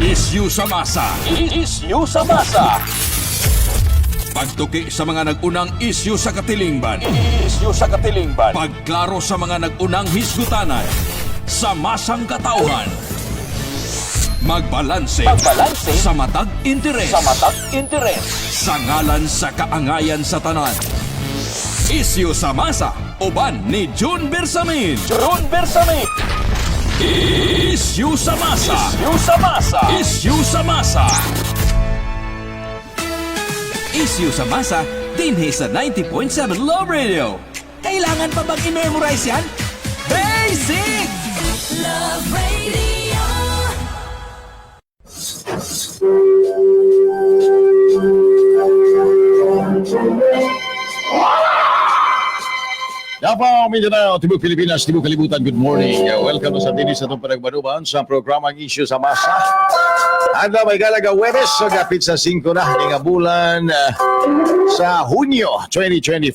Isyu sa masa. Isyu sa masa. Pagtuki sa mga nag-unang isyu sa katilingban. Isyu sa katilingban. Pagklaro sa mga nag-unang hisgutanan. Sa masang katauhan. Magbalanse Magbalanse sa matag interes. sa matag interes. Sa ngalan sa kaangayan sa tanan. Isyu sa masa. Uban ni June Bersamin. June Bersamin. Isyu sa masa. Isyu sa masa. Isyu sa masa. Isyu sa masa, dinhi sa 90.7 Love Radio. Kailangan pa bang i-memorize yan? Basic! Love Radio. Davao, Mindanao, Tibuk Pilipinas, Tibuk Kalibutan, good morning. Welcome sa dinis sa itong panagbanuban sa programang Isyu sa Masa. Adlaw may galaga Webes, so gapit sa 5 na, nga bulan sa Hunyo 2025.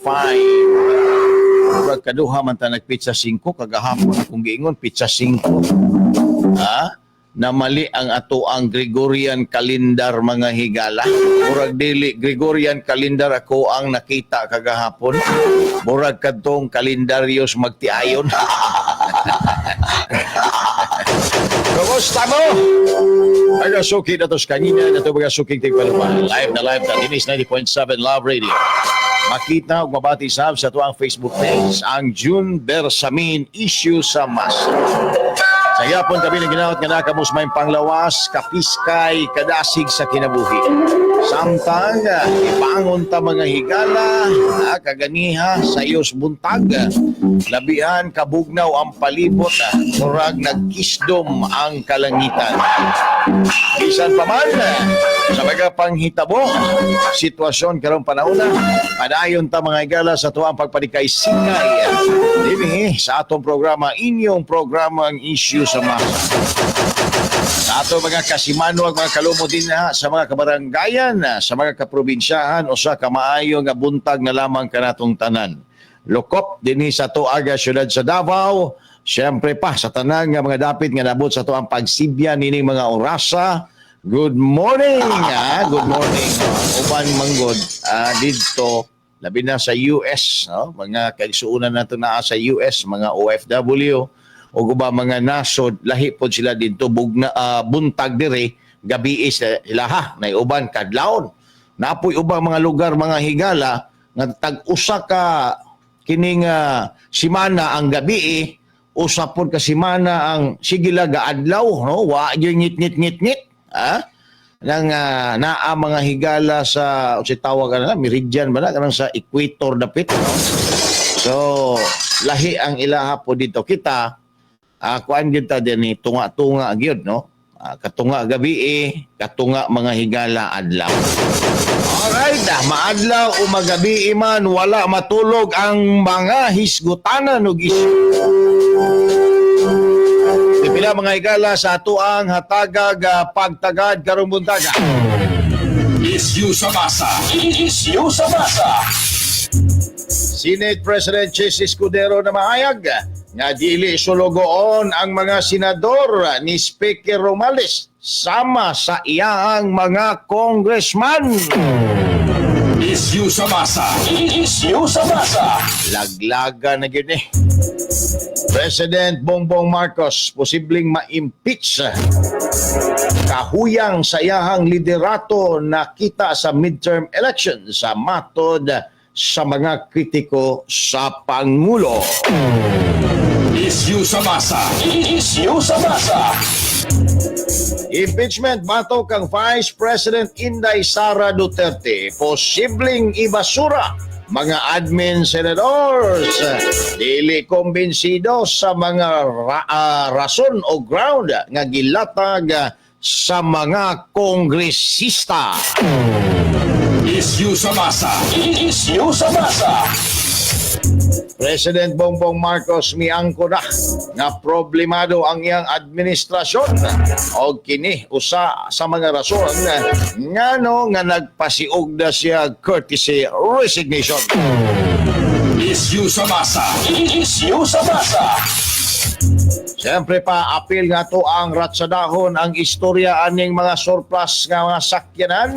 Murag kaduha man ta nagpitsa 5, kagahapon akong giingon, pitsa 5. Ha? Namali ang ato ang Gregorian calendar, mga higala. Murag dili Gregorian calendar ako ang nakita kagahapon. Murag kadtong kalendaryos magtiayon. Kumusta mo? Mga suki na to sa kanina na to mga suking tigpalupa. Live na live na Dinis 90.7 Love Radio. Makita ug mabati sab sa tuang Facebook page ang June Bersamin Issue sa Masa. Sa yapon kami ng ginaot nga nakamos may panglawas, kapiskay, kadasig sa kinabuhi. Samtang ipangon ta mga higala, kaganiha sa iyos buntag. Labihan kabugnaw ang palibot, murag nagkisdom ang kalangitan. Bisan pa man, sa mga panghitabo, sitwasyon karong panahon na, padayon ta mga higala sa tuwang pagpanikay-sikay. Dinhi sa atong programa, inyong programa ang Issue sa Masa. Sa ato mga kasimanwa, mga kalumo din na, sa mga kabaranggayan, sa mga kaprobinsyahan o sa kamaayo nga buntag na lamang kanatong tanan. Lokop dinhi sa Tuaga, siyudad sa Davao. Siyempre pa sa tanan nga mga dapit nga nabot sa tuang pagsibya nining mga orasa. Good morning! Good morning. Uban manggod didto labi na sa US, no? Mga kaigsuonan nato naa sa US, mga OFW o guba mga nasod, lahi pod sila didto bugna, buntag dire, gabi is ilaha nay uban kadlawon. Napoy ubang mga lugar, mga higala, nga tag usa ka kining simana ang gabi, usa pod ka simana ang sige la gaadlaw, no? Wa gyud ngit ngit ngit ngit, nang naa mga higala sa unsay tawag ana, meridian ba na kanang sa equator dapit, no? So lahi ang ilaha po dito. Kita kuan gyud ta dinhi, tunga-tunga gyud, no? Katunga gabi, katunga mga higala adlaw. Alright, maadlaw o magabi man, wala matulog ang mga hisgutanan og isyu. Pipila mga higala sa atuang hatagag pagtagad karong buntaga. Isyu sa masa. Isyu sa masa. Senate President Chis Escudero na mahayag nga dili sulugoon ang mga senador ni Speaker Romales sama sa iyang mga congressman. Isyu sa masa. Isyu sa masa. Laglaga na gyud eh. President Bongbong Marcos posibleng ma-impeach kahuyang sa iyahang liderato nakita sa midterm election sa matod sa mga kritiko sa Pangulo. Isyu sa masa. Isyu sa masa. Impeachment batok kang Vice President Inday Sara Duterte, posibleng ibasura mga admin senators. Dili kumbinsido sa mga rason o ground nga gilatag sa mga kongresista. Isyu sa masa. Isyu sa masa. President Bongbong Marcos miangko na nga problemado ang iyang administrasyon og kini usa sa mga rason ngano nga nagpasiugda siya courtesy resignation. Isyu sa masa. Isyu sa masa. Siyempre pa, apil nga to ang ratsadahon ang istorya aning mga surplus nga mga sakyanan.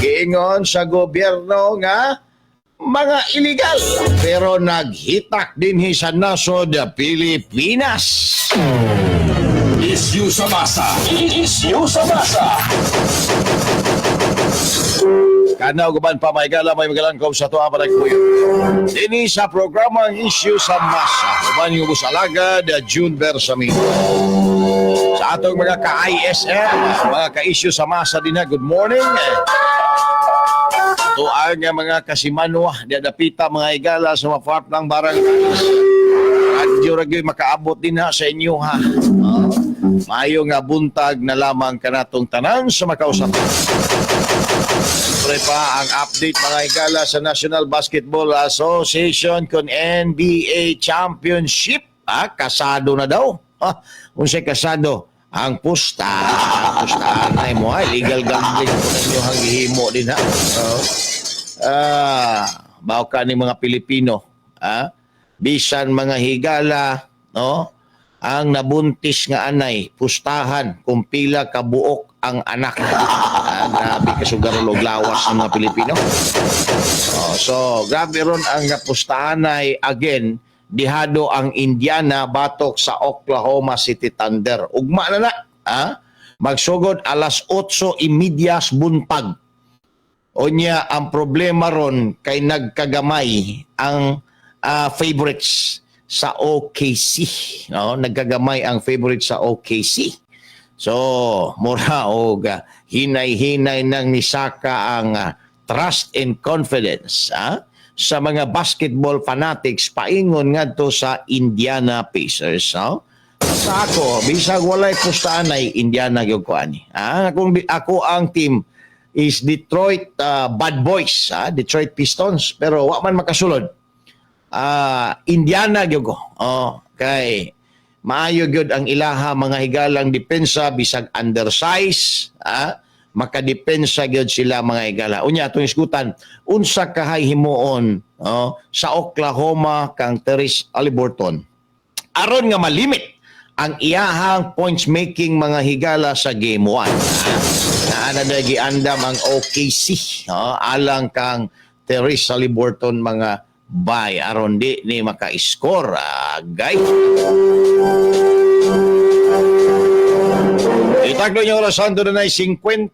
Giingon sa gobyerno nga mga illegal pero naghitak dinhi sa nasod Pilipinas. Issue sa masa. Issue sa masa. Kanaw guban pa may gala may magalangkom sa tuwa panagpuyo. Dini sa programa ang issue sa masa. Uban yung ubos alagad, June Bersamin. Sa atong mga ka-ISM, mga ka-issue sa masa din na, good morning. Ito ang mga kasimanwa, di adapita mga igala sa mga farm ng barangay. Radyo ragyo'y makaabot din ha sa inyo ha. Oh, maayo nga buntag na lamang kanatong tanan sa makausap. Siyempre pa ang update mga higala sa National Basketball Association kon NBA Championship. Ah, kasado na daw. Ah, unsay kasado? Ang pusta. Ang pusta na mo ha. Illegal gambling po ninyo ang gihimo din ha. Oh. Ah, baw ka ni mga Pilipino. Ah, bisan mga higala, no? Ang nabuntis nga anay, pustahan kung pila ka buok ang anak. Ah, grabe kasugarol og lawas ng mga Pilipino. Oh, so, grabe ron ang pustahan ay again, dihado ang Indiana batok sa Oklahoma City Thunder. Ugma na na. Ah? Magsugod alas 8:30 buntag. Unya, ang problema ron kay nagkagamay ang favorites sa OKC. No? Nagkagamay ang favorites sa OKC. So, mura og hinay-hinay nang nisaka ang trust and confidence sa mga basketball fanatics paingon ngadto sa Indiana Pacers, no? Sa ako, bisag walay pustahan ay Indiana gyud ko ani. Ah, ako ang team is Detroit Bad Boys, Detroit Pistons, pero wa man makasulod. Ah, Indiana gyud ko. Oh, kay maayo gyud ang ilaha mga higalang depensa bisag undersize, makadepensa gyud sila mga higala. Unya atong isgutan unsa kahay himuon, oh, sa Oklahoma kang Tyrese Haliburton aron nga malimit ang iyahang points making mga higala sa game 1. Naana na giandam ang OKC, no? Alang kang Tyrese Haliburton mga bay aron di ni maka-score agay. Itaglo niyo orasan doon na 57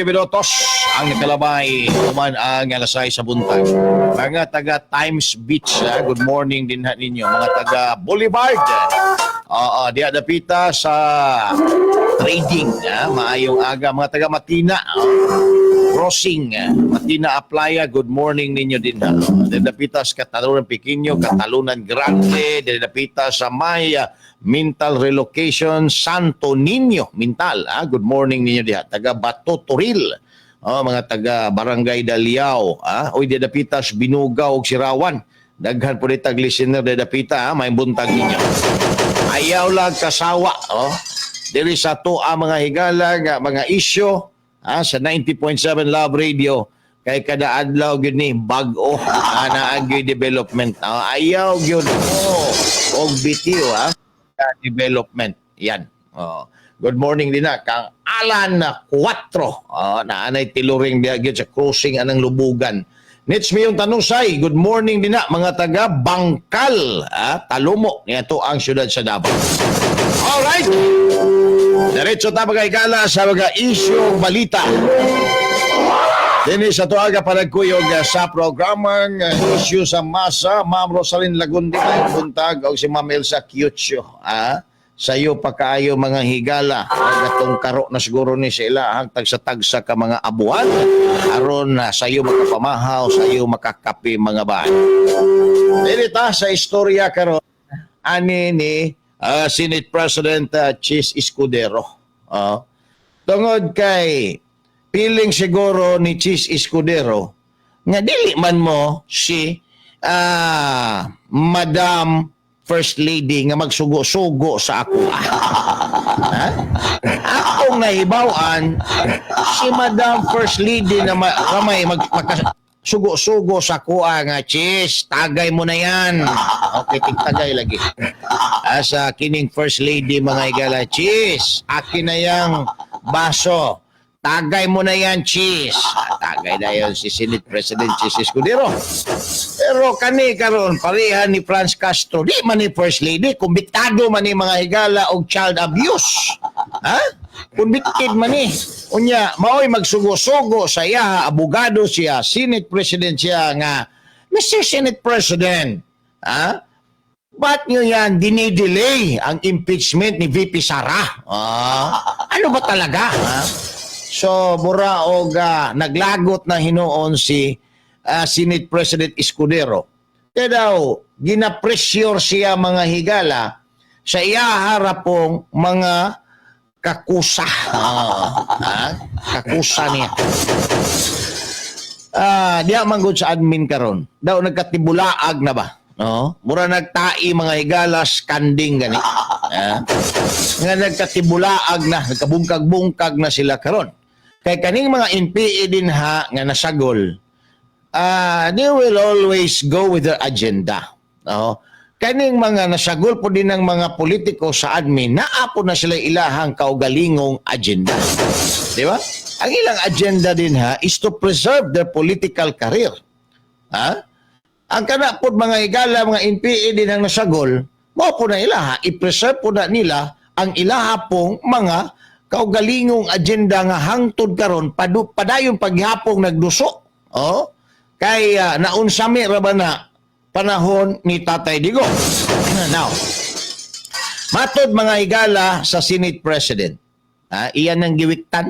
minutos ang nakalabay human ang alas 6 sa buntag. Mga taga Times Beach, good morning din ha ninyo. Mga taga Boulevard. Oo, diya dapita sa trading, maayong aga. Mga taga Matina, oh, crossing, Matina Aplaya, good morning ninyo din ha. Oh, diya dapita sa Katalunan Pequeño, Katalunan Grande, diya dapita sa Maya, Mintal Relocation, Santo Niño, Mintal, good morning ninyo diha. Taga Bato Toril, oh, mga taga Barangay Daliao, oy diya dapita sa Binugaw ug Sirawan. Daghan po ditag listener diya dapita, may buntag ninyo. Ayaw lang kasawa, oh. Diri sa to ang mga higala nga mga isyo sa 90.7 Love Radio kay kada adlaw gyud ni bag-o naa gyud development. Ah, ayaw gyud mo og bitiw development. Yan. Oh. Good morning din na kang Alan Cuatro. Oh, naanay tiluring diha gyud sa crossing anang lubugan. Nits mi yung tanong say, good morning din na mga taga Bangkal, Talumo, niadto ang siyudad sa Davao. All right. Diretso ta mga higala sa mga isyong balita. Dini sa tuaga panagkuyog sa programang issue sa masa, Ma'am Rosalyn Lagundi ay buntag o si Ma'am Elsa Kyucho. Sayo pa kaayo mga higala ang atong karo na siguro ni sila ang tagsa-tagsa ka mga abuan aron na sayo makapamahaw, sayo makakape mga bahay. Dili ta sa istorya karon ani ni Senate President Chis Escudero. Tungod kay piling siguro ni Chis Escudero nga dili man mo si Madam First Lady nga magsugo-sugo sa ako. Ha? Akong nahibaw-an si Madam First Lady na ramay sugo-sugo sa kuha nga, Chis, tagay mo na yan. Okay, tigtagay lagi. Sa kining First Lady, mga higala, "Cheese, akin na yang baso. Tagay mo na yan, Cheese." Ah, tagay na yon si Senate President Chiz Escudero. Pero kani karon pareha ni France Castro, di man ni First Lady, kumbiktado man ni, mga higala, og child abuse. Ha? Convicted man ni. Unya, maoy magsugo-sugo sa iya, abogado siya, Senate President siya nga, "Mr. Senate President, ha? Ba't nyo yan dinidelay ang impeachment ni VP Sara? Ah, ano ba talaga? Ha?" So, mura og naglagot na hinuon si Senate President Escudero. Kaya daw, gina-pressure siya, mga higala, sa iyaharapong mga kakusa. Ah, ha? Kakusa niya. Ah, diya man gud sa admin karon. Daw nagkatibulaag na ba? No? Mura nagtai, mga higalas, kanding gani. Ah. Nga nagkatibulaag na, nagkabungkag-bungkag na sila karon. Kay kaning mga NPA din ha nga nasagol, they will always go with their agenda. No? Kaning mga nasagol po din ng mga politiko sa admin, naa po na sila ilahang kaugalingong agenda. Di ba? Ang ilang agenda din ha is to preserve their political career. Ha? Ang kana pod, mga higala, mga NPA din ang nasagol, mao po na ilaha, i-preserve po na nila ang ilaha pong mga kaugalingong agenda nga hangtod karon padayon paghapong nagduso. Oh? Kay naunsami ra ba na panahon ni Tatay Digong. Now, matod, mga higala, sa Senate President, iyan ang giwiktan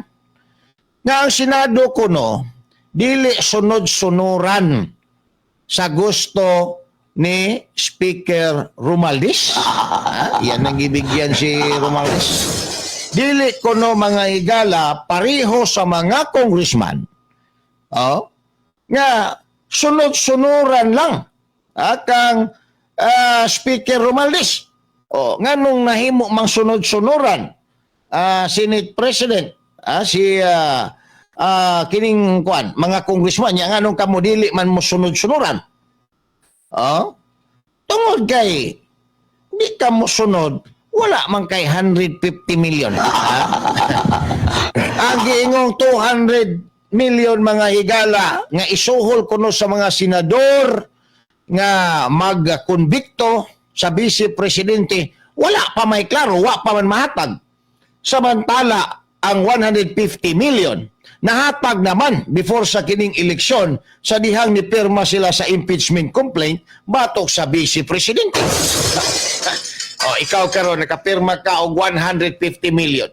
nga ang Senado kuno dili sunod-sunuran sa gusto ni Speaker Romualdez. Ah, yan ang gibigyan si Romualdez. Dili kuno, mga higala, pareho sa mga congressman. Oh, nga sunod-sunuran lang kang Speaker Romualdez. Oh, nganong nahimo mang sunod-sunuran Senate President si kining kuan mga congressman nya, nganong kamo dili man mo sunod-sunuran? Oh, tungod kay di ka mo sunod, wala man kay 150 million. Ha? Ang giingong 200 million, mga higala, nga isuhol kuno sa mga senador nga magkonbikto sa vice presidente, wala pa may klaro, wa pa man mahatag. Samantala, ang 150 million nahatag naman before sa kining eleksyon sa dihang ni pirma sila sa impeachment complaint batok sa vice presidente. O, ikaw karon nakapirma ka og 150 million.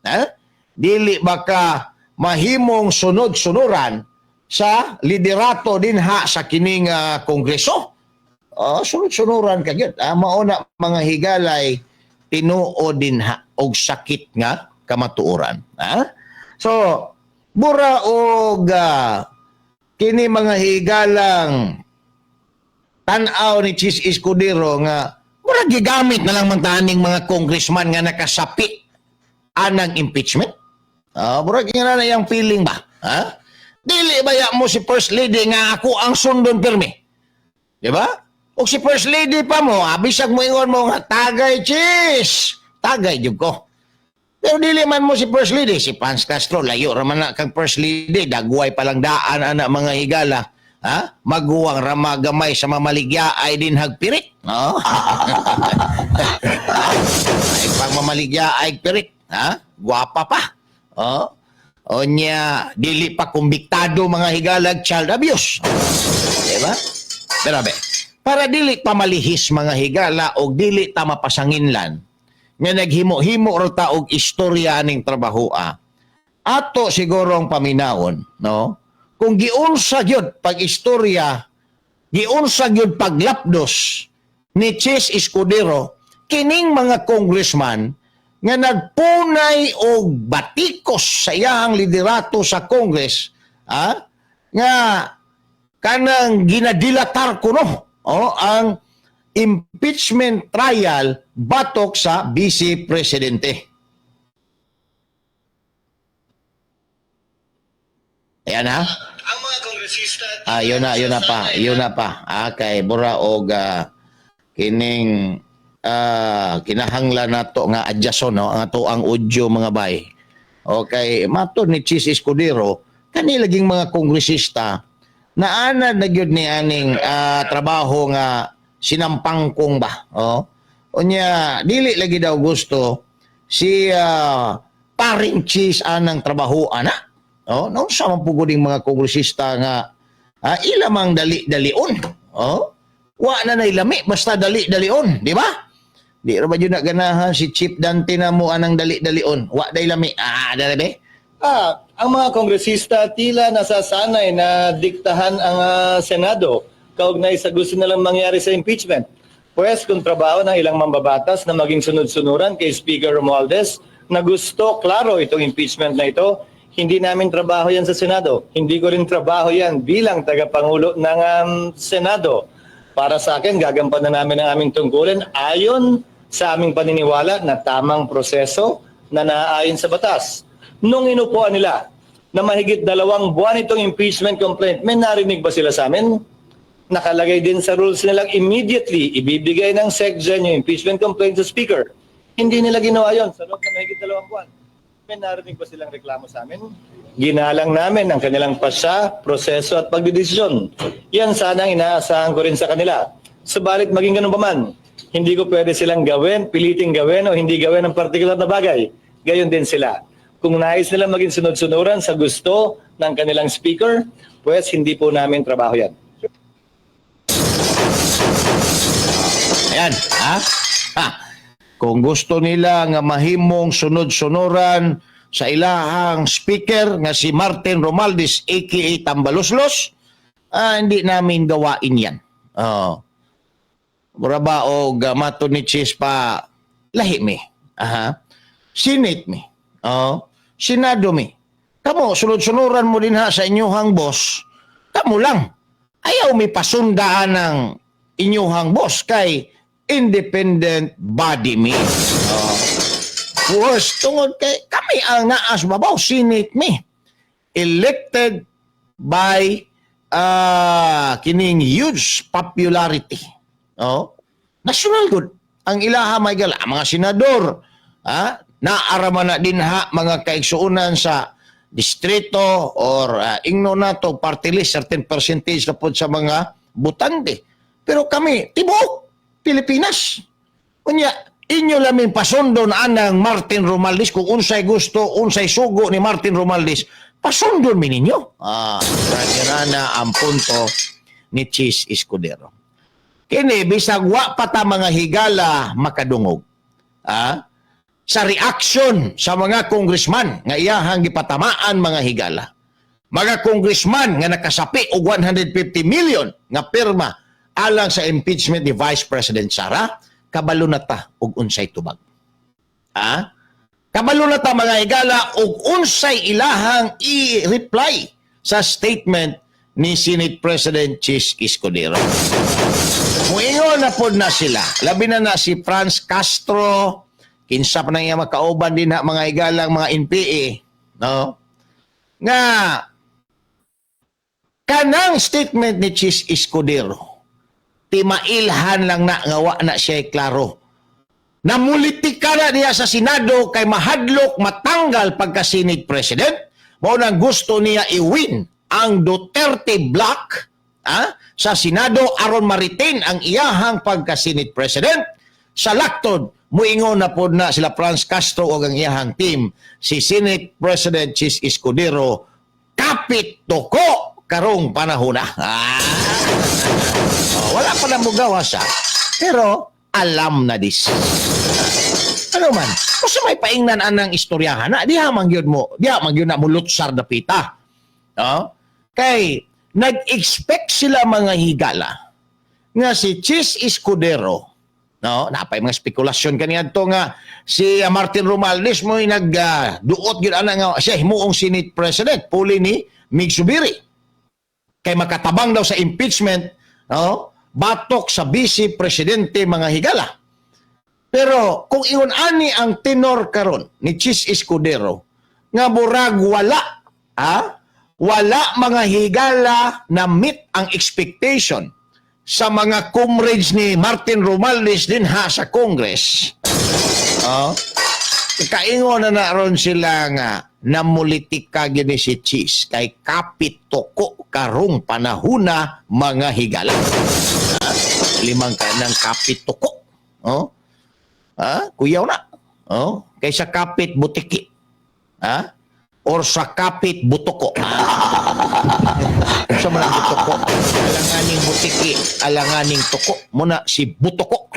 Ha? Dili ba ka mahimong sunod-sunuran sa liderato din ha sa kining kongreso? Oh, sunod-sunuran ka gyud. Ah, mao na, mga higalay, tinuod din ha og sakit nga kamatuoran. Ha? So, mura og kini, mga higalang, tan-aw ni Chiz Escudero nga mura gigamit na lang man taning mga congressman nga nakasapi anang impeachment. Ah, mura nga na yung feeling ba? Ha? Dili ba ya mo si First Lady nga ako ang sundon pirmi? Di ba? O si First Lady pa mo, bisag mo ingon mo nga tagay, Chiz. Tagay jud ko. Pero dili man mo si First Lady, si Pans Castro, layo raman na kang First Lady, dagway palang daan ana, mga higala. Ha? Maguwang ramagamay sa mamaligya ay din hagpirit. No? Ay pang mamaligya ay pirit. Ha? Guwapa pa. Oh. Onya, dili pa kumbiktado, mga higalag, child abuse. Di ba? Pero be, para dili pa malihis, mga higala, o dili ta mapasanginlan nga naghimo-himo ra ta og istorya aning trabahoa. Ato siguro ang paminawon, no? Kung giunsa gyud pag istorya, giunsa gyud paglapdos ni Chiz Escudero kining mga congressman nga nagpunay og batikos sa iyahang liderato sa Congress, nga kanang ginadilatar kuno oh, ang impeachment trial batok sa vice presidente. Ayan ha. Ang mga kongresista Ah, yun na pa, yun na pa. Ah, kay mura og kining Kinahanglan nato nga adjuston, no, ang ato ang audio, mga bay. Okay, matod ni Chiz Escudero, kani laging mga kongresista naanad na gyud ni aning trabaho nga sinampangkong ba, oh. Unya dili lagi daw gusto si paring Chiz anang trabaho ana. Oh, no sa man pugod mga kongresista nga ila mang dali-dalion. Oh. Wa na nay lami basta dali-dalion, di ba? Di ra ba jud na ganahan si Chief Dante na mo anang dali-dalion? Wa day lami. Ah, dali be. Ang mga kongresista tila nasasanay na diktahan ang Senado kaugnay sa gusto nilang mangyari sa impeachment. Pwes kung trabaho ng ilang mambabatas na maging sunod-sunuran kay Speaker Romualdez na gusto klaro itong impeachment na ito, hindi namin trabaho yan sa Senado. Hindi ko rin trabaho yan bilang tagapangulo ng Senado. Para sa akin, gagampanan namin ang aming tungkulin ayon sa aming paniniwala na tamang proseso na naaayon sa batas. Nung inupuan nila na mahigit 2 buwan itong impeachment complaint, may narinig ba sila sa amin? Nakalagay din sa rules nilang immediately ibibigay ng SecGen yung impeachment complaint sa Speaker. Hindi nila ginawa yon sa loob ng mahigit 2 buwan. May narinig ba silang reklamo sa amin? Ginalang namin ang kanilang pasya, proseso at pagdedesisyon. Yan sana ang inaasahan ko rin sa kanila. Subalit maging ganun pa man, hindi ko pwede silang gawin, piliting gawin o hindi gawin ang partikular na bagay. Gayon din sila. Kung nais nila maging sunod-sunuran sa gusto ng kanilang speaker, pues hindi po namin trabaho yan. Ayan, ha? Ha. Kung gusto nila nga mahimong sunod-sunuran sa ilahang speaker nga si Martin Romualdez aka Tambaloslos, hindi namin gawain yan. Oh. Mura ba og mato ni Chiz pa lahi mi. Aha. Senate mi. Oh. Senado mi. Kamo sunod-sunuran mo din ha sa inyuhang boss. Kamo lang. Ayaw mi pasundaan ng inyuhang boss kay independent body mi. Oh. Worst, tungod kay kami ang naas babaw, Senate mi. Elected by kining huge popularity. Oh. National good. Ang ilaha may gala, ang mga senador, ha, naarama na din ha mga kaigsuonan sa distrito or ingno nato party list, certain percentage na pod sa mga butante. Pero kami, tibuok Pilipinas. Unya, inyo lamin pasundon anang Martin Romualdez kung unsay gusto, unsay sugo ni Martin Romualdez, pasundon mi ninyo. Ah, na ang punto ni Chiz Escudero. Kini bisag wa pa ta, mga higala, makadungog. Sa reaction sa mga congressman nga iyahang gipatamaan, mga higala. Mga congressman nga nakasapi og 150 million nga pirma alang sa impeachment ni Vice President Sara, kabalo na ta og unsay tubag. Ah? Kabalo na ta, mga higala, og unsay ilahang i-reply sa statement ni Senate President Chiz Escudero. Muingon na pod na sila. Labi na na si Franz Castro, kinsa pa na iya makauban din na, mga higalang mga NPA, no? Nga kanang statement ni Chiz Escudero, timailhan lang na nga wa na siya klaro. Namulitika na niya sa Senado kay mahadlok matanggal pagka Senate President. Mao nang gusto niya i-win ang Duterte block sa Senado aron ma-retain ang iyahang pagka Senate President. Sa laktod, muingon na pod na sila Franz Castro o ang iyahang team, si Senate President Chiz Escudero kapit tuko karong panahon na. Ah. Oh, wala pa na mugawas ha. Pero alam na dis. Ano man, kung sa may paingnan anang istoryahan na, diha man gyud mo, diha man gyud na mulutsar dapita. No? Kay nag-expect sila, mga higala, nga si Chiz Escudero, no, napay mga spekulasyon kaniadto nga si Martin Romualdez mo nag duot gyud ana nga siya himuong Senate President puli ni Migz Zubiri kay makatabang daw sa impeachment, no, batok sa vice presidente, mga higala. Pero kung ingon ani ang tenor karon ni Chiz Escudero nga murag wala, ha, wala, mga higala, na meet ang expectation Sa mga comrades ni Martin Romualdez din ha sa Congress. Oh, kaingon na na ron sila nga namulitika gini si Chiz kay kapit tuko karong panahuna, mga higala. Ha? Limang ka ng kapit tuko. Oh? Ha? Kuyaw na. Oh? Kaysa kapit butiki. Ha? Or sa kapit butoko. Sa mga butoko. Alanganing butiki, alanganing tuko. Muna si butoko.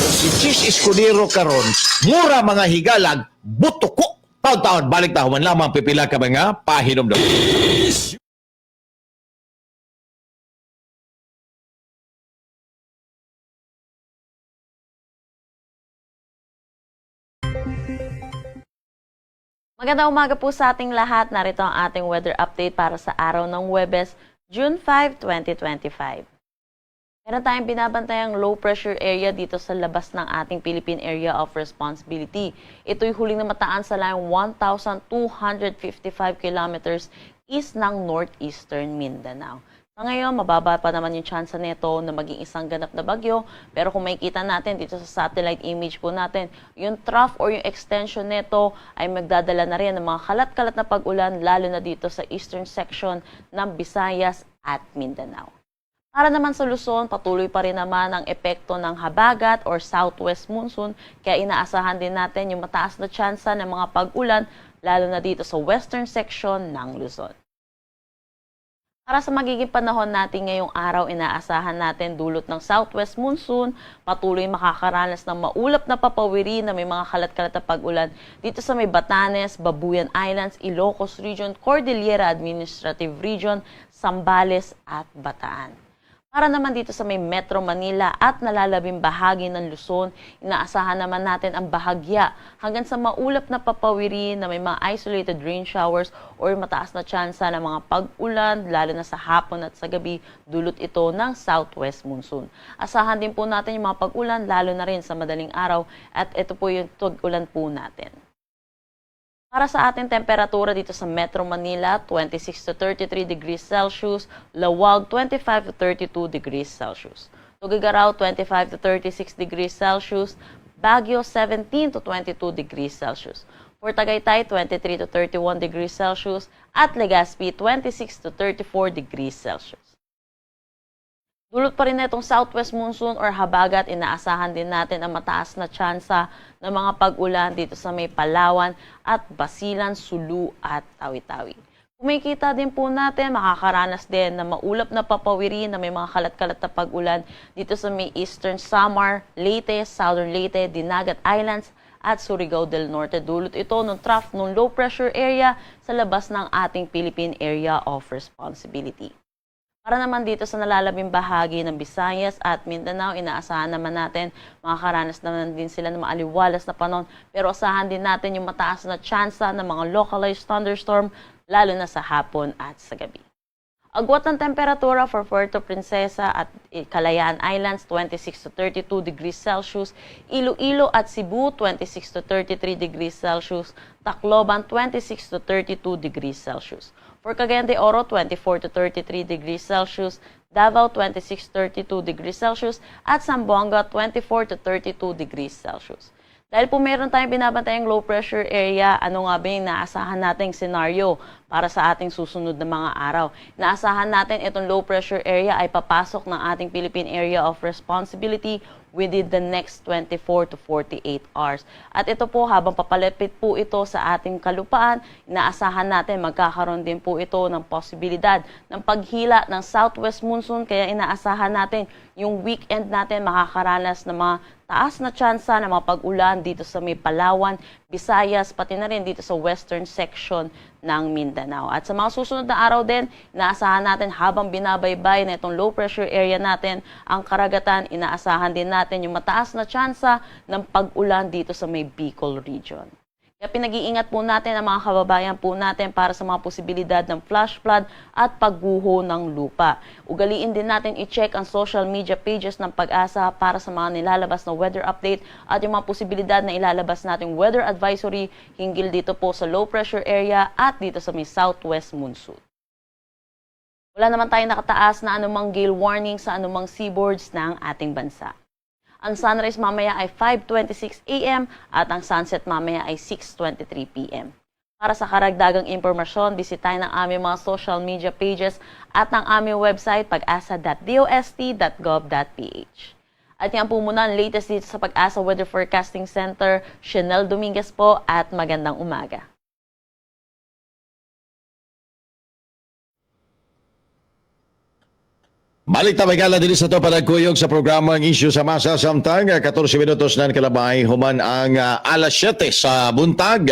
Si Chiz Escudero karon, mura, mga higalag, butoko. Taon-taon, balik ta human lamang pipila ka mga pahinomdom. Magandang umaga po sa ating lahat. Narito ang ating weather update para sa araw ng Huwebes, June 5, 2025. Meron tayong binabantayang low pressure area dito sa labas ng ating Philippine Area of Responsibility. Ito'y huling namataan sa layong 1,255 kilometers east ng northeastern Mindanao. Sa ngayon, mababa pa naman yung tsansa nito na maging isang ganap na bagyo. Pero kung makikita natin dito sa satellite image po natin, yung trough or yung extension nito ay magdadala na rin ng mga kalat-kalat na pag-ulan, lalo na dito sa eastern section ng Visayas at Mindanao. Para naman sa Luzon, patuloy pa rin naman ang epekto ng habagat or southwest monsoon, kaya inaasahan din natin yung mataas na tsansa ng mga pag-ulan, lalo na dito sa western section ng Luzon. Para sa magiging panahon natin ngayong araw, inaasahan natin dulot ng southwest monsoon, patuloy makakaranas ng maulap na papawiri na may mga kalat-kalat na pag-ulan dito sa may Batanes, Babuyan Islands, Ilocos Region, Cordillera Administrative Region, Zambales at Bataan. Para naman dito sa may Metro Manila at nalalabing bahagi ng Luzon, inaasahan naman natin ang bahagya hanggang sa maulap na papawiri na may mga isolated rain showers or mataas na tsansa ng mga pag-ulan, lalo na sa hapon at sa gabi, dulot ito ng southwest monsoon. Asahan din po natin yung mga pag-ulan, lalo na rin sa madaling araw, at ito po yung tag-ulan po natin. Para sa ating temperatura dito sa Metro Manila, 26 to 33 degrees Celsius, Laoag, 25 to 32 degrees Celsius. Tuguegarao, 25 to 36 degrees Celsius, Baguio, 17 to 22 degrees Celsius. For Tagaytay, 23 to 31 degrees Celsius at Legazpi, 26 to 34 degrees Celsius. Dulot pa rin na itong southwest monsoon or habagat, inaasahan din natin ang mataas na tsansa ng mga pag-ulan dito sa may Palawan at Basilan, Sulu at Tawi-Tawi. Kung makikita din po natin, makakaranas din na maulap na papawiri na may mga kalat-kalat na pag-ulan dito sa may Eastern Samar, Leyte, Southern Leyte, Dinagat Islands at Surigao del Norte. Dulot ito ng trough ng low pressure area sa labas ng ating Philippine Area of Responsibility. Para naman dito sa nalalabing bahagi ng Visayas at Mindanao, inaasahan naman natin, makakaranas naman din sila ng maaliwalas na panahon. Pero asahan din natin yung mataas na tsansa ng mga localized thunderstorm, lalo na sa hapon at sa gabi. Agwat ng temperatura for Puerto Princesa at Kalayaan Islands, 26 to 32 degrees Celsius. Iloilo at Cebu, 26 to 33 degrees Celsius. Tacloban, 26 to 32 degrees Celsius. For Cagayan de Oro, 24 to 33 degrees Celsius. Davao, 26 to 32 degrees Celsius. At Zamboanga, 24 to 32 degrees Celsius. Dahil po meron tayong binabantayang low pressure area, ano nga ba yung naasahan nating senaryo para sa ating susunod na mga araw? Naasahan natin itong low pressure area ay papasok ng ating Philippine Area of Responsibility within the next 24 to 48 hours. At ito po, habang papalapit po ito sa ating kalupaan, inaasahan natin magkakaroon din po ito ng posibilidad ng paghila ng southwest monsoon, kaya inaasahan natin yung weekend natin makakaranas ng mga taas na tsansa ng mga pag-ulan dito sa may Palawan, Visayas, pati na rin dito sa western section ng Mindanao. At sa mga susunod na araw din, inaasahan natin habang binabaybay na itong low pressure area natin ang karagatan, inaasahan din natin yung mataas na tsansa ng pag-ulan dito sa may Bicol region. Kaya pinag-iingat po natin ang mga kababayan po natin para sa mga posibilidad ng flash flood at pagguho ng lupa. Ugaliin din natin i-check ang social media pages ng PAGASA para sa mga nilalabas na weather update at yung mga posibilidad na ilalabas nating weather advisory hinggil dito po sa low pressure area at dito sa may southwest monsoon. Wala naman tayong nakataas na anumang gale warning sa anumang seaboards ng ating bansa. Ang sunrise mamaya ay 5:26 a.m. at ang sunset mamaya ay 6:23 p.m. Para sa karagdagang impormasyon, bisitahin ang aming mga social media pages at ang aming website pagasa.dost.gov.ph. At yan po muna ang latest dito sa PAGASA Weather Forecasting Center. Chanel Dominguez po at magandang umaga. Balik ta mga diri sa to panagkuyog sa programang Isyu sa Masa samtang 14 minutos na kalabay human ang alas 7 sa buntag.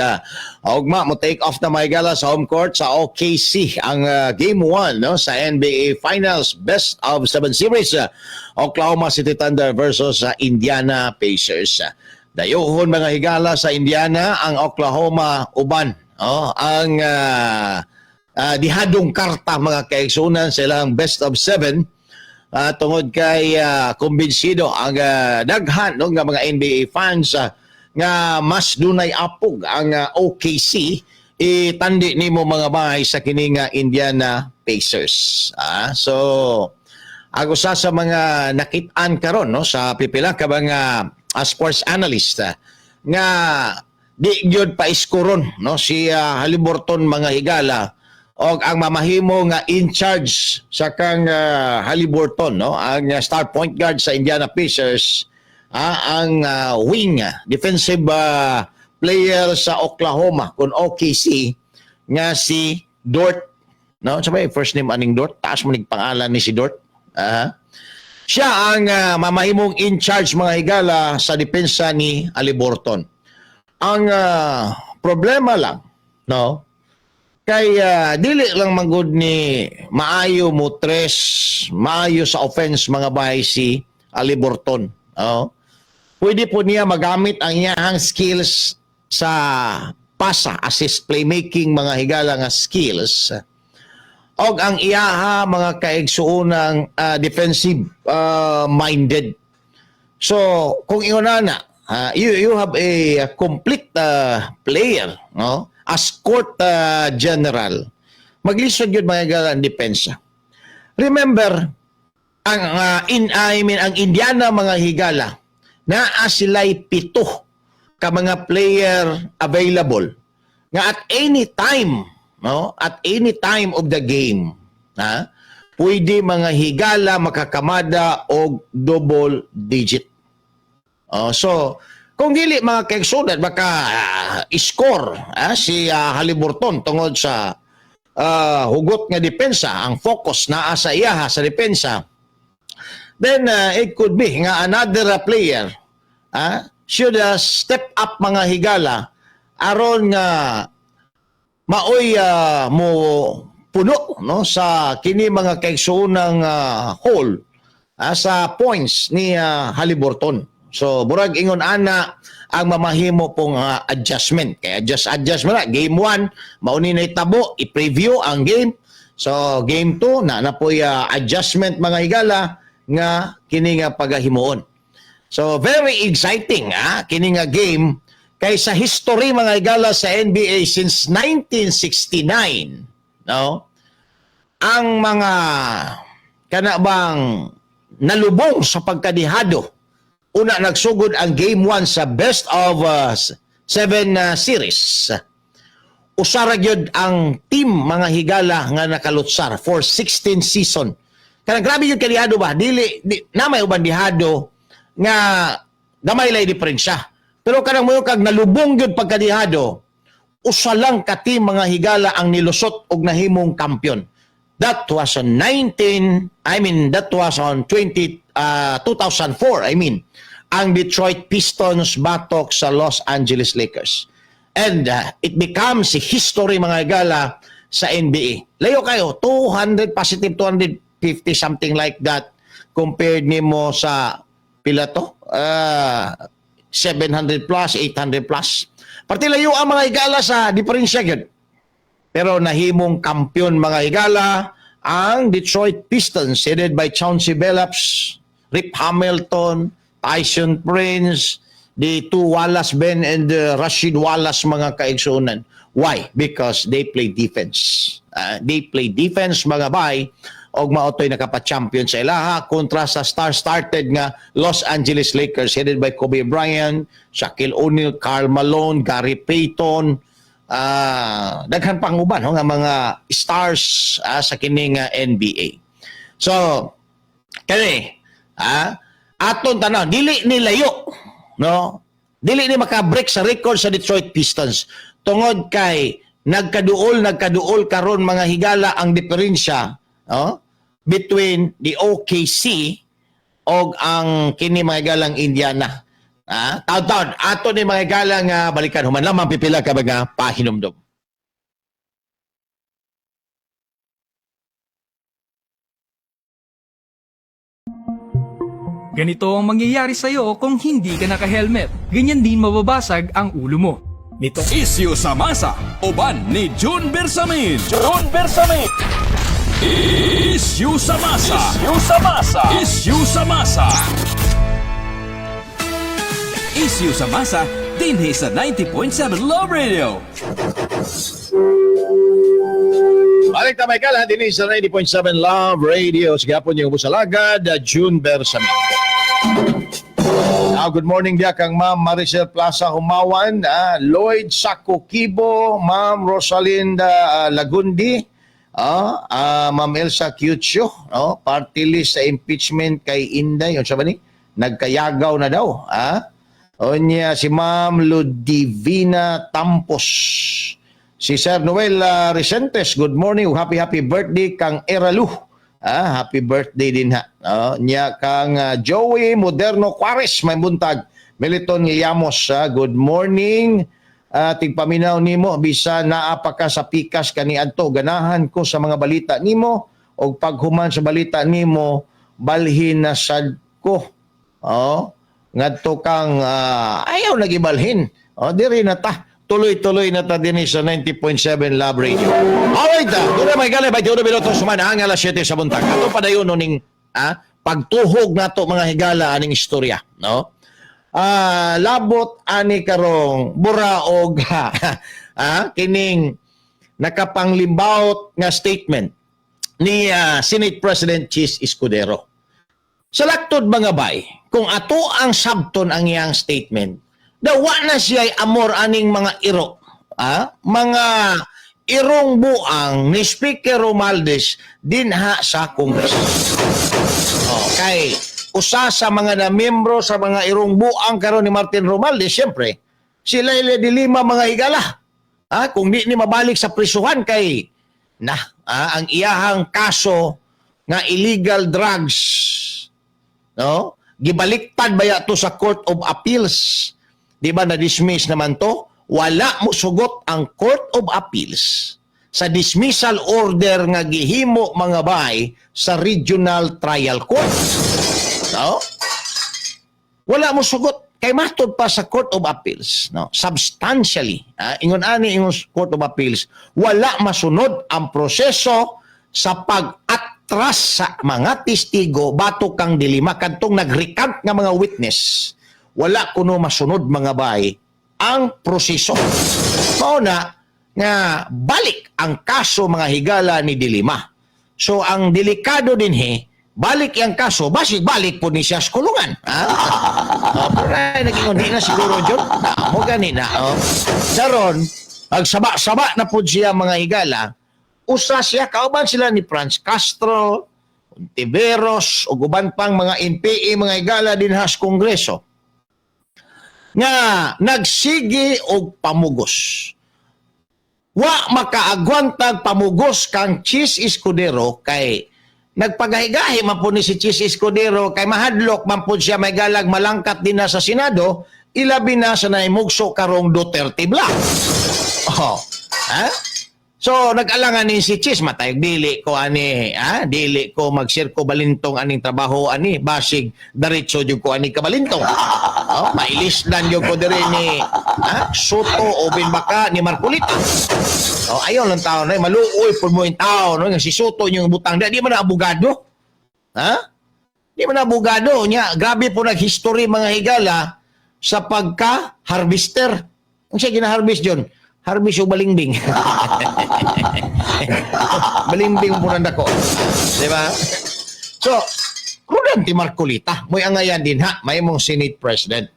Ugma mo take off na mga higala sa home court sa OKC ang game 1, no, sa NBA Finals Best of 7 series, Oklahoma City Thunder versus Indiana Pacers. Dayuhon, mga higala, sa Indiana ang Oklahoma uban, oh, ang dihadong karta, mga kaigsunan, sa ilang best of 7 tungod kay kumbinsido ang daghan, no, nga mga NBA fans nga mas dunay apog ang OKC itandi nimo, mga bahay, sa kini nga Indiana Pacers. So ang usa sa mga nakit-an karon, no, sa pipila ka mga sports analyst nga di gyud pa iskoron, no, si Haliburton, mga higala, og ang mamahimo nga in charge sa kang Haliburton, no, ang star point guard sa Indiana Pacers, ang wing defensive player sa Oklahoma kung OKC nga si Dort, no. Sa may first name aning Dort, taas mo nig pangalan ni si Dort. Siya ang mamahimong in charge, mga higala, sa depensa ni Haliburton. Ang problema lang, no, kay dili lang manggod ni maayo mo tres, maayo sa offense, mga bahay, si Haliburton. Oh. Pwede po niya magamit ang iyahang skills sa pasa, assist, playmaking, mga higala, nga skills. Og ang iyaha, mga kaigsuonang, defensive minded. So, kung ingon na, you have a complete player, no? As court general. Maglisod yun, mga higala, ang depensa. Remember, ang in I mean, ang Indiana, mga higala, naa sila'y pito ka mga player available nga at any time, no, at any time of the game, ha, pwede, mga higala, makakamada og double digit. Oh, so kung dili, mga kaigsuonan, baka score si Haliburton tungod sa hugot nga depensa, ang focus naa sa iyaha sa depensa, then it could be nga another player should step up, mga higala, aron nga maoy mo puno, no, sa kini, mga kaigsuonang, hole sa points ni Haliburton. So murag ingon ana ang mamahimo pong adjustment. Kaya adjust adjust mo na. Game 1, mao ni nahitabo, i-preview ang game. So game 2 na napoy adjustment, mga higala, nga kini nga pagahimuon. So very exciting kini nga game kay sa history, mga higala, sa NBA since 1969, no, ang mga kana bang nalubong sa pagkadihado una nagsugod ang game 1 sa best of seven series, usara gyud ang team, mga higala, nga nakalutsar for 16 season. Kanang grabe gyud kadihado ba, dili di, na may uban dihado nga gamay lay diferensya, pero kanang moyo kag nalubong gyud pagkadihado, usa lang ka team, mga higala, ang nilusot og nahimong kampiyon. That was on 19, I mean, that was on 20 2004, I mean, ang Detroit Pistons batok sa Los Angeles Lakers. And it becomes a history, mga higala, sa NBA. Layo kayo, 200 positive 250, something like that, compared nimo sa pila to? 700 plus, 800 plus. Parte layo ang mga higala sa diferensya gyud. Pero nahimong kampiyon, mga higala, ang Detroit Pistons headed by Chauncey Billups, Rip Hamilton, Tayshaun Prince, the two Wallace, Ben and Rasheed Wallace, mga kaigsuonan. Why? Because they play defense. They play defense, mga bay, og mao to'y nakapa-champion sa ilaha kontra sa star-started nga Los Angeles Lakers headed by Kobe Bryant, Shaquille O'Neal, Karl Malone, Gary Payton, daghan pang uban, no, nga mga stars sa kining NBA. So, kani, aton tanaw, dili ni layo, no? Dili ni maka-break sa record sa Detroit Pistons tungod kay nagkaduol karon, mga higala, ang diferensya, no, between the OKC og ang kini, mga higalang Indiana. Taon-taon ato ni, mga higala, nga balikan human lamang pipila ka mga pahinumdom. Ganito ang mangyayari sa'yo kung hindi ka naka-helmet. Ganyan din mababasag ang ulo mo. Nito Isyu sa masa, uban ni June Bersamin. June Bersamin. Isyu sa masa. Isyu sa masa. Isyu sa masa. Isyu sa masa, dinhi sa 90.7 Love Radio. Balik ta, Michael, ha, dinhi sa 90.7 Love Radio. Sa gihapon yung busalagad, June Bersamin. Now, good morning diya kang Ma'am Maricel Plaza Humawan, Lloyd Sakukibo, Ma'am Rosalinda Lagundi, Ma'am Elsa Cutio, no? Party list sa impeachment kay Inday, unsa ba ni? Nagkayagaw na daw, ah. Onya si Ma'am Ludivina Tampos. Si Sir Noel Resentes, good morning, happy happy birthday kang Eralu. Happy birthday din ha. Nya kang Joey Moderno Quares, may buntag. Meliton Llamos, good morning. Tigpaminaw nimo bisa naa pa ka sa pikas kaniadto, ganahan ko sa mga balita nimo og paghuman sa balita nimo balhin na sad ko. Oh, ngadto kang ayaw nagibalhin. Oh, diri na ta. Tuloy-tuloy na ta dinhi sa 90.7 Love Radio. Alright, doon na may galay, 21 minutos man ang alas 7 sa buntag. Ato padayon no ning pagtuhog nato, mga higala, aning istorya, no? Labot ani karong buraog kining nakapanglimbawot nga statement ni Senate President Chiz Escudero. Sa laktod, mga bay, kung ato ang sabton ang iyang statement, dawa na siya amor aning mga iro. Mga irong buang ni Speaker Romualdez dinha sa Congress. Okay. Usa sa mga namembro sa mga irong buang karon ni Martin Romualdez, siyempre, si Leila de Lima, mga higala. Kung di ni mabalik sa prisuhan kay na ang iyahang kaso nga illegal drugs, no, gibaliktad baya to sa Court of Appeals, di ba, na dismiss naman to? Wala mo sugot ang Court of Appeals sa dismissal order nga gihimo, mga bay, sa Regional Trial Court, no? Wala mo sugot kay matod pa sa Court of Appeals, no, substantially, ingon ani, ingon Court of Appeals, wala masunod ang proseso sa pag-atras sa mga testigo batok kang De Lima, kadtong nag-recant nga mga witness. Wala kuno masunod, mga bay, ang proseso. Mao na nga balik ang kaso, mga higala, ni De Lima. So ang delikado dinhi, balik yang kaso, basig balik po ni siya sa kulungan, ha? Oh, pero ay, naging hindi na siguro John. Na, mo gani na. Oh. Karon, agsaba-saba na po siya, mga higala. Usa siya, kauban sila ni Franz Castro, Hontiveros, ug uban pang mga NPA, mga higala, din sa Kongreso nga nagsige og pamugos. Wa makaagwantag pamugos kang Chiz Escudero kay nagpagahigahi man po ni si Chiz Escudero kay mahadlok man po siya may galag malangkat din na sa Senado, ilabi na sa naimugso karong Duterte Bloc. Oh. Ha? So nag-alangan ni si Chiz, matay dili ko ani, ha? Dili ko magsirko balintong aning trabaho ani, basig diretso jud ko ani kabalintong. Oh, mailisdan jud ko diri ni, ha? Sotto o baka ni Marcoleta. Oh, ayaw lang tao na maluoy pud mo yung tao, no, nga si Sotto yung butang di man na abogado. Ha? Di man na abogado nya, grabe po nag-history, mga higala, sa pagka-harvester. Kung siya gina-harvest yun, Harvest og balingbing. Balingbing po nang dako. Di ba? So, Rodante Marcoleta, mo'y angayan din ha, may mong Senate President.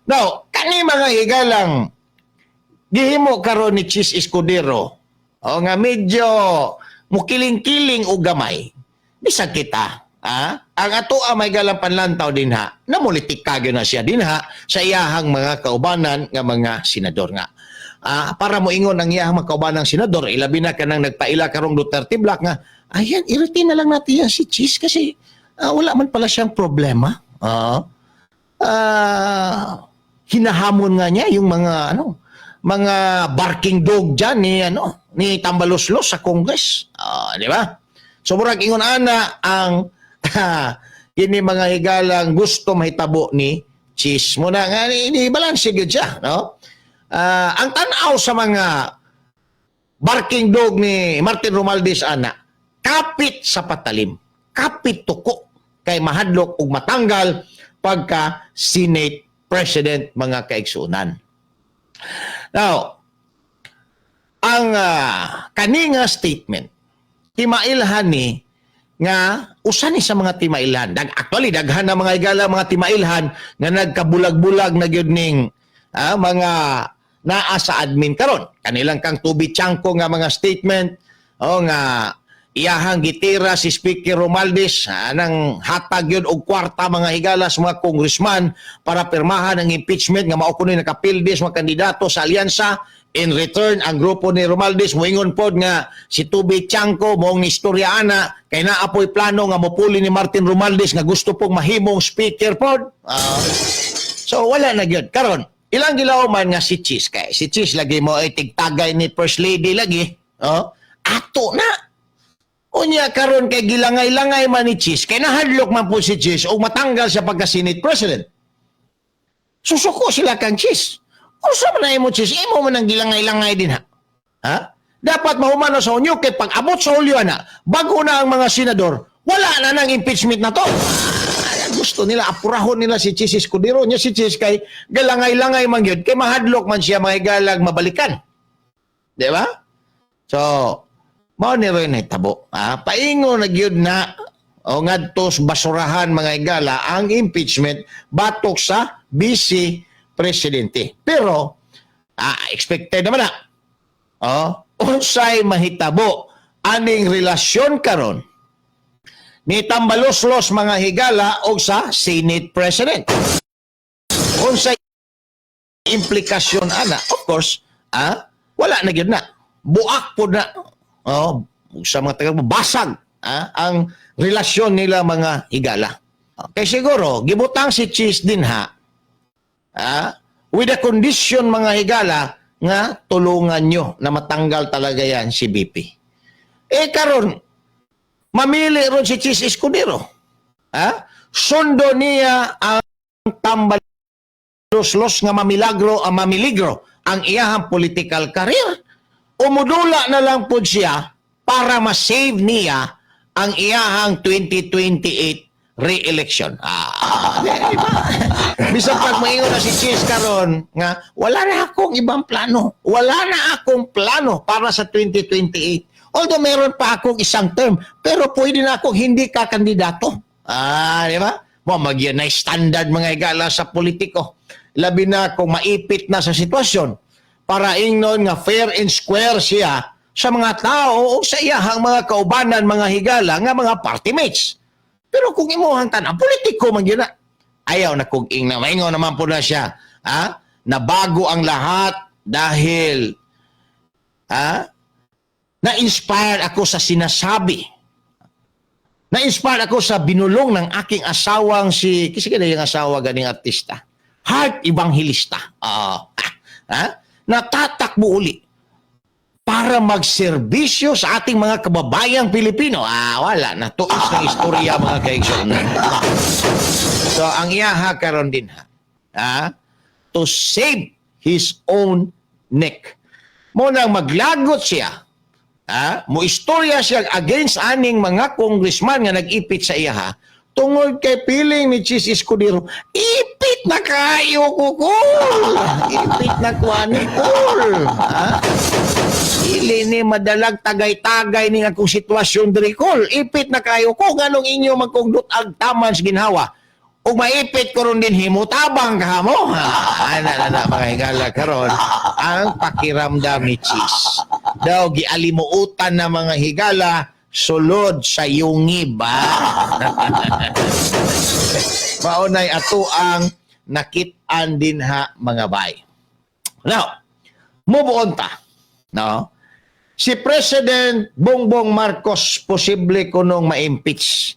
Now, kani mga higalang gihimo karon ni Chiz Escudero, o nga medyo mukiling-kiling og gamay. Bisag kita, ah, ang ato ang may galang panlantaw din ha, namulitik na siya din ha sa iyahang mga kaubanan nga mga senador nga. Ah, para moingon ang iyahang mga kaubanang senador, ilabi na kanang nagpaila karong Duterte Black nga, ayan, i-retain na lang natin yan si Chiz kasi wala man pala siyang problema. Ah, hinahamon nga niya yung mga ano, mga barking dog diyan ni ano, ni Tambaloslos sa Congress. Ah, di ba? So murag ingon ana ang kini, mga higalang, gusto mahitabo ni Chiz mo na nga ni balanse gyud siya, no? Ah, ang tan-aw sa mga barking dog ni Martin Romualdez ana, kapit sa patalim, kapit tuko kay mahadlok ug matanggal pagka Senate President, mga kaigsunan. Now, ang kaninga statement, timailhan ni nga usa ni sa mga timailhan. Actually, daghan na, mga higala, mga timailhan nga nagkabulag-bulag na gyud ning mga naa sa admin karon. Kanilang kang Toby Tiangco nga mga statement o nga iyahang gitira si Speaker Romualdez nang hatag yun og kwarta, mga higala, sa mga congressman para pirmahan ang impeachment nga mao kunoy nakapildi sa mga kandidato sa alyansa. In return, ang grupo ni Romualdez moingon pod nga si Toby Tiangco moong istorya ana kay naa poy plano nga mopuli ni Martin Romualdez nga gusto pong mahimong speaker pod. So wala na gyud. Karon, ilang gilauman nga si Chiz, kay si Chiz lagi mo ay tigtagay ni First Lady lagi, oh. Ato na. Unya karon kay gilangay-langay man ni Chiz, kay nahadlok man po si Chiz o matanggal siya pagka Senate President. Susuko sila kang Chiz. Unsa man na imo, Chiz, imo man ang gilangay-langay din ha. Ha? Dapat mahumano sa unyo kay pag abot sa Hulyo na, bago na ang mga senador, wala na nang impeachment na to. Ah, gusto nila, apurahon nila si Chiz Escudero. Nya si Chiz kay galangay-langay man yun, kay mahadlok man siya, mga higalag, mabalikan. Di ba? So, mao ni rin tabo. Ah, paingon na gyud na o ngadto sa basurahan, mga higala, ang impeachment batok sa vice presidente. Pero expected naman na. Oh, unsay mahitabo aning relasyon karon ni Tambaloslos, mga higala, og sa Senate President? Unsay implikasyon ana? Of course, wala na gyud na. Buak po na. Oh, sa mga taga basag ang relasyon nila, mga higala. Kay siguro gibutang si Chiz din ha with the condition, mga higala, nga tulungan nyo na matanggal talaga yan si VP. Eh karon mamili ron si Chiz Escudero. Ha? Sundo niya ang Tambaloslos nga mamilagro ang mamiligro ang iyahang political career. Umudula na lang po siya para ma-save niya ang iyahang 2028 re-election. Ah, di ba? Bisan pag maingon na si Chiz karon nga wala na akong ibang plano. Wala na akong plano para sa 2028. Although meron pa akong isang term, pero pwede na akong hindi ka kandidato. Ah, di ba? Mo magyan na standard, mga higala, sa politiko. Labi na kung maipit na sa sitwasyon para ingnon nga fair and square siya sa mga tao o sa iyahang mga kaubanan, mga higala, nga mga party mates. Pero kung imuhang tanang politiko man gyud na, ayaw na kung ingna, maingon naman po na siya, ha? Nabago ang lahat dahil na-inspire ako sa sinasabi. Na-inspire ako sa binulong ng aking asawang si, kasi kada yung asawa ganing artista. Heart Evangelista. Ah, ha? Natatakbo uli para magserbisyo sa ating mga kababayang Pilipino. Ah, wala. Natuis ng istorya, mga kaigsoon. So, ang iyaha karon din ha, to save his own neck. Mo nang maglagot siya, mo istorya siya against aning mga congressman nga nag-ipit sa iyaha tungod kay feeling ni Chiz Escudero, ipit. Ipit na kayo ko, Kol. Ipit na ko ani, Kol. Ha? Dili ni madalag tagay-tagay ning akong sitwasyon diri, Kol. Ipit na kayo ko nganong inyo magkugdot ag taman sa ginhawa. Ug maipit ko ron din himutabang ka mo. Ha, ana na na, mga higala, karon ang pakiramdam ni Chiz. Daw gialimuutan na, mga higala, sulod sa yungi ba? Maunay ato ang nakit-an dinha, mga bay. Now, move on ta. No? Si President Bongbong Marcos, posible kunong ma-impeach.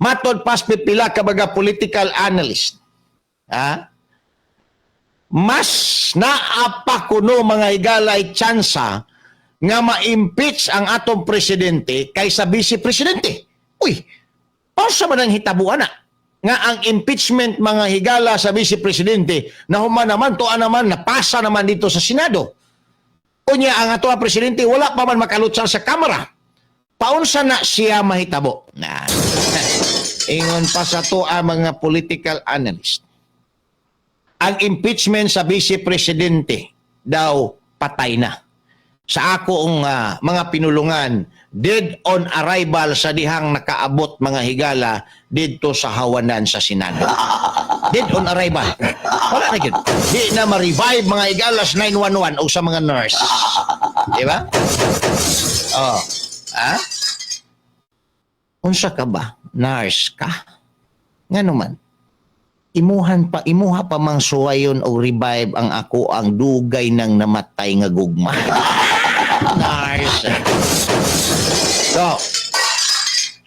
Matod pas pipila ka mga political analyst. Ha? Mas naa pa kuno, mga higalay, tsansa nga ma-impeach ang atong presidente kaysa vice presidente. Uy, pausa man ang hitabuan na nga ang impeachment, mga higala, sa vice presidente na human naman, tuan naman, napasa naman dito sa Senado. Unya ang ato ang presidente wala pa man makalutsar sa Kamara. Paunsa na siya mahitabo? Na. Ingon pa sa to ang mga political analyst, ang impeachment sa vice presidente daw patay na. Sa akong mga pinulungan, dead on arrival sa dihang nakaabot, mga higala, didto sa hawanan sa Senado. Dead on arrival. Wala na gyud. Di na ma-revive, mga higala, sa 911 o sa mga nurse. Di ba? Oh. Ha? Unsa ka ba? Nurse ka? Nga naman, imuhan pa imuha pa mang suwayon o revive ang ako ang dugay ng namatay nga gugma. Nurse. So,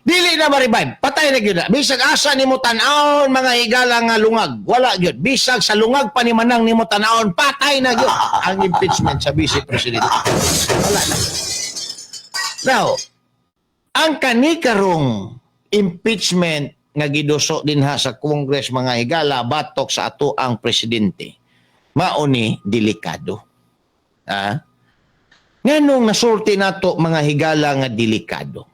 dili na ma-revive. Patay na gyud na. Bisag asa nimo tan-awon, mga higala, nga lungag, wala gyud. Bisag sa lungag pa ni Manang nimo tan-awon, patay na gyud ang impeachment sa vice president. Wala na. Now, ang kanikarong impeachment nga giduso dinha sa Congress, mga higala, batok sa ato ang presidente, mao ni delikado. Ha? Nganong nasulti nato, mga higala, nga delikado?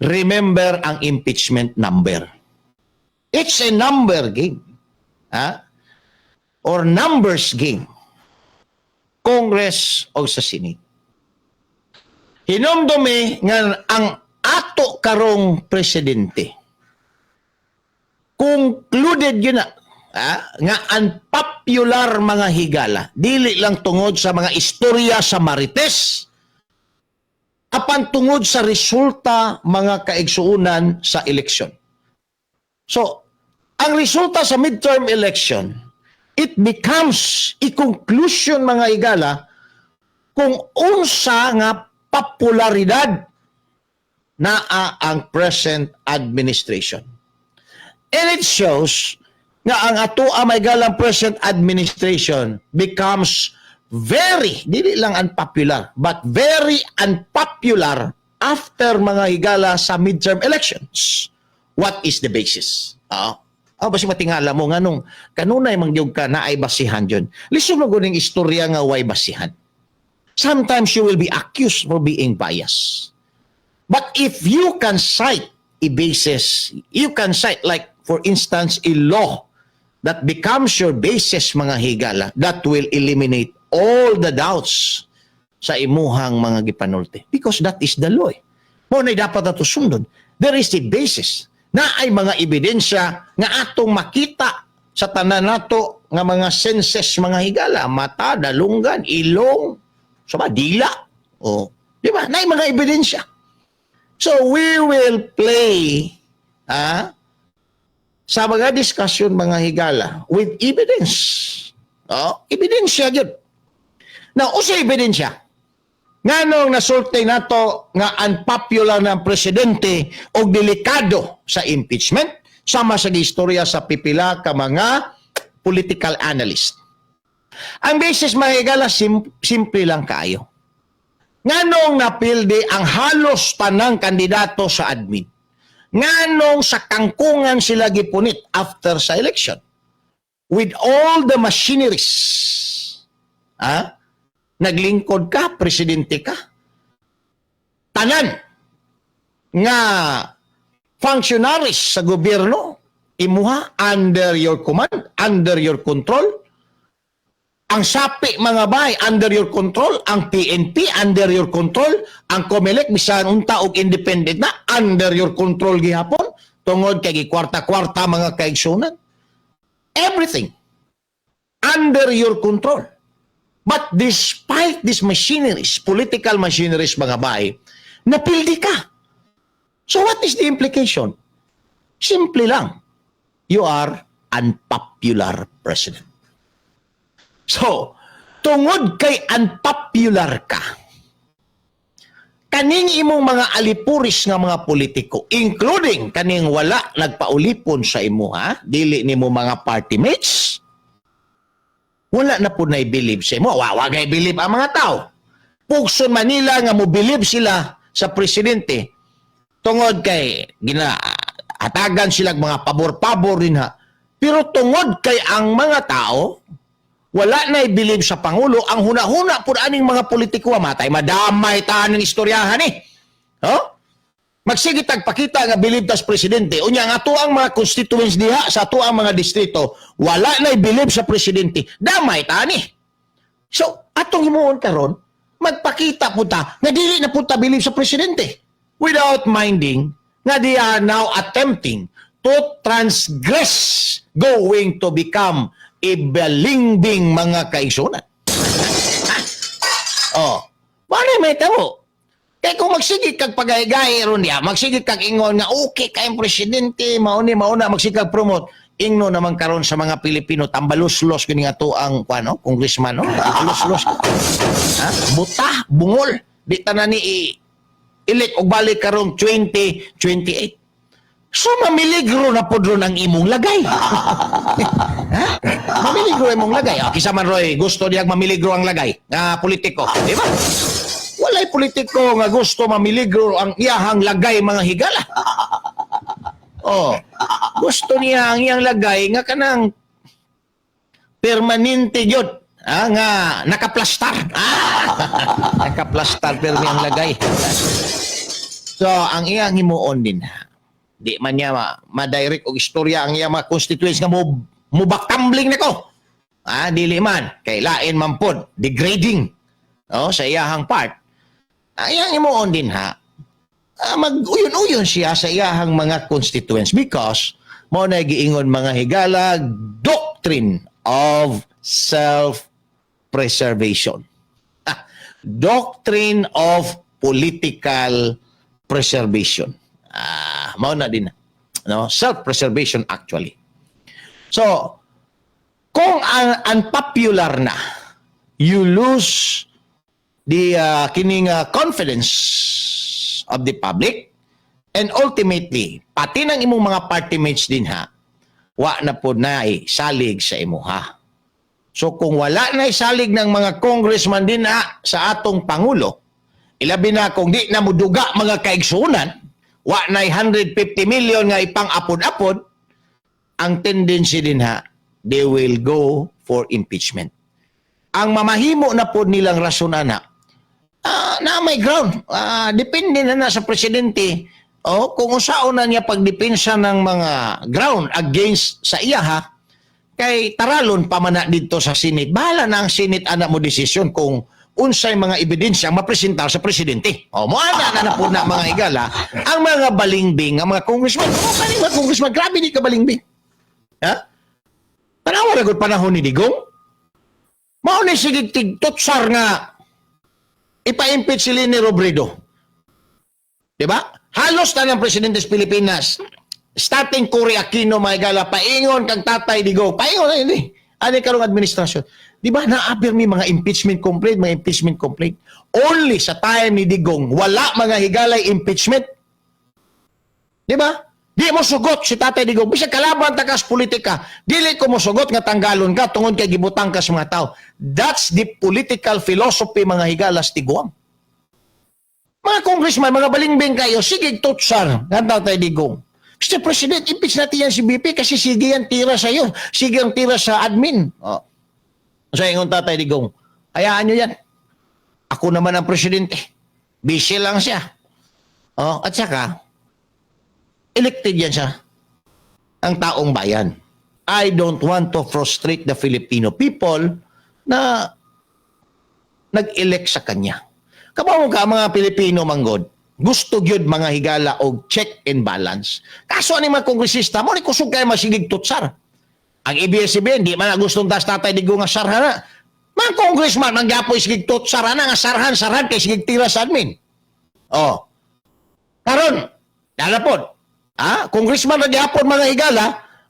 Remember ang impeachment number. It's a number game. Ha? Or numbers game. Congress o sa Senate. Hinumdumi nga ang ato karong presidente concluded yun na nga unpopular, mga higala, dili lang tungod sa mga istorya sa Marites, apan tungod sa resulta, mga kaigsuunan, sa eleksyon. So ang resulta sa midterm election, it becomes a conclusion, mga higala, kung unsa nga popularidad naa ang present administration. And it shows nga ang ato may galang present administration becomes very, dili lang unpopular, but very unpopular after, mga higala, sa midterm elections. What is the basis? Ah, basi matingala mo nganong kanunay mangyug ka na ay basihan yun. Lisod mo guning istorya nga way basihan. Sometimes you will be accused for being biased. But if you can cite a basis, you can cite, like, for instance, a law that becomes your basis, mga higala, that will eliminate all the doubts sa imuhang mga gipanulti. Because that is the law, eh. Mao na dapat ato sundon. There is a basis na ay mga ebidensya nga atong makita sa tanan nato nga mga senses, mga higala, mata, dalunggan, ilong, sa dila. O, di ba? Na mga ebidensya. So we will play sa mga discussion, mga higala, with evidence. Oh, ebidensya gyud. Now, usa ebidensya? Nganong nasulti nato nga unpopular ng presidente o delikado sa impeachment sama sa istorya sa pipila ka mga political analyst? Ang basis, mga higala, simple lang kaayo. Nganong napildi ang halos tanang kandidato sa admin? Nganong sa kangkungan sila gipunit after sa election? With all the machineries. Ha? Naglingkod ka, presidente ka. Tanan nga functionaries sa gobyerno, Imuha, under your command, under your control. Ang SAPI, mga bay, under your control. Ang PNP, under your control. Ang COMELEC, bisan unta og independent na, under your control gihapon. Tungod kay gikwarta-kwarta, mga kaigsunan. Everything under your control. But despite these machineries, political machineries, mga bay, napildi ka. So what is the implication? Simple lang. You are unpopular president. So, tungod kay unpopular ka, kaning imong mga alipuris nga mga politiko, including kaning wala nagpaulipon sa imo ha, dili nimo mga party mates, wala na po na believe sa imo. Wa gay believe ang mga tao. Pugson Manila nga mo believe sila sa presidente tungod kay gina hatagan sila mga pabor-pabor din ha. Pero tungod kay ang mga tao wala na believe sa pangulo, ang huna-huna pud aning mga politiko, matay madamay ta ning istoryahan eh. Oh? Magsige tag pakita nga believe tas presidente. Unya nga ato ang mga constituents diha sa ato ang mga distrito, wala na believe sa presidente. Damay ta ni. So, atong himuon karon, magpakita pud ta nga dili na pud ta believe sa presidente without minding nga they are now attempting to transgress, going to become a balingbing, mga kaigsunan. Ha? Oh, wala may tao. Kay kung magsige kag pagay-gay ron niya, magsige kag ingon nga okay kay presidente, mao ni mao na, magsige kag promote, ingno naman karon sa mga Pilipino, tambaluslos kini nga to ang kuan no, congressman no, tambaluslos. Ha? Buta, bungol, di tanan ni i elect og balik karong 2028. So mamiligro na pod ron ang imong lagay. Ha? Mamiligro imong lagay. Ah, kisa man roy gusto diyag mamiligro ang lagay nga politiko, di ba? Walay politiko nga gusto mamiligro ang iyahang lagay, mga higala. Oh, gusto niya ang iyang lagay nga kanang permanente gyud. Ah, nga nakaplastar. Ah, nakaplastar permi ang lagay. So, ang iyang himuon din, di man niya ma-direct og istorya ang iyang mga constituents nga mo mubaktambling nako. Ah, dili man kay lain man pod, degrading. Oh, sa iyahang part. Ang iyang himuon din ha, mag-uyon-uyon siya sa iyahang mga constituents because mo na giingon, mga higala, doctrine of self-preservation. Ah, doctrine of political preservation. Ah, mao na din. No? Self-preservation actually. So, kung ang unpopular na, you lose the kining confidence of the public and ultimately pati ng imong mga party mates din ha, wa na po na salig sa imuha. So kung wala na salig ng mga congressman din ha sa atong pangulo, ilabi na kung di na muduga, mga kaigsunan, wa na 150 million nga ipang apod-apod, ang tendency din ha, they will go for impeachment. Ang mamahimo na po nilang rason ana, na may ground. Ah, depende na na sa presidente. Oh, kung unsaon na niya pagdepensa ng mga ground against sa iya ha, kay taralon pa man na dito sa Senate. Bahala na ang Senate ana mo desisyon kung unsay mga ebidensya ang mapresentar sa presidente. O, mo ana na na po na, mga higala, ang mga balingbing, ang mga congressman. O, kaning mga congressman, grabe ni ka balingbing. Ha? Tanawa na gud panahon ni Digong. Mao ni sige tigtutsar nga ipa-impeach si Leni Robredo. Di ba? Halos tanang presidente sa Pilipinas, starting Cory Aquino, mga higala, paingon kang Tatay Digong. Paingon na hindi. Ano karong administrasyon? Di ba naapir mi mga impeachment complaint, mga impeachment complaint? Only sa time ni Digong, wala, mga higalay, impeachment. Di ba? Di mo sugot si Tatay Digong. Bisag kalaban ta kas politika, dili ko mo sugot nga tanggalon ka tungod kay gibutang ka sa mga tao. That's the political philosophy, mga higalas, tiguang. Mga congressman, mga balingbing kayo, sige, tutsar nga Tatay Digong. "Mr. President, impeach natin yan si VP kasi sige yan tira sa iyo. Sige ang tira sa admin." Oh. Sa ingon Tatay Digong, "Hayaan nyo yan. Ako naman ang presidente." Busy lang siya. Oh, at saka, elected yan siya. Ang taong bayan. I don't want to frustrate the Filipino people na nag-elect sa kanya. Kabawo ka mga Pilipino manggod, gusto gyud, mga higala, og check and balance. Kaso ani mga kongresista mo ni kusog kay masigig tutsar. Ang ABS-CBN di man na gustong tas Tatay Digong nga sarhan na. Mga congressman man gyapoy sigig tutsar ana nga sarhan sarhan kay sigig tira sa admin. Oh. Karon, dala pod. Ha? Congressman na gyapon, mga higala,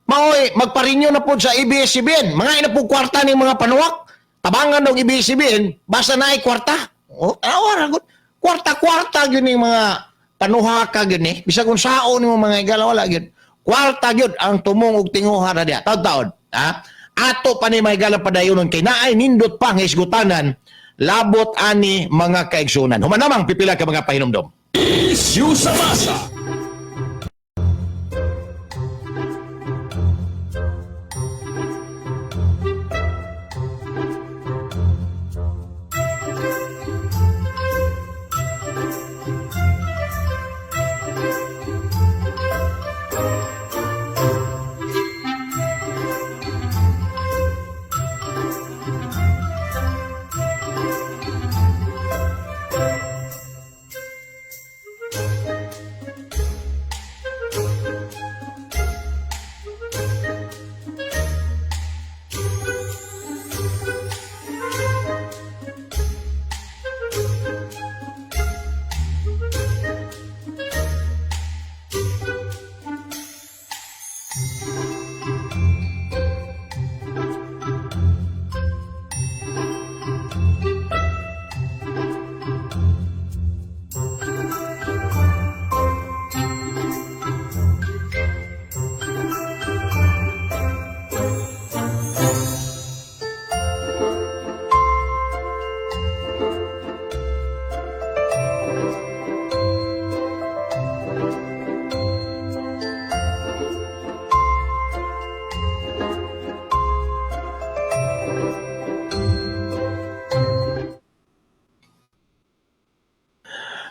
maoy magpa-renew na pod sa ABS-CBN. Mga ina po kwarta ning mga panuwak. Tabangan ng ABS-CBN, basta naay kwarta. Oh, tanawa ra gud. Kwarta-kwarta gyud ning mga panuhaka gyud ni. Bisag unsaon nimo, mga higala, wala gyud. Kwarta gyud ang tumong og tinguha na diha. Taud-taod. Ha? Ato pa ni mga higala padayonon kay naay nindot pa nga isgutanan labot ani, mga kaigsunan. Human namang pipila ka mga pahinumdom. Issue sa masa.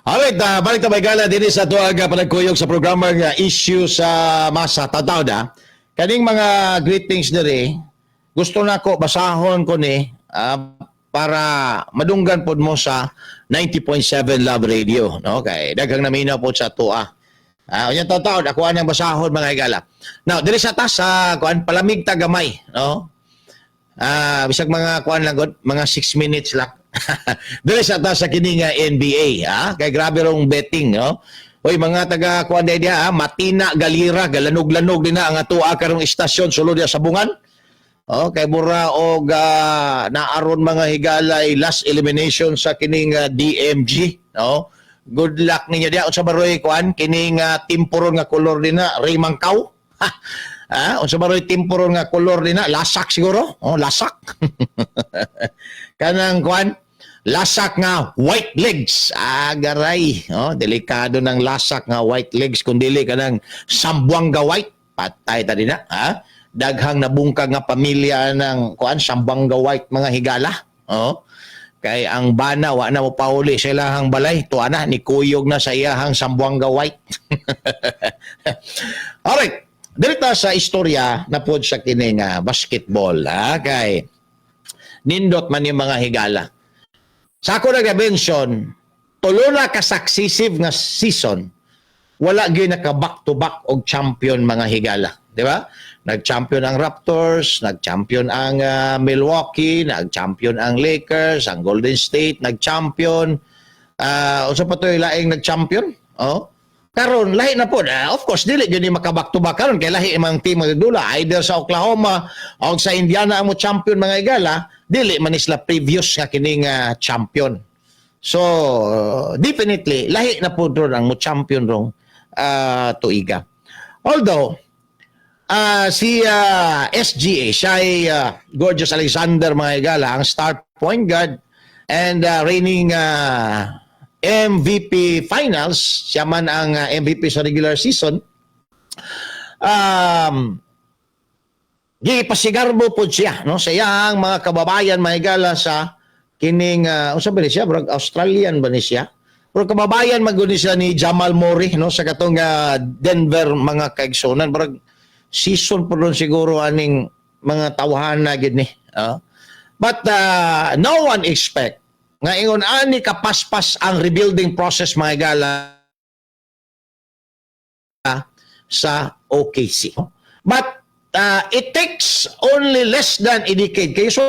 Alright, balik ta gala dinhi sa tuag panagkuyog sa programa nga Issue sa Masa. Tataw na. Kaning mga greetings diri, gusto nako basahon ko ni para madunggan pod mo sa 90.7 Love Radio, no? Kay daghang naminaw pod sa tua. Unya taw ako anang basahon, mga higala. Now, diri sa tas sa kuan, palamig ta gamay, no? Bisag mga kuan lang gud, mga 6 minutes lang. Diri sa ta sa kini nga NBA, ha? Kay grabe rong betting, no? Hoy mga taga kuan diha, ha? Matina Galira, galanog-lanog din na ang atua karong istasyon sulod diha sa Bungan. Oh, kay mura og naaron, mga higalay, last elimination sa kining DMG, no? Good luck ninyo diha. Unsa ba roy kuan kining timpuron nga kolor din na Ray Mangkaw? Ha, unsa ba roy timpuron nga kolor din na? Lasak siguro? Oh, lasak. Kanang kuan, lasak nga white legs. Ah, garay. Oh, delikado ng lasak nga white legs kung dili kanang Sambuanga white. Patay ta din na, ha? Daghang nabungkag nga pamilya ng kuan Sambuanga white, mga higala. Oh. Kay ang bana wa na mo pauli sa ilahang balay, tuwa na ni kuyog na sa iyahang Sambuanga white. Alright. Dirita sa istorya na pod sa kini nga basketball, ha, kay nindot man yung mga higala. Sa ako nag-mention, tulo na ka successive nga season, wala gyud naka back to back og champion, mga higala, di ba? Nag-champion ang Raptors, nag-champion ang Milwaukee, nag-champion ang Lakers, ang Golden State nag-champion. Unsa pa to'y laing nag-champion? Oh. Karon lahi na po. Of course dili gyud ni maka back to back karon kay lahi imang team magdula, either sa Oklahoma o sa Indiana ang mo champion, mga higala, dili man ni sila previous nga kining champion. So, definitely lahi na po ron ang mo champion rong tuiga. Although si SGA, siya ay Gorgeous Alexander, mga higala, ang star point guard and reigning MVP finals, siya man ang MVP sa regular season. Gipasigarbo po siya, no, sa iyang mga kababayan, mga higala, sa kining unsa ba ni siya, murag Australian ba ni siya? Pero kababayan man gud ni siya ni Jamal Murray, no, sa katong Denver, mga kaigsunan. Murag Season po ron siguro aning mga tawahan na gid ni. Ah. But no one expect nga ingon ani kapaspas ang rebuilding process, mga higala, sa OKC. But it takes only less than a decade. Kaya so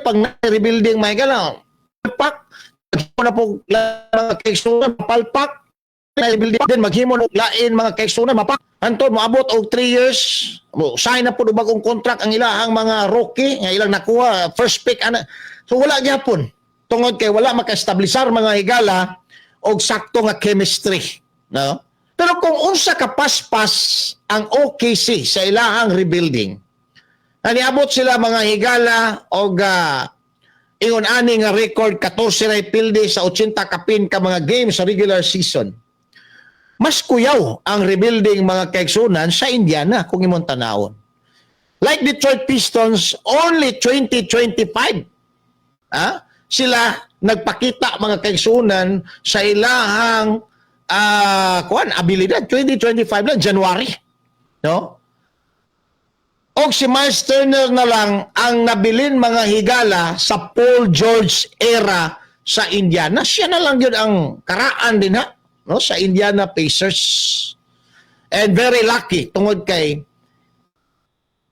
pag rebuilding, mga higala, palpak, maghimo na po mga kaigsunan, palpak, rebuilding din, maghimo na lain, mga kaigsunan, mapak. Anton, moabot og 3 years, mo sign na po og bagong contract ang ilahang mga rookie nga ilang nakuha, first pick. Ana. So wala gyapon. Tungod kay wala maka-establisar, mga higala, og sakto nga chemistry. No? Pero kung unsa ka paspas ang OKC sa ilahang rebuilding, na niabot sila, mga higala, og ingon ani nga record, 14 ray pildi sa 80 kapin ka mga games sa regular season. Mas kuyaw ang rebuilding, mga kaigsunan, sa Indiana kung imong tanawon. Like Detroit Pistons, only 2025 sila nagpakita, mga kaigsunan, sa ilahang kuan abilidad, 2025 lang, January, no? Og si Miles Turner na lang ang nabilin, mga higala, sa Paul George era sa Indiana. Siya na lang yun ang karaan din ha, no, sa Indiana Pacers. And very lucky tungod kay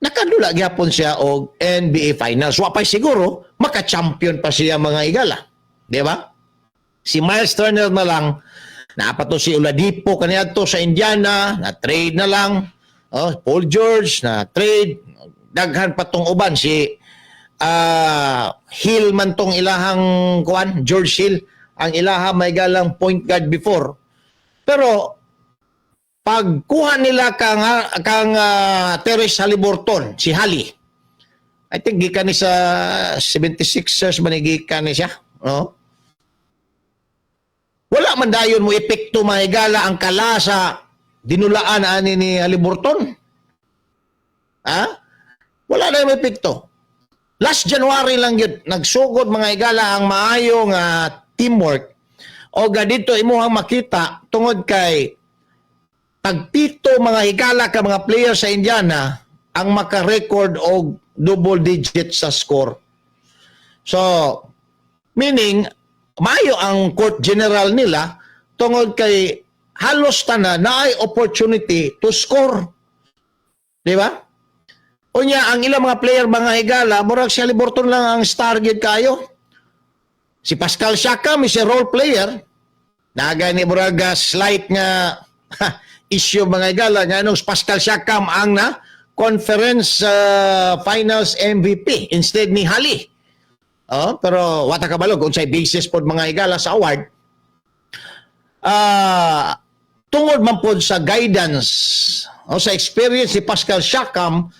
nakadula gyapon siya og NBA Finals. Wa pa siguro maka-champion pa siya, mga higala. Di ba? Si Miles Turner na lang. Naa pa to si Oladipo kaniadto sa Indiana, na trade na lang. Oh, Paul George na trade, daghan pa tong uban, si Hill man tong ilahang kuan, George Hill ang ilaha may galang point guard before. Pero pagkuha nila kang Tyrese Haliburton, si Hali. I think gikan ni sa 76ers man ni gikan ni siya, no? Wala man dayon mo epekto, mahigala, ang kala sa dinulaan ani ni Haliburton. Ha? Wala na yung epekto. Last January lang yun, nagsugod, mga higala, ang maayo nga teamwork. O ga dito imuhang makita tungod kay tagpito, mga higala, ka mga player sa Indiana ang maka-record og double digit sa score. So, meaning, maayo ang court general nila tungod kay halos tanan naay opportunity to score. Di ba? Unya, ang ilang mga player, mga higala, murag si Haliburton lang ang star gid kayo. Si Pascal Siakam is a role player. Naga ni murag slight nga issue, mga higala, nga nung Pascal Siakam ang na conference finals MVP instead ni Hali. Oh, pero wa ta kabalo kung unsay basis pod, mga higala, sa award. Tungod man pod sa guidance o sa experience ni Pascal Siakam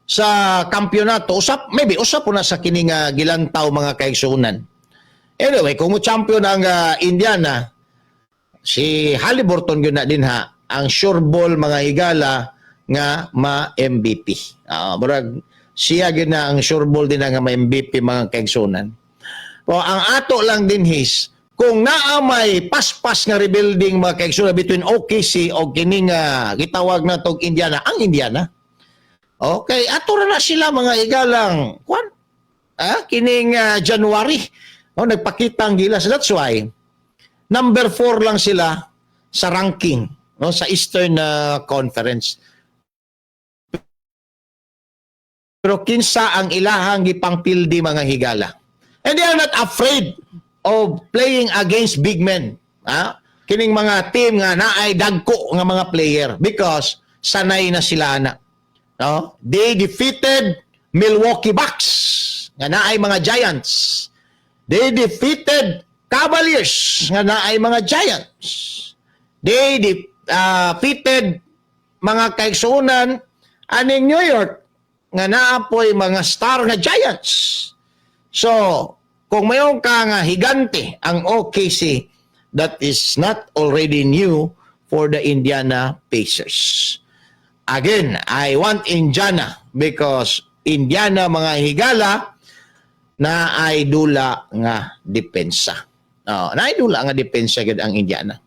sa kampyonato, usap maybe usap po na sa kini nga gilantaw, mga kaigsunan. Anyway, kung mo champion ang Indiana, si Haliburton yun na din ha ang sure ball, mga higala, nga ma-MVP. Murag siya gyud na ang sure ball din nga ma-MVP, mga kaigsunan. O ang ato lang din his kung naa may paspas nga rebuilding, mga kaigsunan, between OKC o kining gitawag na tog Indiana, ang Indiana. Okay, ato ra na sila, mga igalang, kwan? Kining January. Oh, nagpakita ang gilas. That's why number 4 lang sila sa ranking, no, sa Eastern Conference. Pero kinsa ang ilahang gipangpildi, mga higala? And they are not afraid of playing against big men. Ha? Kining mga team nga naay dagko nga mga player because sanay na sila na. No? They defeated Milwaukee Bucks nga naay mga giants. They defeated Cavaliers nga naay mga giants. They defeated, mga kaigsunan, aning New York nga naapoy mga star nga giants. So, kung mayon ka nga higante ang OKC, that is not already new for the Indiana Pacers. Again, I want Indiana because Indiana, mga higala, na ay dula nga depensa. Oh, na ay dula nga depensa gid ang Indiana.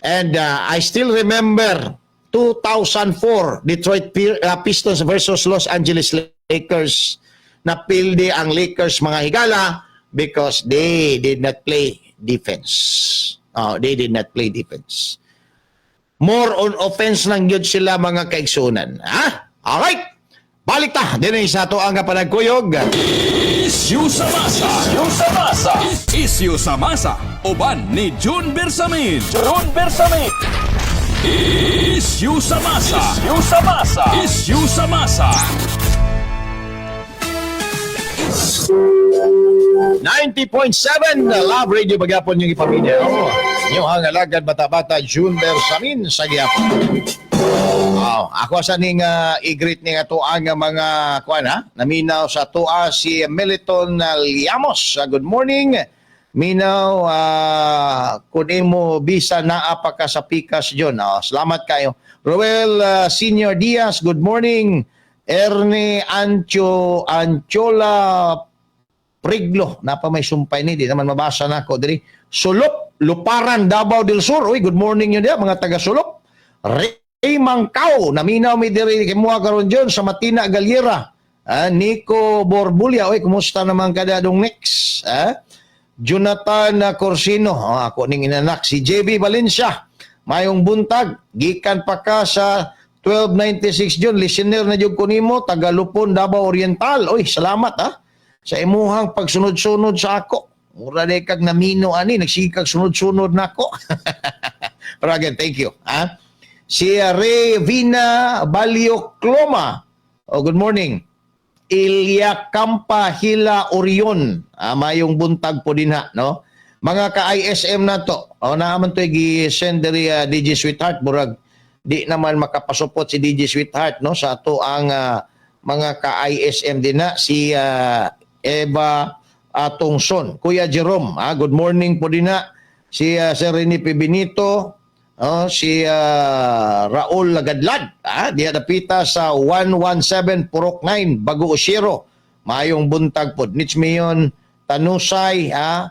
And I still remember 2004, Detroit Pistons versus Los Angeles Lakers. Napildi ang Lakers, mga higala, because they did not play defense. Oh, they did not play defense. More on offense lang yun sila, mga kaigsunan. Ha? Alright! Balik ta din sa ato ang panagkuyog. Issue sa masa. Issue sa masa. Issue sa masa. Uban ni June Bersamin. June Bersamin. Issue sa masa. Issue sa masa. Issue sa masa. 90.7 Love Radio pagyapon yung ipamilya. Oh, inyong alagad bata-bata June Bersamin sa gyapon. Oh, ako sa ning i-greet ning ato ang mga kuan ha, naminaw sa atoa si Meliton Liamos. Good morning. Minaw, kun imo bisa naa pa ka sa pikas, John. Oh, salamat kayo. Roel Senior Diaz, good morning. Ernie Ancho Anchola Priglo, napa may sumpay ni, di naman mabasa na ako diri. Sulop, Luparan, Davao del Sur. Uy, good morning yun diya, mga taga Sulop. Ray Mangkaw, naminaw mi diri kimuha karon John sa Matina Galiera. Ah, Nico Borbulia, uy, kumusta naman kada dong next? Ah, Jonathan Corsino, oh, ako ning inanak si JB Valencia. Mayong buntag, gikan pa ka sa 1296 John, listener na jud ko nimo, taga Lupon, Davao Oriental. Uy, salamat ha sa imuhang pagsunod-sunod sa ako. Mura di kag namino ani, nagsikag sunod-sunod nako. Pero again, thank you. Ha? Si Ray Vina Baliocloma. Oh, good morning. Ilya Kampa Hila Orion. Ah, mayong buntag po din ha, no? Mga ka-ISM na to. O, naaman to gi-send diri DJ Sweetheart, murag di naman makapasupot si DJ Sweetheart, no, sa ato ang mga ka-ISM din na si Eva Atongson. Kuya Jerome, ah, good morning po din na. Si Sir Rene P. Benito, oh, si Raul Lagadlad, ah, diha dapita sa 117 Purok 9, Bago Osiro. Maayong buntag po. Nits Mayon Tanusay, ah,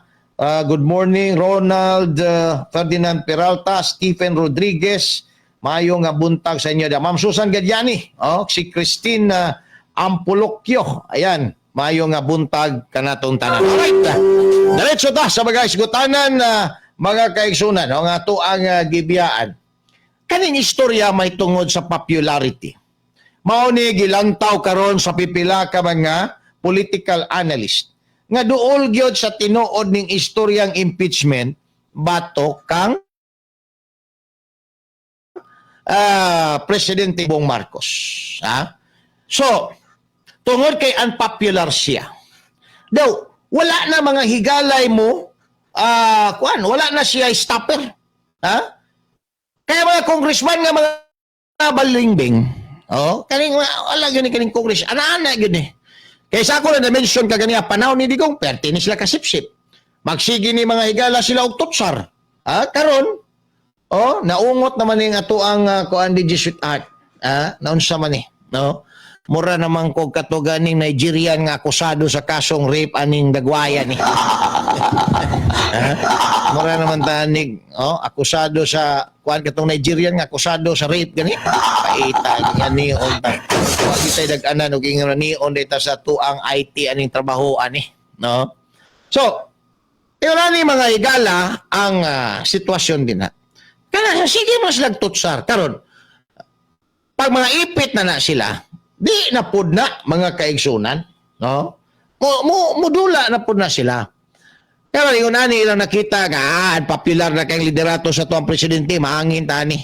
good morning Ronald Ferdinand Peralta, Stephen Rodriguez, maayong nga buntag sa inyo. Ma'am Susan Gadyani, oh, si Christine Ampulokyo. Ayan, maayong nga buntag kanatong tanan. Alright. Diretso ta sa mga isgutanan na mga kaigsunan, o nga to ang gibiyaan. Kaning istorya may tungod sa popularity. Mao ni gilantaw karon sa pipila ka mga political analyst nga duol gyud sa tinuod ning istoryang impeachment batok kang Presidente Bongbong Marcos. Ha? So, tungod kay unpopular siya. Daw, wala na mga higalay mo, kuan, wala na siya stopper. Ha? Kaya mga congressman nga mga balingbing, oh, kaning wala gyud ni kaning congress, ana-ana gyud ni. Kaysa ako na na-mention kaganiya, panahon ni Digong, perte ni sila kasipsip. Magsige ni mga higala sila og tutsar. Ha? Karon, oh, naungot naman ning ato ang kuan di Sweetheart. Ah, naunsa man ni, no? Mura naman kog kato ganing Nigerian nga akusado sa kasong rape aning dagwaya ni. Ha? Mura naman tanig, oh, akusado sa kuan katong Nigerian nga akusado sa rape gani. Paita niya ni ta. Wa gitay dag-anan og ingon ni on dita sa tuang IT aning trabaho ani, no? So, tingnan ni mga higala ang sitwasyon din na. Kana sige mas lagtutsar karon. Pag mga ipit na na sila, di na pud na mga kaigsunan, no? Mo mo mudula na pud na sila. Pero ingon ani ilang nakita nga popular na kang liderato sa tuang presidente, maangin tani.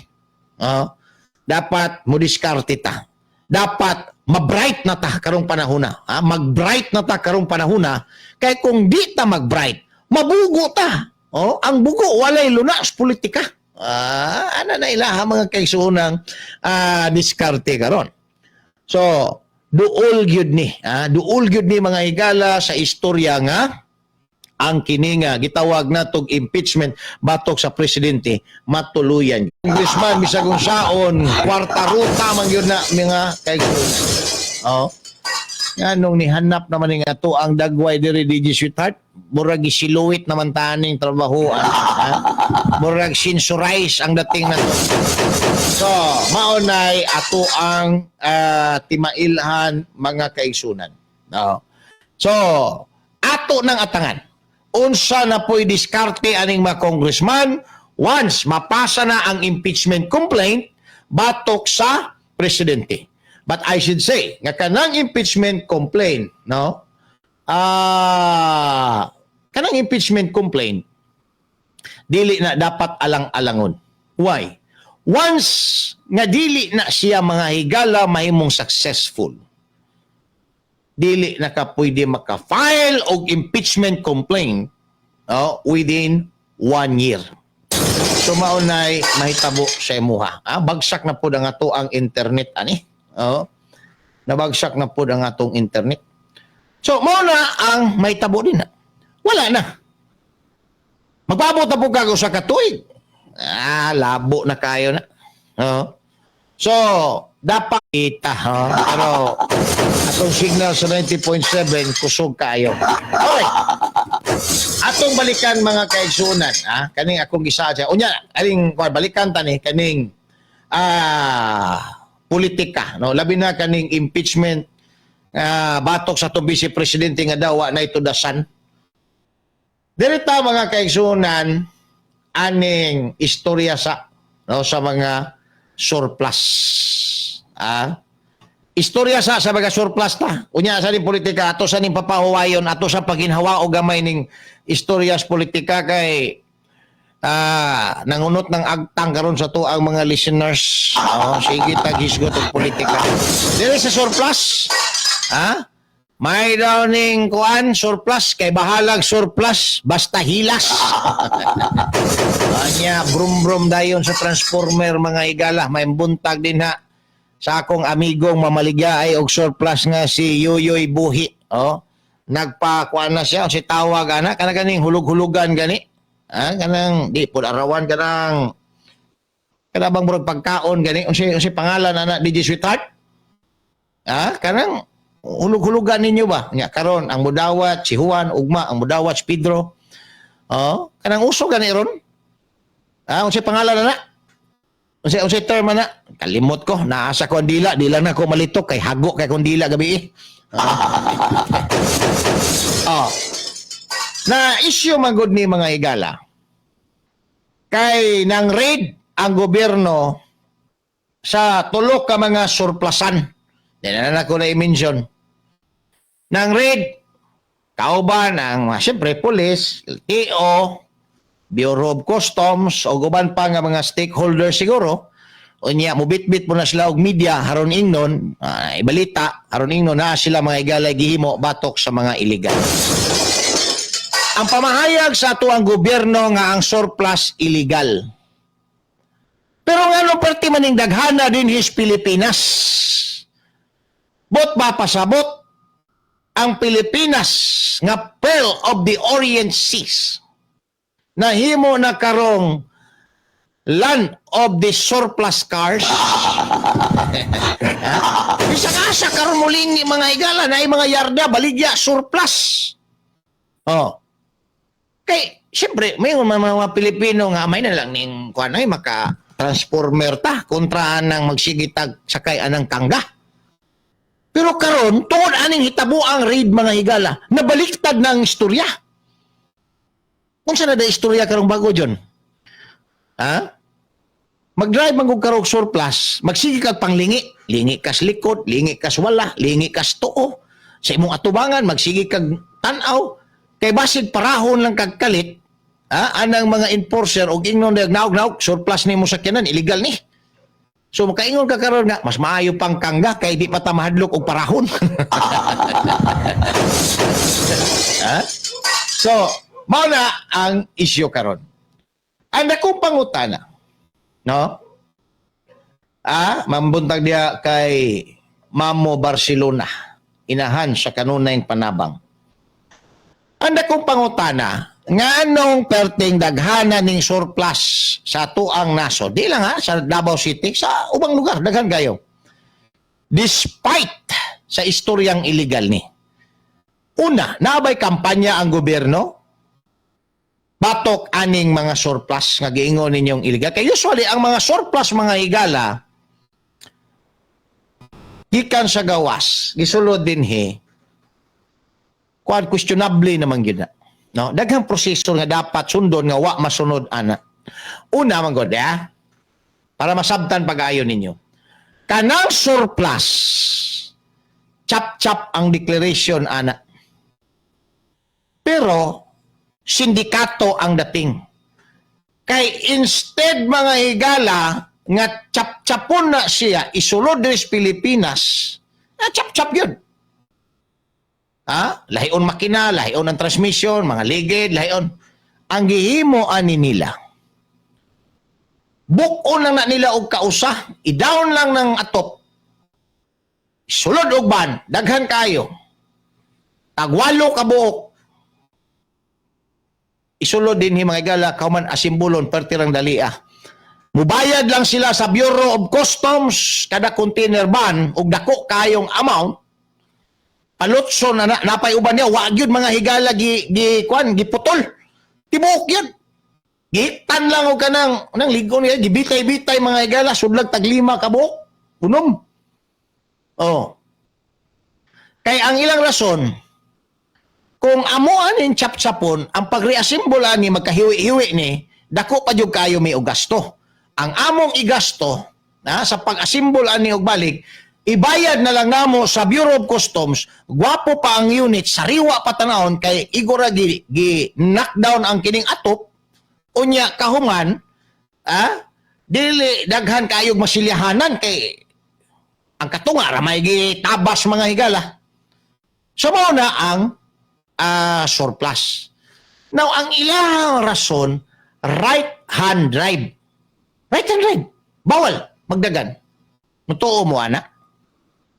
No? Dapat mo diskarte ta. Dapat ma-bright na ta karong panahon na. Ha? Mag-bright na ta karong panahon na. Kay kung di ta mag-bright, mabugo ta. Oh, ang bugo walay lunas politika. Ah, ana na ilaha mga kaigsuonang diskarte karon. So, duol gyud ni, duol gyud ni mga higala sa istorya nga ang kini nga gitawag natog impeachment batok sa presidente matuluyan. Congressman bisag unsaon, kwarta ruta man gyud na mga kaigsuonan. Oh. Nganong nihanap naman ni nga to ang dagway diri, DJ Sweetheart, murag gisiluwit naman taning trabahoan, ha? Murag sensorize ang dating na to. So, maunay ato ang timailhan, mga kaigsunan. No? So, ato ng atangan. Unsa na po'y diskarte aning mga congressman once mapasa na ang impeachment complaint batok sa presidente. But I should say, nga kanang impeachment complaint, no? Kanang impeachment complaint dili na dapat alang-alangon. Why? Once nga dili na siya, mga higala, mahimong successful, dili na ka pwede maka-file og impeachment complaint, no, within one year. So maunay mahitabo sa imuha. Bagsak na pud ang ato ang internet ani. Oh. Nabagsak na pud ang atong internet. So mao na ang mahitabo din na. Wala na. Magpaabot na po kag usa ka tuig. Labo na kayo na. Oh. So, dapat kita. Oh. Pero atong signal sa 90.7 kusog kayo. Okay. Atong balikan, mga kaigsunan, kaning akong gisa siya. Unya, aning kuwan, balikan tani kaning politika, no? Labi na kaning impeachment batok sa atong vice presidente nga daw wa na itudasan. Dirita, mga kaigsunan, aning istorya sa, no, sa mga surplus. Istorya sa mga surplus ta. Unya sa ning politika ato sa ning papahuwayon, ato sa paginhawa og gamay ning istorya sa politika kay nangunot ng agtang karon sa to ang mga listeners. Oh, sige tag hisgot og politika. Dili sa surplus. Ha? May daw ning kuan surplus kay bahalag surplus basta hilas. Anya brum brum dayon sa transformer, mga higala, may buntag din ha sa akong amigong mamaligya ay og surplus nga si Yoyoy Buhi. Oh, nagpakuan na siya si tawag ana kana kaning hulug-hulugan gani. Kanang di pud arawan, kanang kana bang murag pagkaon gani, unsay pangalan ana, DJ Sweetheart? Kanang hulug-hulugan ninyo ba? Nya karon ang mudawat si Juan, ugma ang mudawat si Pedro. Oh, kanang uso gani ron. Unsay pangalan ana? Unsay term ana? Kalimot ko, naasa ko ang dila, di lang na ako malito kay hago kay kong dila gabi eh. Oh. Na issue man gud ni, mga higala. Kay nang raid ang gobyerno sa tulo ka mga surplusan. Di na na ko na i-mention. Nang raid kauban ang siyempre police, LTO, Bureau of Customs o uban pa nga mga stakeholders siguro. Unya mubitbit mo na sila og media haron ingnon, ibalita haron ingnon na sila, mga higala, gihimo batok sa mga illegal. Ang pamahayag sa ato ang gobyerno nga ang surplus illegal. Pero ngano perti maning daghana dinhis Pilipinas? Bot ba pasabot ang Pilipinas nga Pearl of the Orient Seas nahimo na karong land of the surplus cars? Ha? Bisag asa karon muling ni, mga higala, na mga yarda baligya surplus. Oh. Kay siyempre may mga Pilipino nga may na lang ning kuan ay maka transformer ta kontra anang magsigitag sakay anang kangga. Pero karon tungod aning hitabo ang raid, mga higala, nabaliktad na ang istorya. Kung sa na da istorya karong bago, John? Ha? Mag-drive man kung karong surplus, magsige kag panglingi. Lingi kas likod, lingi kas wala, lingi kas tuo. Sa imong atubangan, magsige kag tan-aw. Kay basig parahon lang kag kalit, ha? Anang mga enforcer og ingnon na naog-naog, surplus nimo sakyanan, illegal ni. So makaingon ka karon nga mas maayo pang kangga kay di pa ta mahadlok og parahon. Ha? So, mao na ang isyu karon. Ang dakong pangutana, no? Mambuntag diya kay Mamo Barcelona, inahan sa kanunay panabang. Ang dakong pangutana, nganong perting daghana ning surplus sa tuang nasod? Di lang ha, sa Davao City, sa ubang lugar, daghan kayo. Despite Sa istoryang illegal ni. Una, naa bay kampanya ang gobyerno batok aning mga surplus nga giingon ninyong illegal? Kay usually ang mga surplus, mga higala, gikan sa gawas, gisulod dinhi, kuan, questionable naman gyud na. No, daghang proseso nga dapat sundon nga wa masunod ana. Una man gud ya, para masabtan pag-ayo ninyo. Kanang surplus, chap-chap ang declaration ana. Pero sindikato ang dating. Kay instead, mga higala, nga chap-chapon na siya isulod diri sa Pilipinas, na chap-chap yun. Ha? Lahion makina, lahion ang transmission, mga ligid, lahion. Ang gihimo ani nila, buk-on lang na nila og kausa, i-down lang ng atop. Sulod og van, daghan kayo. Tagwalo ka buok. Isulod dinhi, mga higala, kauman asimbulon, pertirang dalia. Mubayad lang sila sa Bureau of Customs kada container van og dako kayong amount. Palutso na na napay uban niya, wa gyud, mga higala, gi gi kwan, giputol. Tibuok yun. Gitan lang og kanang nang ligon niya, gibitay-bitay, mga higala, sudlag tag 5 ka buok. Unom. Oh. Kay ang ilang rason, kung amo anin chap-chapon, ang pag-reassemble ani magkahiwi-hiwi ni, dako pa jud kayo may og gasto. Ang among igasto na sa pag-assemble ani og balik, ibayad na lang namo sa Bureau of Customs, gwapo pa ang unit, sariwa pa tanawon kay igora gi knockdown ang kining atop, unya kahuman, ah, dili daghan kayog masilyahanan kay ang katunga ra may gitabas, mga higala. So mao na ang surplus. Now, ang ilang rason, right hand drive. Right hand drive. Bawal magdagan. Mutuo mo ana?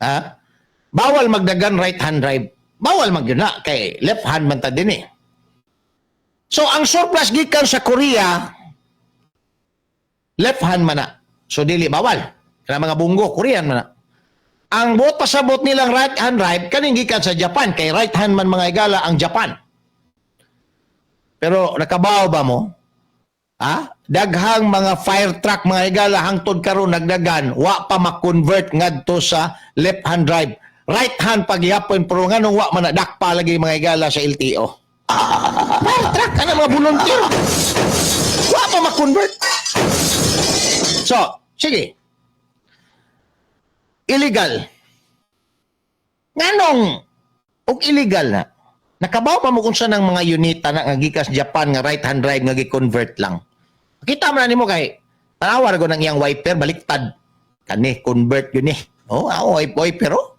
Ha? Bawal magdagan right hand drive. Bawal magyud na kay left hand man ta din eh. So ang surplus gikan sa Korea, left hand man na. So dili bawal. Kaya mga bunggo Korean man na. Ang buot pasabot nilang right hand drive kaning gikan sa Japan kay right hand man, mga higala, ang Japan. Pero nakabaw ba mo? Ha? Daghang mga fire truck, mga higala, hangtod karon nagdagan wa pa ma-convert ngadto sa left hand drive. Right hand pagyapon, pero nganong wa man na dakpa lagi, mga higala, sa LTO? Fire truck ana, mga volunteer. Wa pa ma-convert. So, sige. Illegal. Nganong og illegal na? Nakabaw pa mo kung saan ang mga unita na nga gikas Japan nga right hand drive nga gi-convert lang. Kita man na nimo kay tanawa ra ko ng iyang wiper, baliktad. Kani convert yun eh. Oh, ako wiper oh.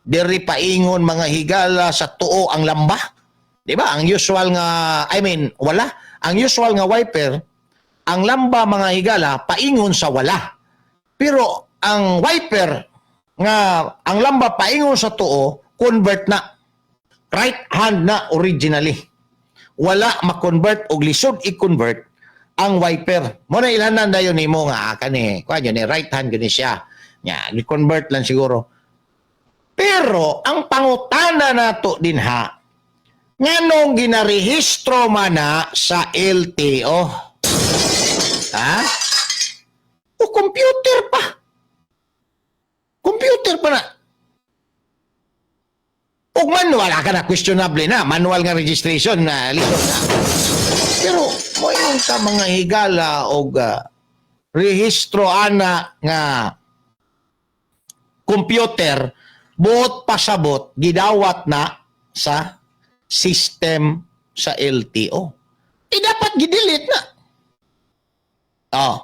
Diri paingon, mga higala, sa tuo ang lamba. Di ba? Ang usual nga, I mean, wala. Ang usual nga wiper, ang lamba, mga higala, paingon sa wala. Pero ang wiper nga ang lamba paingon sa tuo, convert na. Right hand na originally. Wala ma-convert og lisod i-convert ang wiper. Mo na ilhanan dayon nimo nga kani, kuan yun eh, right hand gani siya. Nya, gi-convert lang siguro. Pero ang pangutana nato dinha, nganong ginarehistro man na sa LTO? Ha? O computer pa. Computer pa na. Og manual, ka na, questionable na. Manual nga registration na lisod na. Pero moingon ka, mga higala, og rehistro ana nga computer, buot pasabot gidawat na sa system sa LTO. Eh dapat gidelete na. Oh,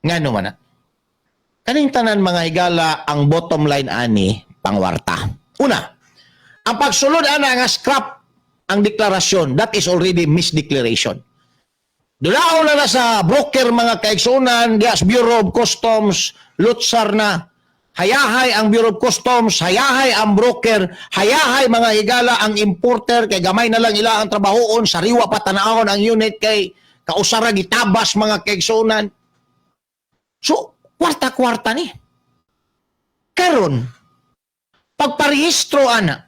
ngano man na? Kaning tanan, mga higala, ang bottom line ani pangwarta. Una, ang pagsulod ana nga scrap ang deklarasyon, that is already misdeclaration. Dulaon na na sa broker, mga kaigsunan, diya sa Bureau of Customs, lutsar na. Hayahay ang Bureau of Customs, hayahay ang broker, hayahay, mga higala, ang importer, kay gamay na lang ila ang trabahoon, sariwa pa tanawon ang unit kay kausara gitabas, mga kaigsunan. So, kwarta-kwarta ni. Karon, Pagparehistro ana,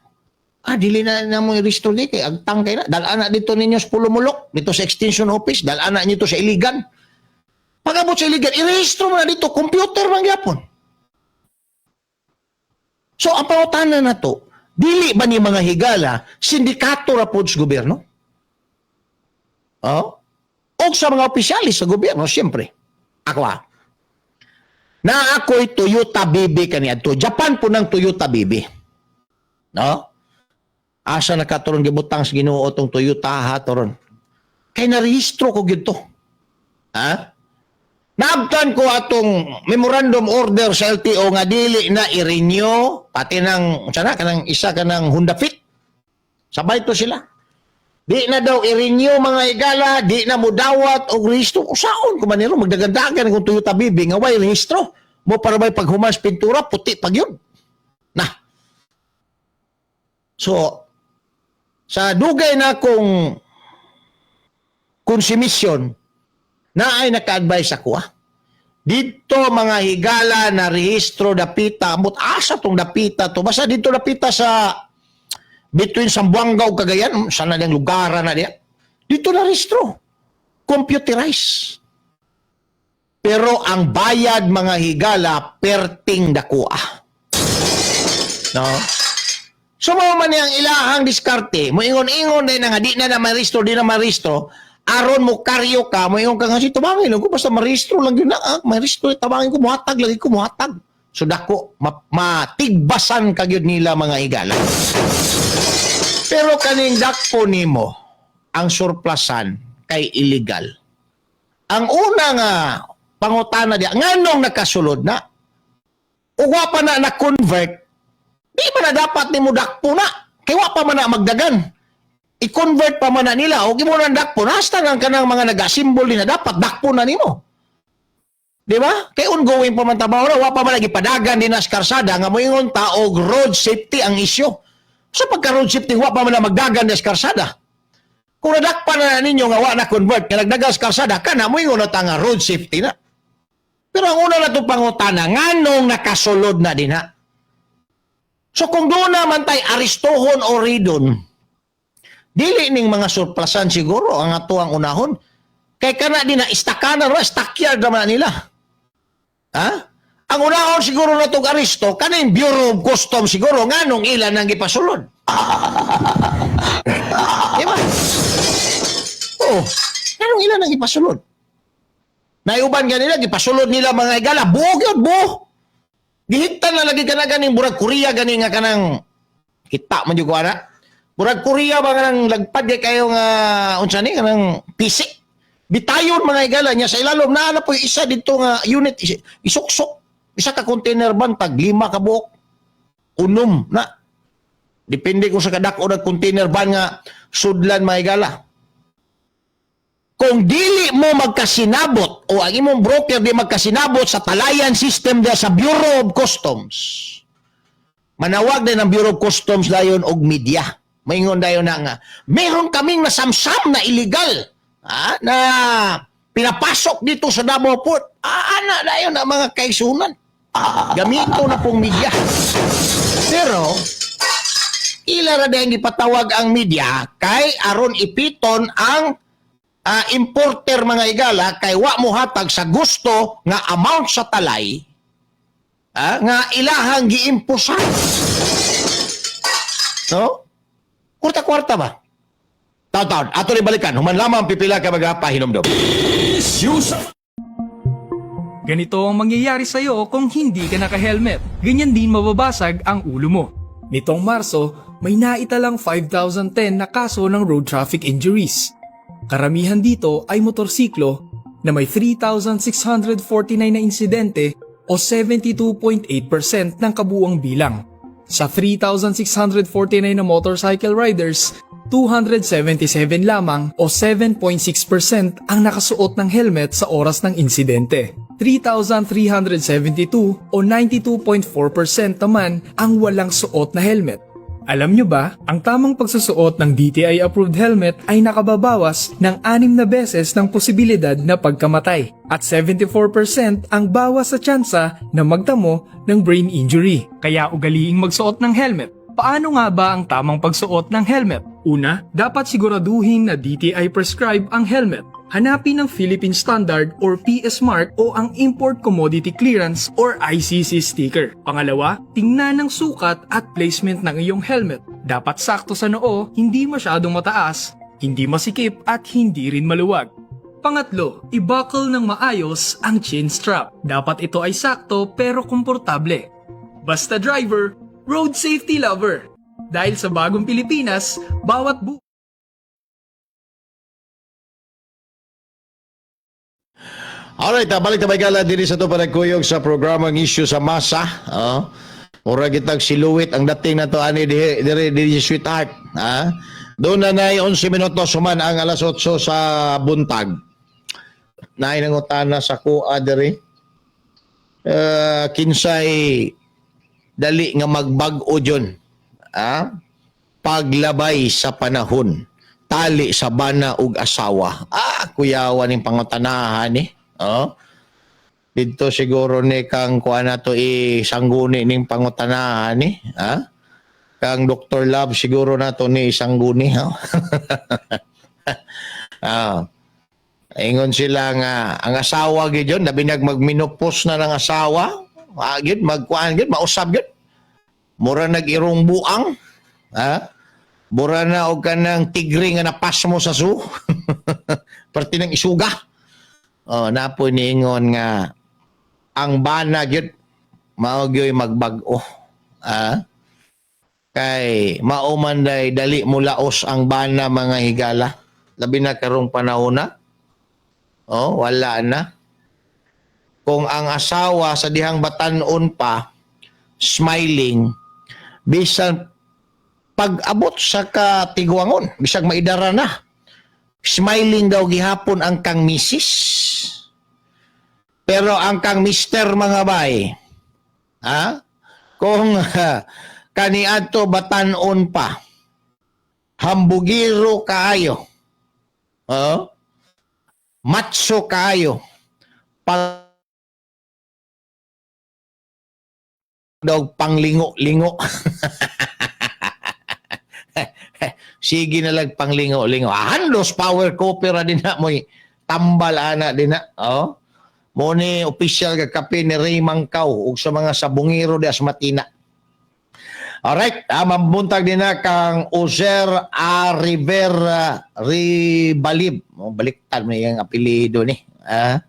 dili na na mo i-rehistro di kay agtang kay na. Dal-an na dito ninyo sa Polomolok, dito sa extension office, dal-an na nito sa Iligan. Pag-abot sa Iligan, i-rehistro mo na dito, computer man gyapon. So ang pangutana na to, dili ba ni mga higala sindikato ra pod sa gobyerno? Oh? O sa mga opisyalis sa gobyerno, siyempre. Ako ah. Na ako'y Toyota BB kaniadto. Japan po ng Toyota BB. No? Asa na ka toron gibutang sa Ginoo tong Toyota ha toron. Kay narehistro ko gyud to. Ha? Naabtan ko atong memorandum order sa LTO nga dili na i-renew pati ng sana kanang isa kanang Honda Fit. Sabay to sila. Di na daw i-renew, mga higala, di na mo dawat og rehistro. Usaon ko man nilo magdagandagan kung Toyota BB nga way rehistro. Mo para bay paghumas pintura puti pag yun. Na. So sa dugay na kong konsumisyon na ay naka-advise ako ah. Dito, mga higala, na rehistro dapita, amot asa tong dapita to. Basta dito dapita sa between Zamboanga ug Cagayan, sana niyang lugar na diya. Dito na rehistro. Computerized. Pero ang bayad, mga higala, perting dakua. No? So mao man ang ilahang diskarte, moingon-ingon din nga di na na marehistro, di na marehistro, aron mo karyo ka, moingon ka nga si tabangin lang ko basta marehistro lang yun na, ah, marehistro, tabangin ko, muhatag lagi ko, muhatag. So dako, matigbasan ka gyud nila, mga higala. Pero kaning dakpo nimo ang surplasan kay illegal. Ang una nga pangutana diya, nganong nakasulod na? Ug wa pa na na-convert, di ba na dapat nimo dakpo na? Kay wa pa man na magdagan. I-convert pa man na nila o imo nang dakpo, hasta lang kanang mga nag-assemble din na dapat dakpo na nimo. Di ba? Kay ongoing pa man trabaho na, wa pa man lagi padagan din na sa karsada nga moingon ta og road safety ang isyu. Sa pagka road safety, wa pa man na magdagan na sa karsada. Kung nadakpan na ninyo nga wa na convert, nga nagdagan sa karsada, kana moingon na ta nga road safety na. Pero ang una na itong pangutana, nganong nakasulod na din ha? So kung doon naman tay aristohon o ridon, dili ning mga surplasan siguro ang ato ang unahon. Kay kana din na istakana ra, stockyard naman na nila. Ha? Ang unahon siguro na itong aristo, kaning Bureau of Customs siguro, nganong ilan ang gipasulod. Di ba? Oo. Nganong ilan ang gipasulod? Naiuban ganila, gipasulod nila, mga higala, buo gyud, buo. Gihigtan na lagi kana ganing murag Korea gani nga kanang kita man jud ko ana. Murag Korea ba kanang lagpad kay kayo nga unsa ni kanang pisik. Bitayon, mga higala, niya sa ilalom naa na po isa dito nga unit isuksok isa ka container van tag lima ka buok. Unom na. Depende kung sa kadako ng container van nga sudlan, mga higala. Kung dili mo magkasinabot o ang imong broker di magkasinabot sa talayan system da sa Bureau of Customs, manawag din ang Bureau of Customs dayon og media. Maingon dayon na nga, meron kaming nasamsam na illegal na pinapasok dito sa Davao Port. Ah, ana dayon ang mga kaisunan. Gamito na pong media. Pero, ila ra dayong gipatawag ang media kay aron ipiton ang importer, mga higala, kay wa mo hatag sa gusto nga amount sa talay nga ilahang giimpusan. No? Kwarta-kwarta ba? Taon-taon. Ato rin balikan. Human lamang pipila ka mga pahinomdom. Issue sa Ganito ang mangyayari sa'yo kung hindi ka naka-helmet. Ganyan din mababasag ang ulo mo. Nitong Marso, may naitalang 5,010 na kaso ng road traffic injuries. Karamihan dito ay motorsiklo na may 3,649 na insidente o 72.8% ng kabuuang bilang. Sa 3,649 na motorcycle riders, 277 lamang o 7.6% ang nakasuot ng helmet sa oras ng insidente. 3,372 o 92.4% naman ang walang suot na helmet. Alam nyo ba, ang tamang pagsusuot ng DTI-approved helmet ay nakababawas ng anim na beses ng posibilidad na pagkamatay at 74% ang bawas sa tsansa na magtamo ng brain injury. Kaya ugaliing magsuot ng helmet. Paano nga ba ang tamang pagsuot ng helmet? Una, dapat siguraduhin na DTI prescribe ang helmet. Hanapin ang Philippine Standard or PS Mark o ang Import Commodity Clearance or ICC sticker. Pangalawa, tingnan ang sukat at placement ng iyong helmet. Dapat sakto sa noo, hindi masyadong mataas, hindi masikip at hindi rin maluwag. Pangatlo, i-buckle ng maayos ang chin strap. Dapat ito ay sakto pero komportable. Basta driver, road safety lover. Dahil sa bagong Pilipinas, bawat bu Alright, balik na gala diri sa to panagkuyog sa programang Issue sa Masa. Oh. Mura kitag siluwit ang dating na to ani diri diri diri sweetheart. Ha? Doon na nay 11 minuto suman ang alas 8 sa buntag. Naay nangutana sa kuha diri. Kinsay dali nga magbag-o dyon. Ha? Paglabay sa panahon, tali sa bana ug asawa. Ah, kuyawan ning pangutanahan ni. Oh. Dito siguro ni kang kuha na to isangguni ning pangutanahan ni. Ha? Kang Dr. Love siguro na to ni isangguni. Ha? Ah. Ingon sila nga ang asawa gyud yun, labi nag magminupos na ng asawa, ah, gyud magkuan gyud, mausab gyud. Mura nag-irong buang. Ha? Mura na og kanang tigre nga napasmo sa zoo. Parte ng isuga. Oh, napoy niingon nga ang bana gyud mao gyud magbag-o. Ha? Kay mao man day dali mo laos ang bana, mga higala. Labi na karong panahon na. Oh, wala na. Kung ang asawa sa dihang batanon pa smiling bisan pag-abot sa katiguangon, bisag maidara na, smiling daw gihapon ang kang misis. Pero ang kang mister, mga bay, ha? Kung kaniadto batanon pa, hambugiro kaayo. Oh? Matso kaayo. Pag daw panglingo-lingo. Sige na lang panglingo-lingo. Ah, handos power copper din na mo'y tambal ana din na. Oh. Mo ni official ka kape ni Ray Mangkaw ug sa mga sabungero di Asmatina. Alright, mabuntag din na kang Ozer A. Rivera Ribalib. Oh, baliktad mo yung apelyido ni. Ah.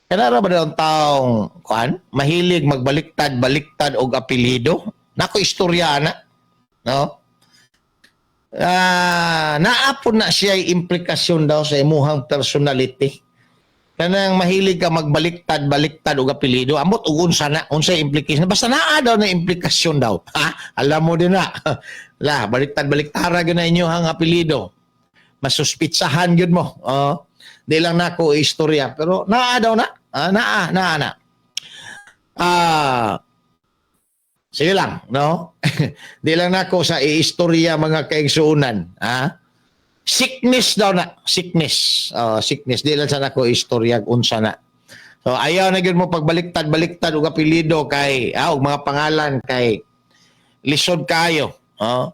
Kanara ba daw ang taong kuan mahilig magbaliktad baliktad og apelyido? Nako istorya na. No? Ah, naapon na siya implikasyon daw sa imuhang personality. Kanang mahilig ka magbaliktad baliktad og apelyido, amot og unsa na, unsay implication. Basta naa daw na implikasyon daw. Ha? Alam mo din na. La, baliktad baliktara gyud na inyohang apelyido. Masuspitsahan gyud mo. Oh. Di lang nako istorya pero naa daw na. Ah, naa, naa na. Ah, sige lang, no? Di lang nako sa iistorya, mga kaigsuonan, ha? Sickness daw na, sickness. Oh, sickness. Di lang sa nako istorya unsa na. So ayaw na gyud mo pagbaliktad baliktad og apelyido kay og mga pangalan kay lisod kayo. Oh.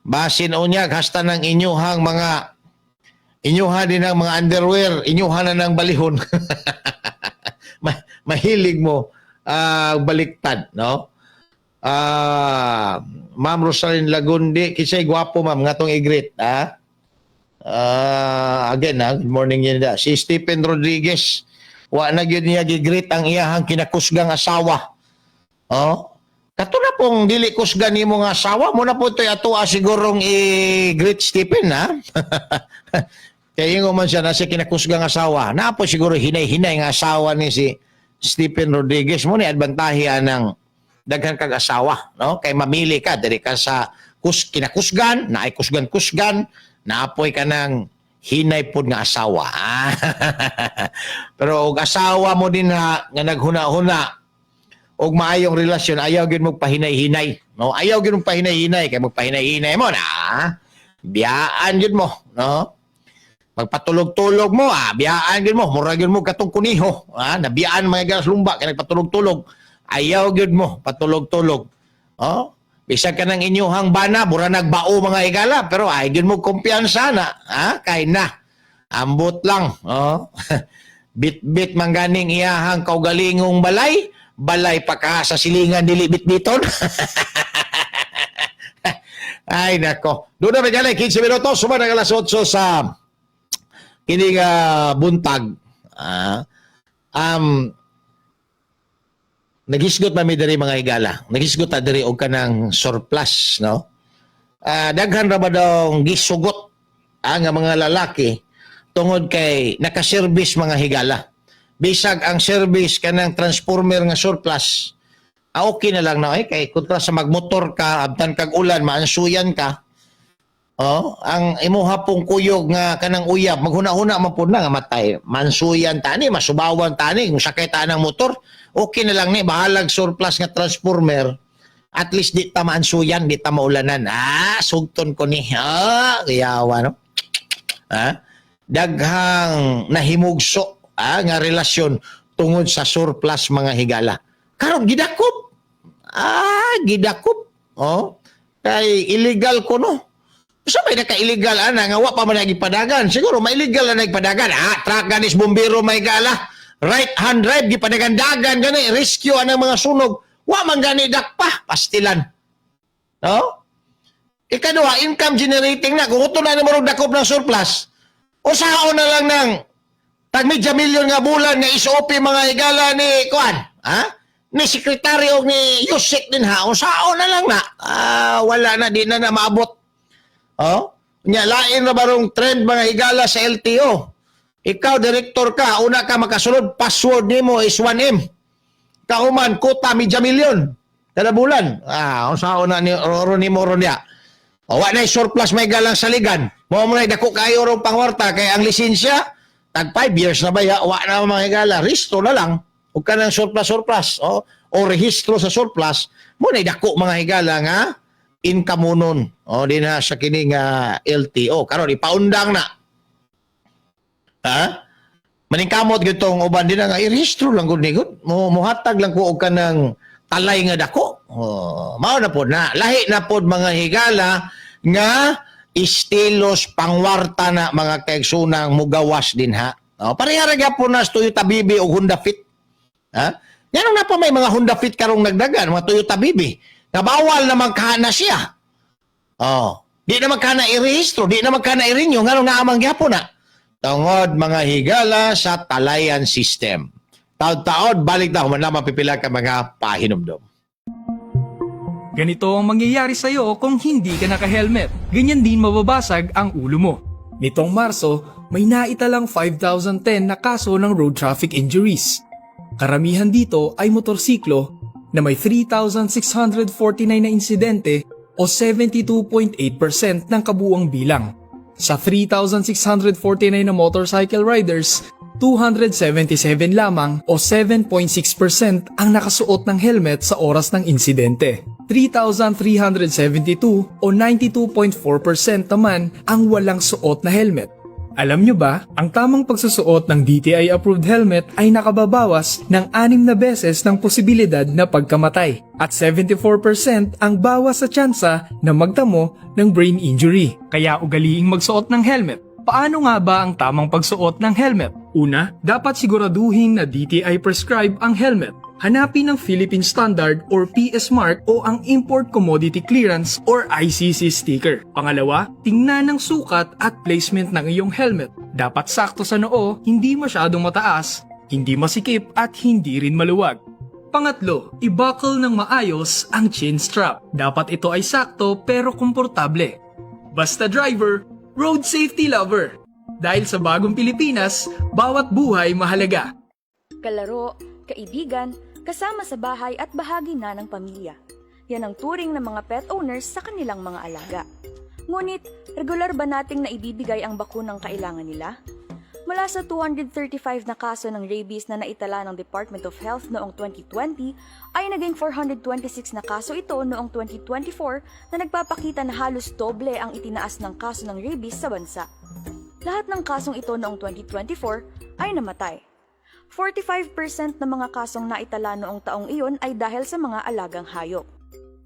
Basin unyag hasta ng inyuhang mga inyuha din ang mga underwear, inyuha na ng balihon. Mahilig mo baliktad, no? Ah, Ma'am Rosalyn Lagundi, kinsay gwapo, ma'am, nga tong i-greet, ha? Ah, again, ha, good morning yun da. Si Stephen Rodriguez, wa na gyud niya gi-greet ang iyahang kinakusgang asawa. Oh. Kato na pong dili kusgan nimo nga asawa, mo na po ito'y atoa sigurong i-greet, Stephen, ha? Kaya ingon man siya na siya kinakusgang asawa. Na po siguro hinay-hinay nga asawa ni si Stephen Rodriguez. Mo ni adbantahe anang daghan kag asawa, no? Kay mamili ka diri ka sa kinakusgan, naay kusgan-kusgan, naapoy ka ng hinay pod nga asawa. Pero og asawa mo din ha, nga naghuna-huna og maayong relasyon, ayaw gyud mo pahinay-hinay. No, ayaw gyud mong pahinay-hinay kay magpahinay-hinay mo na biyaan gyud mo, no? Magpatulog-tulog mo, biyaan gyud mo, mura gyud mo katong kuniho, nabiyaan mga galas lumba kay nagpatulog-tulog. Ayaw gyud mo patulog-tulog. Oh, bisan ka ng inyuhang bana, mura nagbao mga higala, pero ay gyud mo kumpiyansa na, kay na. Ambot lang, oh. Bit-bit man ganing iyahang kaugalingong balay, balay pa ka sa silingan dili bitbiton. Ay nako. Doon na ba 15 minuto suma na alas 8 sa kining buntag. Naghisgot ba mi diri mga higala? Naghisgot ta diri og kanang surplus, no? Daghan ra ba dong gisugot ang mga lalaki tungod kay nakaservice mga higala. Bisag ang service kanang transformer nga surplus, okay na lang na eh, kay kontra sa magmotor ka, abtan kag ulan, maansuyan ka. Oh, ang imuha pong kuyog nga kanang uyab, maghuna-huna man pud na nga matay. Mansuyan tani, masubawan tani, kung sakay ta ng motor, okay na lang ni, bahalag surplus nga transformer. At least di ta maansuyan, di ta maulanan. Sugton ko ni. Yawa no. Daghang nahimugso nga relasyon tungod sa surplus mga higala. Karon gidakop. Gidakop. Oh, kay illegal ko no. Sa may naka-illegal ana nga wa pa man nagipadagan. Siguro ma-illegal na nagpadagan. Truck ganis bumbero may gala. Right hand drive gipadagan-dagan gani rescue anang mga sunog. Wa man gani dakpa pastilan. No? Ikaduha, income generating na. Kung uto na nimo dakop ng surplus, usaon na lang ng tag medya milyon nga bulan nga SOP mga higala ni kuan, ha? Ni sekretaryo ni Yusek din ha, usaon na lang na. Wala na, di na na maabot. Oh? Nya lain na barong trend mga higala sa LTO. Ikaw director ka, una ka makasulod, password nimo is 1M. Kauman kota medya milyon kada bulan. Usaon na ni ro nimo ron niya. O, wa na surplus may galang saligan. Mao mo na dako kayo rong pangwarta kay ang lisensya tag 5 years na ba ya, wa na mga higala, rehistro na lang. Ug kanang surplus surplus, oh, o rehistro sa surplus, mo na dako mga higala nga inkamunon. O di na sa kini nga LTO. Karon ipaundang na. Ha? Maningkamot gyud tong uban din na nga irehistro lang gud ni gud. Mo muhatag lang ko og kanang talay nga dako. Oh, mao na pod na. Lahi na pod mga higala nga estilos pangwarta na mga kaigsunang mugawas din ha. Oh, pareha ra gyapon na sa Toyota BB o Honda Fit. Ha? Nganong na pa may mga Honda Fit karong nagdagan, mga Toyota BB. Na bawal na magkana siya. Oh, di na magkana irehistro, di na magkana i-renew, nganong naamang gyapon na. Tungod mga higala sa talayan system. Taod-taod, balik na human lamang pipila ka mga pahinumdom. Ganito ang mangyayari sa'yo kung hindi ka naka-helmet. Ganyan din mababasag ang ulo mo. Nitong Marso, may naitalang 5,010 na kaso ng road traffic injuries. Karamihan dito ay motorsiklo na may 3,649 na insidente o 72.8% ng kabuuang bilang. Sa 3,649 na motorcycle riders, 277 lamang o 7.6% ang nakasuot ng helmet sa oras ng insidente. 3,372 o 92.4% naman ang walang suot na helmet. Alam nyo ba, ang tamang pagsusuot ng DTI-approved helmet ay nakababawas ng 6 na beses ng posibilidad na pagkamatay at 74% ang bawas sa tsansa na magtamo ng brain injury. Kaya ugaliing magsuot ng helmet. Paano nga ba ang tamang pagsuot ng helmet? Una, dapat siguraduhin na DTI prescribe ang helmet. Hanapin ang Philippine Standard or PS Mark o ang Import Commodity Clearance or ICC sticker. Pangalawa, tingnan ang sukat at placement ng iyong helmet. Dapat sakto sa noo, hindi masyadong mataas, hindi masikip at hindi rin maluwag. Pangatlo, i-buckle ng maayos ang chin strap. Dapat ito ay sakto pero komportable. Basta driver, road safety lover. Dahil sa bagong Pilipinas, bawat buhay mahalaga. Kalaro, kaibigan, kasama sa bahay at bahagi na ng pamilya. Yan ang turing ng mga pet owners sa kanilang mga alaga. Ngunit, regular ba nating naibibigay ang bakunang kailangan nila? Mula sa 235 na kaso ng rabies na naitala ng Department of Health noong 2020, ay naging 426 na kaso ito noong 2024 na nagpapakita na halos doble ang itinaas ng kaso ng rabies sa bansa. Lahat ng kasong ito noong 2024 ay namatay. 45% ng mga kasong naitala noong taong iyon ay dahil sa mga alagang hayop.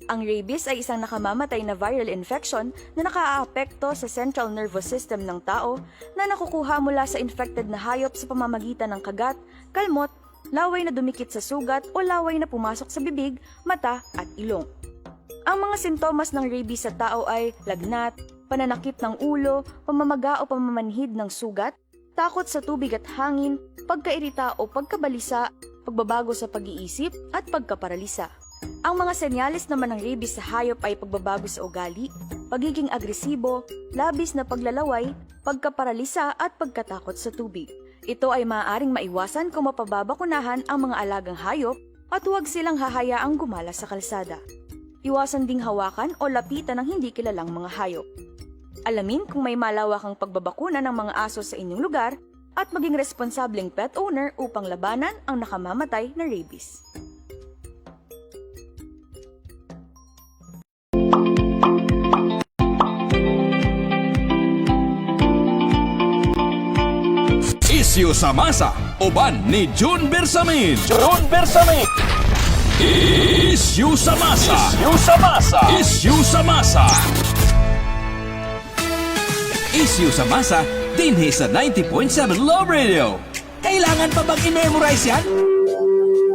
Ang rabies ay isang nakamamatay na viral infection na nakaaapekto sa central nervous system ng tao na nakukuha mula sa infected na hayop sa pamamagitan ng kagat, kalmot, laway na dumikit sa sugat o laway na pumasok sa bibig, mata at ilong. Ang mga sintomas ng rabies sa tao ay lagnat, pananakit ng ulo, pamamaga o pamamanhid ng sugat, takot sa tubig at hangin, pagkairita o pagkabalisa, pagbabago sa pag-iisip at pagkaparalisa. Ang mga senyales naman ng rabies sa hayop ay pagbabago sa ugali, pagiging agresibo, labis na paglalaway, pagkaparalisa at pagkatakot sa tubig. Ito ay maaaring maiwasan kung mapababakunahan ang mga alagang hayop at huwag silang hahayaang gumala sa kalsada. Iwasan ding hawakan o lapitan ng hindi kilalang mga hayop. Alamin kung may malawakang pagbabakuna ng mga aso sa inyong lugar at maging responsableng pet owner upang labanan ang nakamamatay na rabies. Isyu sa masa, uban ni June Bersamin. June Bersamin. Isyu sa masa. Isyu sa masa. Isyu sa masa. Isyu sa masa, dinhi sa 90.7 Love Radio. Kailangan pa bang i-memorize yan?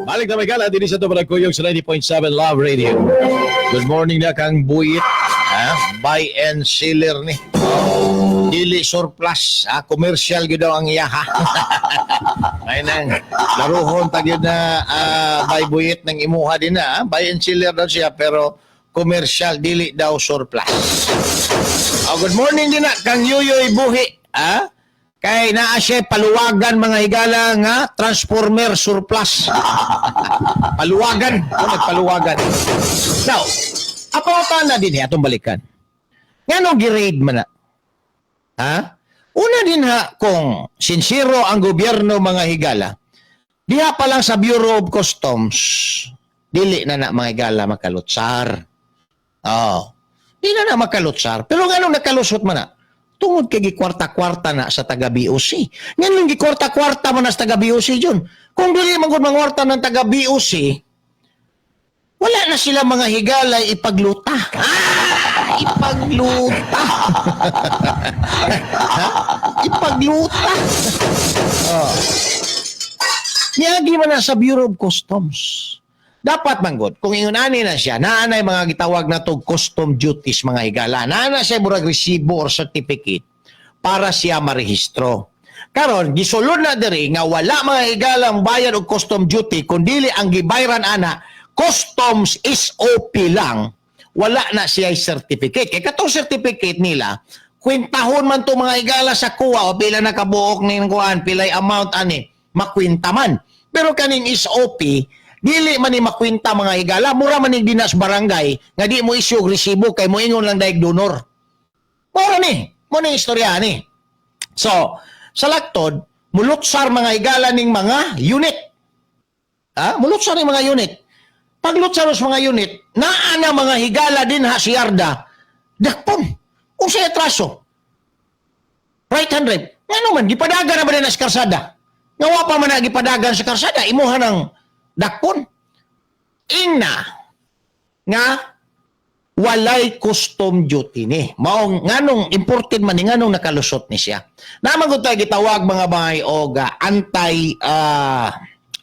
Balik na may gala, din sa ito kuyog sa 90.7 Love Radio. Good morning na kang buwit. Ha? Buy and seller ni. Dili surplus. Ha? Commercial gyud daw ang iya ha. Ay nang laruhon tag yun na buy buwit ng imuha din na. Ha? Buy and seller daw siya pero commercial dili daw surplus. Oh, good morning din na kang Yuyoy Buhi. Ha? Kay naa siya paluwagan mga higala nga transformer surplus. Paluwagan. Oh, nagpaluwagan. Now, apo na din atong balikan. Ngano gi-raid man na? Ha? Una din ha kung sinsero ang gobyerno mga higala. Diha pa lang sa Bureau of Customs, dili na na mga higala makalutsar. Oh. Di na na makalutsar. Pero nganong nakalusot man na? Tungod kay gikwarta-kwarta na sa taga BOC. Nganong gikwarta-kwarta man na sa taga BOC yun? Kung dili man gud mangwarta ng taga BOC, wala na sila mga higala ipagluta. Ah, ipagluta. Ha? Ipagluta. Oh. Niagi man na sa Bureau of Customs. Dapat manggod, kung ingon ani na siya, naa na mga gitawag na to custom duties mga higala. Naa na siya murag resibo or certificate para siya marehistro. Karon gisulod na diri nga wala mga higala ang bayad og custom duty kun dili ang gibayran ana customs SOP lang, wala na siya certificate. Kay katong certificate nila, kwentahon man to mga higala sa kuwa o pila na kabuok ning kuan, pilay amount ani, makwenta man. Pero kaning SOP, dili man ni makwenta mga higala, mura man ni dinas barangay nga di mo issue og resibo kay moingon lang daig donor. Mura ni, mo ni istorya ni. So, sa laktod, mulutsar mga higala ning mga unit. Ha? Mulutsar ning mga unit. Paglutsar sa mga unit, naa na mga higala din ha si Yarda, dakpon. Unsay atraso? Right hand drive. Ngano man, gipadagan na ba din na sa karsada? Nga wa pa man na gipadagan sa karsada, imuha ng dakpon. Ingna, nga walay custom duty ni. Maong nganong imported man ni nganong nakalusot ni siya. Naman ko tayo gitawag mga bay og anti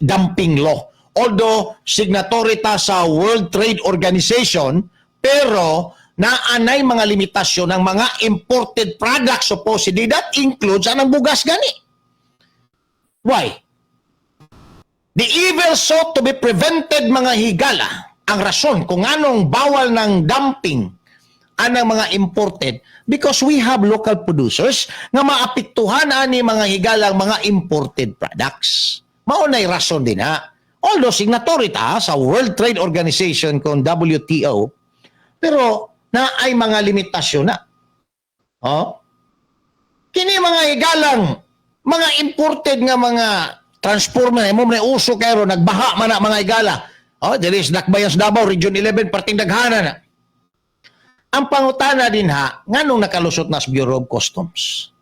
dumping law. Although signatory ta sa World Trade Organization, pero naanay mga limitasyon ng mga imported products supposedly that includes anang bugas gani. Why? The evil sought to be prevented mga higala. Ang rason kung anong bawal ng dumping anang mga imported because we have local producers nga maapektuhan ani mga higala ang mga imported products. Mao na'y rason din ha. Although signatory ta sa World Trade Organization kon WTO, pero na ay mga limitasyon na. Oh? Kini mga higalang Mga imported nga mga transformer, mo man uso kayo, nagbaha man na, mga higala. Oh, diri sa Dakbayan sa Davao, Region 11, perting daghana na. Ang pangutana dinha, nganong nakalusot na sa Bureau of Customs?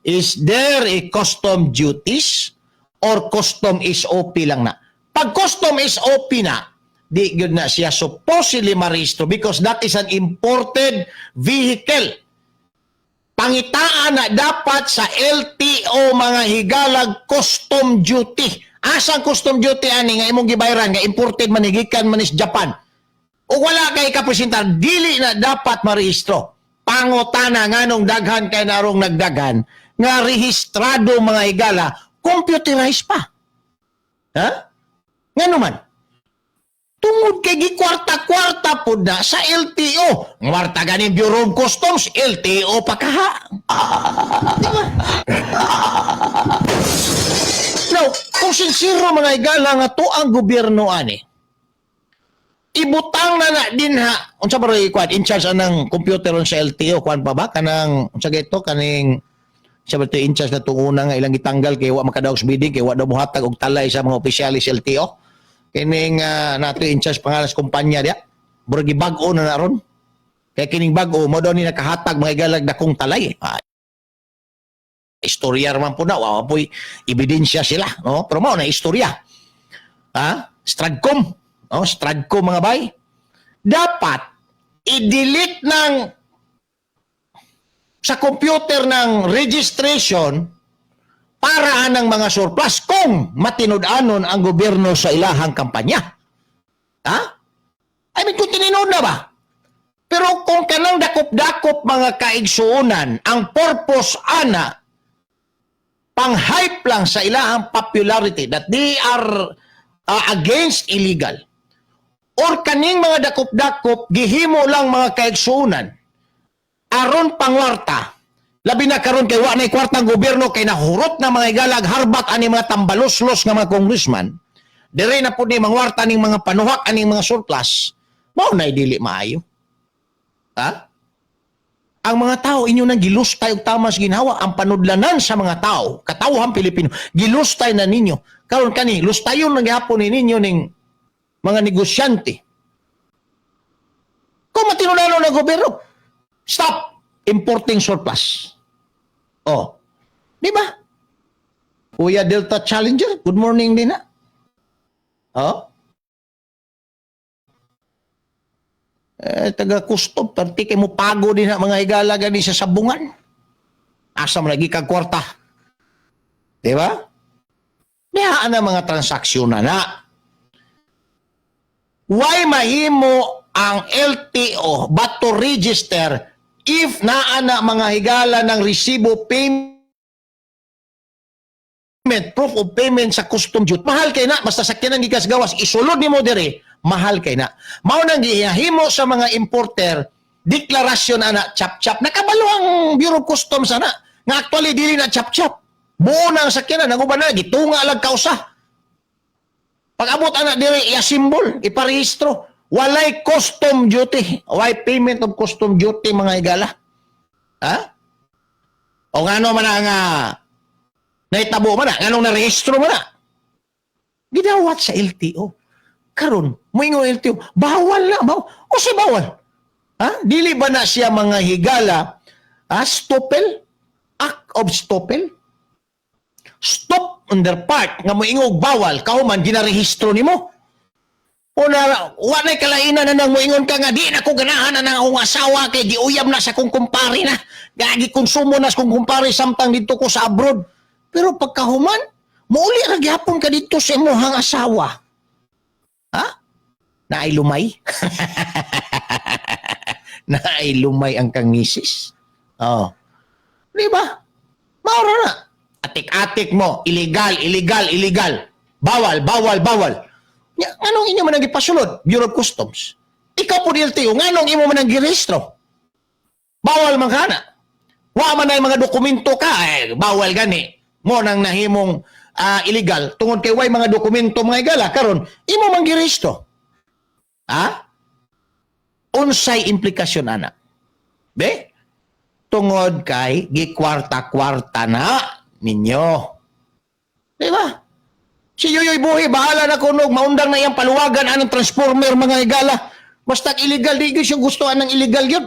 Is there a custom duties or custom SOP lang na? Pag custom SOP na, di gyud na siya supposedly marehistro because that is an imported vehicle. Pangitaan na dapat sa LTO, mga higalag, custom duty. Asang custom duty ani nga imong gibayaran nga imported man, gikan man is Japan? O wala kay kapresentar, dili na dapat marehistro. Pangutana, nganong daghan kay narong nagdaghan nga rehistrado, mga higala, computerized pa? Ha? Ngano man? Tungod kay gikwarta-kwarta pod na sa LTO. Ngwarta gani Bureau of Customs, LTO pa kaha. Di ba? Now, kung sincero, mga higala, nga to ang gobyerno ani, ibutang na na dinha, unsa ba ro kwan in charge anang computer on sa LTO, kwan pa ba kanang unsa gito, kaning sa ba to in charge na itong una nga ilang gitanggal kay wa makadaog sa bidding, kay wa daw mohatag og talay sa mga opisyalis LTO, kining nato in charge, pangalan sa kumpanya diya, murag gibag-o na na ron kay kining bag-o mo daw ni nakahatag, mga higalag, dakong talay. Ah, istorya man po na, wa po'y ebidensya sila, no? Pero mao na istorya, ha. Stradcom, no? Stradcom, mga bay, dapat i-delete ng sa computer ng registration para ng mga surplus kung matinud-anon ang gobyerno sa ilahang kampanya. Ha? I mean, kung tinuod na ba? Pero kung kanang dakop-dakop, mga kaigsuonan, ang purpose ana, pang-hype lang sa ilahang popularity that they are against illegal, or kaning mga dakop-dakop, gihimo lang, mga kaigsuonan, aron pangwarta, labi na karon kay wa nay kwartang gobyerno kay nahurot na, mga higalag, harbak ani mga tambaloslos nga mga congressman, dire na pud ni mangwarta ning mga panuhak aning mga surplus, mao na dili maayo. Ha, ang mga tao inyo nang gilustay og tamas ginhawa. Ang panudlanan sa mga tao, katawhan Pilipino, gilustay na ninyo. Karon kani lustayon na gihapon ni ninyo ning mga negosyante. Kung matinud-anon ng gobyerno, stop importing surplus. Oh, di ba? Kuya Delta Challenger, good morning din na. Oh. Eh, taga custom, perti kay mo pago din na, mga higala, gani sa sabungan. Asa man lagi kag kwarta? Di ba? Dihaan na mga transaksyon na na. Why mahimo ang LTO but to register if naa na, mga higala, ng resibo payment, proof of payment sa custom duty? Mahal kay na, basta sakyanan gikas gawas, isulod nimo diri, mahal kay na. Mao nang gihimo sa mga importer, deklarasyon ana, chap-chap. Nakabalo ang Bureau of Customs ana, nga actually dili na chap-chap. Buo na ang sakyanan, ang uban na gitunga lang kausa. Pag abot ana diri, i-assemble, iparehistro. Walay custom duty. Why payment of custom duty, mga higala? Ha? O ngano man ang nahitabo man na, nganong narehistro man na? Gidawat sa LTO. Karon, moingon LTO, bawal na, bawal. O si bawal? Ha? Dili ba na siya, mga higala, ha? Estoppel? Act of estoppel? Stop on their part nga moingog bawal kahuman ginarehistro nimo. O na, wa na'y kalainan na nang moingon ka nga di na ko ganahan na nang akong asawa kay giuyab na sa kong kumpare na. Gagi konsumo na sa kong kumpare samtang dito ko sa abroad. Pero pagkahuman, muuli ra gyapon ka dito sa imong asawa. Ha? Naay lumay? Naay lumay ang kang misis. Oh. Di ba? Maura na. Atik-atik mo, illegal, illegal, illegal. Bawal, bawal, bawal. Nya, nganong inyo man ang gipasulod? Bureau of Customs. Ikaw po LTO, nganong imo man ang girehistro? Bawal man kana. Wa man ay mga dokumento ka, eh, bawal gani. Mo nang nahimong illegal tungod kay way mga dokumento, mga higala. Karon imo man girehistro. Ha? Unsay implikasyon ana? Be? Tungod kay gikwarta-kwarta na ninyo. Di ba? Si Yoyoy Buhi, bahala na kunog, maundang na iyang paluwagan anong transformer, mga higala. Basta illegal, di gyud siya gustuhan ng illegal yun.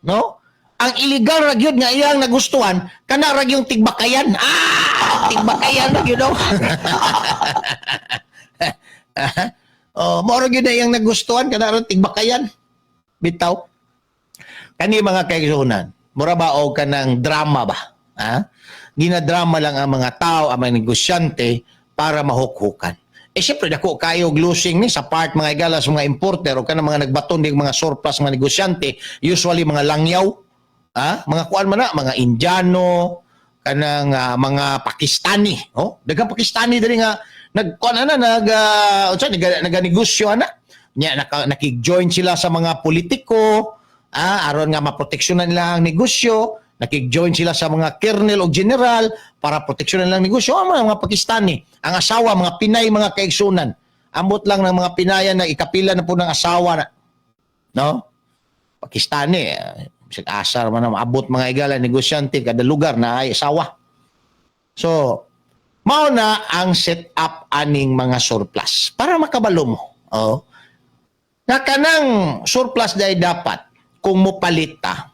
No? Ang illegal ra gyud nga iyang nagustuhan, kana ra yung tigbakayan. Ah, tigbakayan ra gyud, oh. Oh, mao ra gyud na iyang nagustuhan, kana ra tigbakayan. Bitaw. Kani, mga kaigsuonan, mura ba og kanang drama ba? Ha? Ginadrama lang ang mga tao, ang mga negosyante para mahukhukan. Eh siyempre, dako kayo og losing ni sa part, mga higala, sa mga importer o kanang mga nagbaton ding mga surplus, mga negosyante, usually mga langyaw, ha? Mga kuan man na, mga Indiano, kanang mga Pakistani, oh, daghang Pakistani diri nga nagkuan ana, nag unsa, naganegosyo ana. Nya nakig-join sila sa mga politiko, aron nga maproteksyonan nila ang negosyo, nakig-join sila sa mga colonel o general para proteksyonan nila ang negosyo. Ang mga Pakistani, ang asawa mga Pinay, mga kaigsunan. Ambot lang ng mga Pinayan na ikapila na po ng asawa na. No? Pakistani, bisag asar man na maabot, mga higala, negosyante kada lugar na ay asawa. So, mao na ang set up aning mga surplus para makabalo mo. Oh. Na kanang surplus dahil dapat kung mopalit ta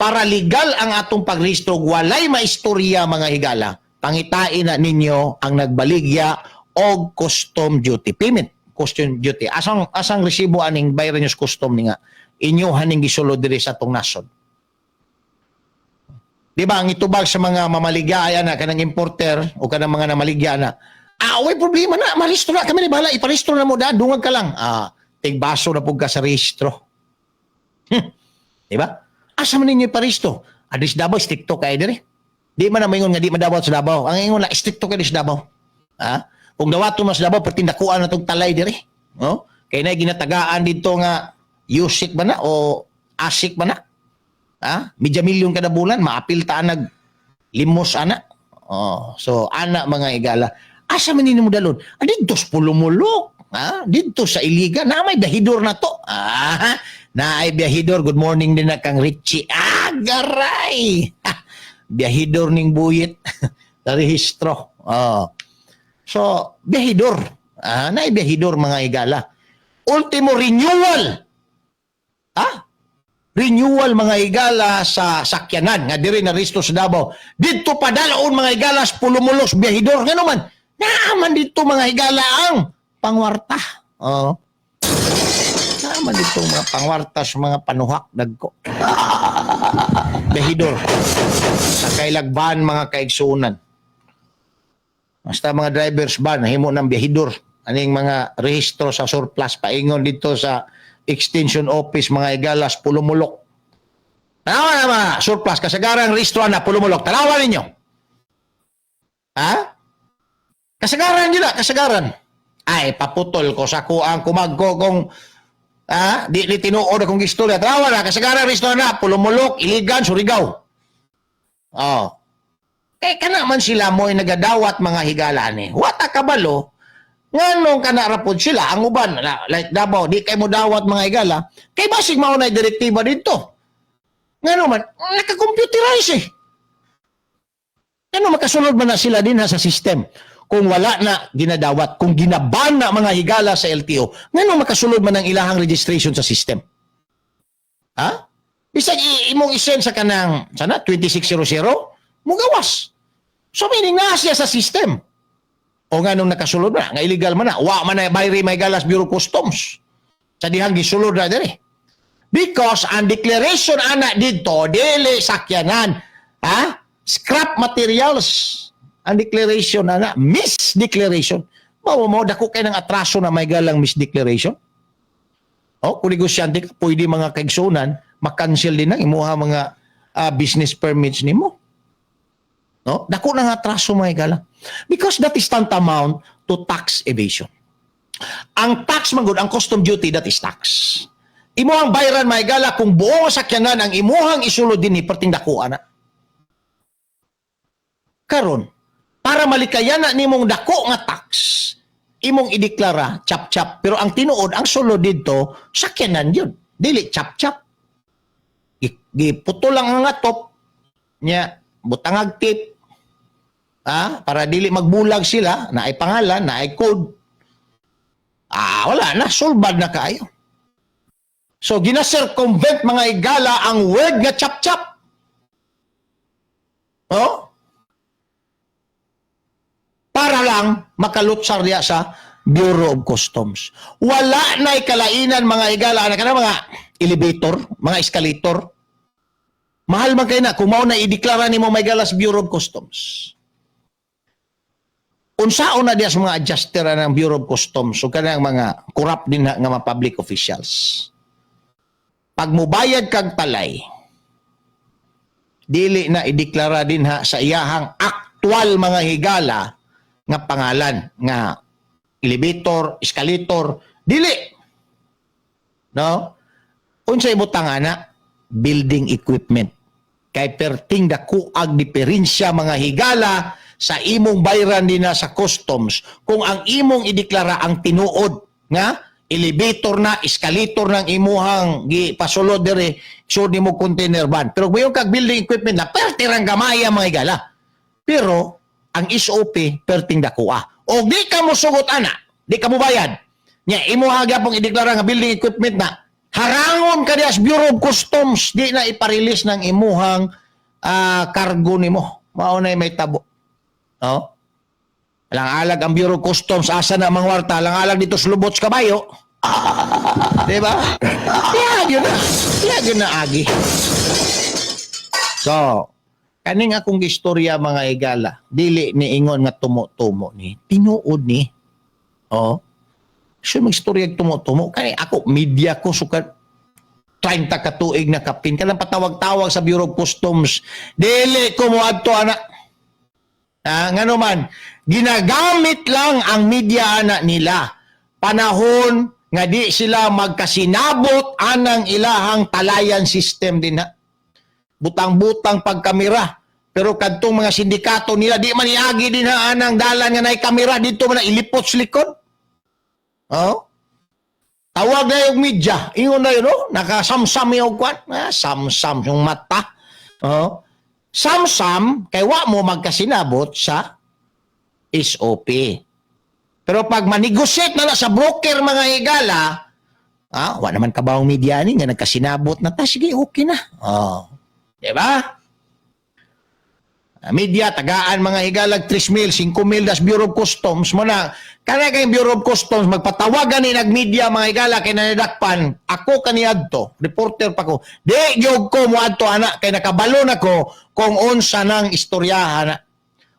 para legal ang atong pagrehistro, walay maistorya, mga higala, pangitain na ninyo ang nagbaligya og custom duty payment, custom duty. Asang resibo aning bayaran nyo sa custom ni nga inyo haning gisulod diri sa atong nasod? Di ba ang itubag sa mga mamaligya ay ana, kanang importer o kanang mga namaligya na, "Ah, way problema na, marehistro na kami ni bahala, iparehistro na mo da, dungag ka lang." Ah, tigbaso na pug ka sa rehistro. Di ba? Asa man ninyo iparehistro? Adis Davao, strikto kay diri. Di man na maingon nga di madawat sa Davao. Ang ingon lang, strikto kay sa Davao. Ha? Kung dawaton man sa Davao, pertindakuan na tong talay diri. No? Kay na ginatagaan dito nga usik ba na o asik ba na? Ha? Medya milyon kada bulan, maapil ta nag limos ana. Oh, so ana, mga higala. Asa man ninyo mo dalon? Ah, dito sa Polomolok. Ha? Dito sa Iligan, na may biyahidor na to. Ah, na ay biyahidor. Good morning din na kang Richie. Ah, garay. Ha, biyahidor ning buyit. Sa rehistro. Oh. So, biyahidor. Ah, na biyahidor, mga higala. Ultimo renewal. Ha? Renewal, mga higala, sa sakyanan nga diri na rehistro sa Davao. Didto padalaon, mga higala, sa Polomolok, biyahidor. Ngano man? Naaman dito, mga higala, ang pangwarta. Oh. Naaman dito mga pangwarta sa mga panuhak dagko. Biyahidor. Sa kailagban, mga kaigsunan. Basta mga drivers ba, nahimo ng biyahidor. Aning mga rehistro sa surplus, paingon dito sa extension office, mga higala, sa Polomolok. Tanawa na mga surplus, kasagarang rehistro na Polomolok. Tanawa ninyo. Ha? Kasagaran yun na, kasagaran. Ay, paputol ko sa kuang kumagko kung di, di tinuod akong istorya. Tanawa na, kasagaran rehistro na, Polomolok, Iligan, Surigao. Oh. Eh, kana man sila mo'y nagadawat, mga higala ni. Wata kabalo, nganong kana rapod sila, ang uban, like Davao, di kay mo dawat, mga higala, kay basig mao na direktiba dito. Ngano man, naka-computerize eh. Ano makasunod man na sila din ha sa system? Kung wala na ginadawat, kung ginaban na, mga higala, sa LTO, ngano makasulod man ang ilahang registration sa system? Ha? Bisag imong isend sa kanang sana 2600, mugawas. So meaning naa siya sa system. O nga nung nakasulod na, nga illegal man na, wa man na bayri may galas Bureau of Customs. Sa dihang gisulod na diri. Because ang declaration ana dito, dili sakyanan. Ha? Scrap materials. Ang declaration ana, misdeclaration. Mao mo dako kay ng atraso na may galang misdeclaration. Oh, kung negosyante ka, pwede, mga kaigsunan, makancel din ang imuha mga business permits nimo. No? Dako na nga atraso, mga higala. Because that is tantamount to tax evasion. Ang tax man gud, ang custom duty, that is tax. Imuhang bayaran, mga higala, kung buong sakyanan ang imuhang isulod din ni perting dako ana. Karon, para malikayan na nimong dako nga tax, imong ideklara chap-chap. Pero ang tinuod, ang sulod dito, sakyanan yun. Dili chap-chap. Giputol lang ang atop, nya, butangag tip. Ah, para dili magbulag sila, naay pangalan, naay code. Ah, wala na, sulbad na kaayo. So gina-circumvent, mga higala, ang word nga chap-chap. Oh? Para lang makalutsar diya sa Bureau of Customs. Wala na kalainan, mga higala, ana kana mga elevator, mga escalator. Mahal man kay na kung mao na ideklara nimo, mga higala, sa Bureau of Customs. Unsaon na diya sa mga adjuster ng Bureau of Customs o kanang mga corrupt din na nga mga public officials. Pag mubayad kag talay, dili na ideklara din ha sa iyahang aktual, mga higala, nga pangalan nga elevator, escalator, dili. No? Unsa ibutang ana? Building equipment. Kay perting dakuag diferensya, mga higala, sa imong bayran din na sa customs kung ang imong ideklara ang tinuod nga elevator na, escalator ng imuhang gipasulod diri sud nimo container van. Pero kung kag building equipment na, perti rang gamaya, mga higala. Pero ang SOP perting dakua. O di ka mo sugot ana, di ka mo bayad. Nya imo gyapong ideklara nga building equipment na, harangon ka diya sa Bureau of Customs, di na iparelease ng imuhang cargo nimo. Mao na may tabo. No? Alang-alag ang Bureau of Customs, asa na mangwarta, alang-alag dito sa lubot sa kabayo. Di ba? Diya yun na. Diya yun na agi. So, kaning akong istorya, mga higala, dili ni ingon nga tumo-tumo ni. Tinuod ni. Oh. So mag-istorya tumo-tumo. Kani ako, media ko sukat 30 ka tuig na kapin. Kanang patawag-tawag sa Bureau of Customs. Dili ko mo adto ana. Ah, ngano man, ginagamit lang ang media ana nila. Panahon nga di sila magkasinabot anang ilahang talayan system din na. Butang-butang pagkamera. Pero kadtong mga sindikato nila di man iagi din ha anang dalan nga naay kamera, dito man na ilipot sa likod. Oh? Tawag na yung media. Ingon na yun, oh? Nakasamsam yung kwan. Ah, samsam yung mata. Oh? Samsam, kay wa mo magkasinabot sa SOP. Pero pag manegosyate na sa broker, mga higala, wa naman kabawong media ni nga nagkasinabot na ta, sige, okay na. Oh. Diba? Ah, media, tagaan, mga higalag 3 mil, 5 mil das Bureau of Customs mo na. Kana kay Bureau of Customs, magpatawagan ni nagmedia, mga higala, kay nanidakpan, ako kaniadto, reporter pa ko. Di gyud ko moadto ana kay nakabalo na ko kung unsa nang istoryahan na.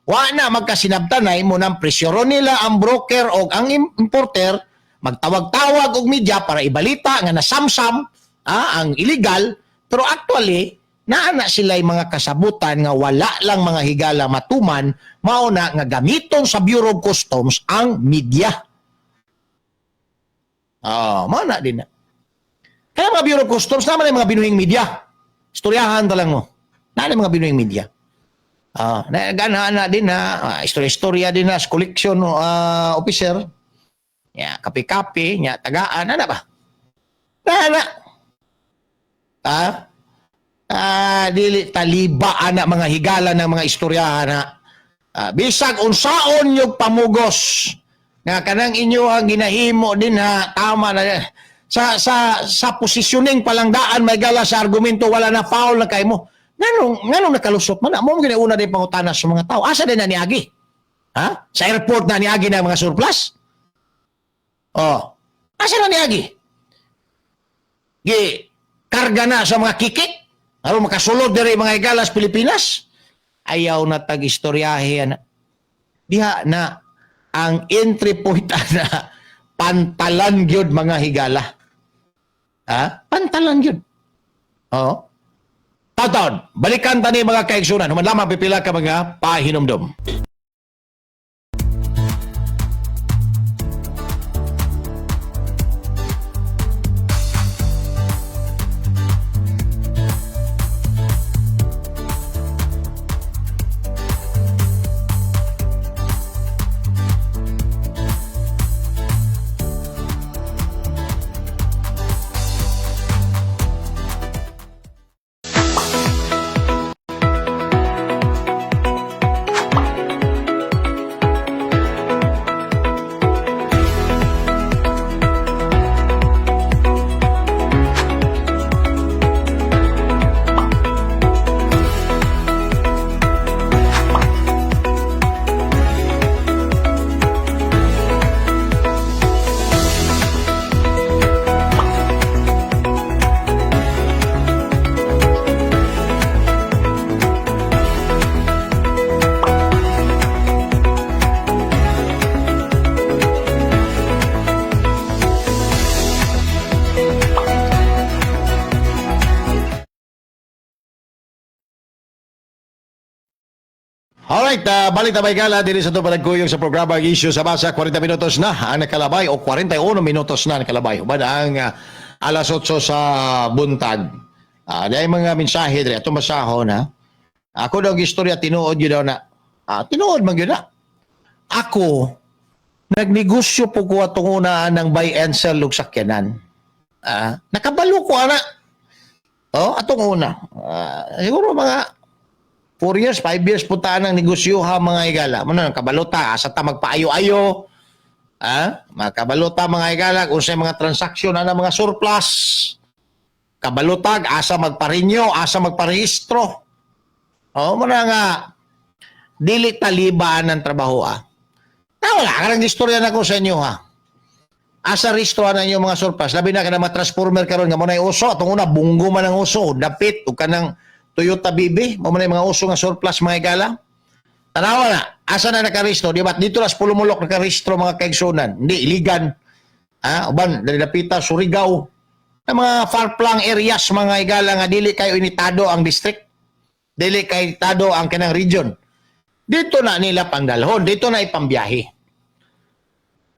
Wa na magkasinabtanay mo nang presyuro nila ang broker o ang importer, magtawag-tawag og media para ibalita nga nasamsam ang illegal, pero actually naa na sila mga kasabutan nga wala lang, mga higala, matuman. Mao na nga gamiton sa Bureau of Customs ang media. Ah, mao na din na. Kaya mga Bureau of Customs naman ay mga binuhing media. Istoryahan ta lang mo. Na mga binuhing media. Ah, na gana na din na istorya-istorya din na sa collection officer. Ya, kape-kape, nya tagaan ana ba? Na na. Ah, dili taliba ana, mga higala, ng mga istoryahan na. Bisag unsaon yung pamugos nga kanang inyo ang ginahimo din ha, tama na sa positioning palangdaan may gala sa argumento, wala na, foul na kay mo. Nganong nganong nakalusot man na mo? Ginauna din pangutana sa mga tao, asa din na niagi? Ha, sa airport na niagi na mga surplus? Oh, asa na niagi? Gi karga na sa mga kikik aron makasulod diri, mga higalas, Pilipinas. Ayaw na tag istoryahe ana. Diha na ang entry point ana, pantalan gyud, mga higala. Ha, pantalan gyud. Oh, taon, balikan tani, mga kaigsunan, human lamang pipila ka mga pahinumdum. Alright, balik na gala diri sa atong panagkuyog sa programa ang Issue sa Masa. 40 minutos na ang nakalabay o 41 minutos na nakalabay. Uban ang alas 8 sa buntag. Dahil mga mensahe diri atong basahon ha. Ako daw ang istorya, tinuod yun daw na. Tinuod man yun na. Ako nagnegosyo po ko atong unaan ng buy and sell og sakyanan. Nakabalo ko ana. Oh, atong una. Siguro mga 4 years, 5 years po ta ng negosyo ha, mga higala. Muna nang kabalota, asa ta magpaayo-ayo. Makabalota, mga higala, kung sa mga transaksyon ana mga surplus. Kabalutag, asa magpa-renew, asa magparehistro. Oh, muna nga dili talibaan ng trabaho ah. Na wala ka nang istorya na ko sa inyo ha. Asa rehistro na inyo mga surplus. Labi na ka na mga transformer karon nga mo na uso. Atong una, Bongo man ang uso. Dapit, o kanang Toyota BB. Mo man mga uso nga surplus, mga higala. Tanawa na. Asa na nakarehistro? Di ba? Dito na sa Polomolok nakarehistro, mga kaigsunan. Hindi, Iligan. Ha? Uban, dali dapita, Surigao. Na mga far-flung areas, mga higala, nga dili kayo initado ang district. Dili kayo initado ang kanang region. Dito na nila pangdalhon. Dito na ipambiyahe.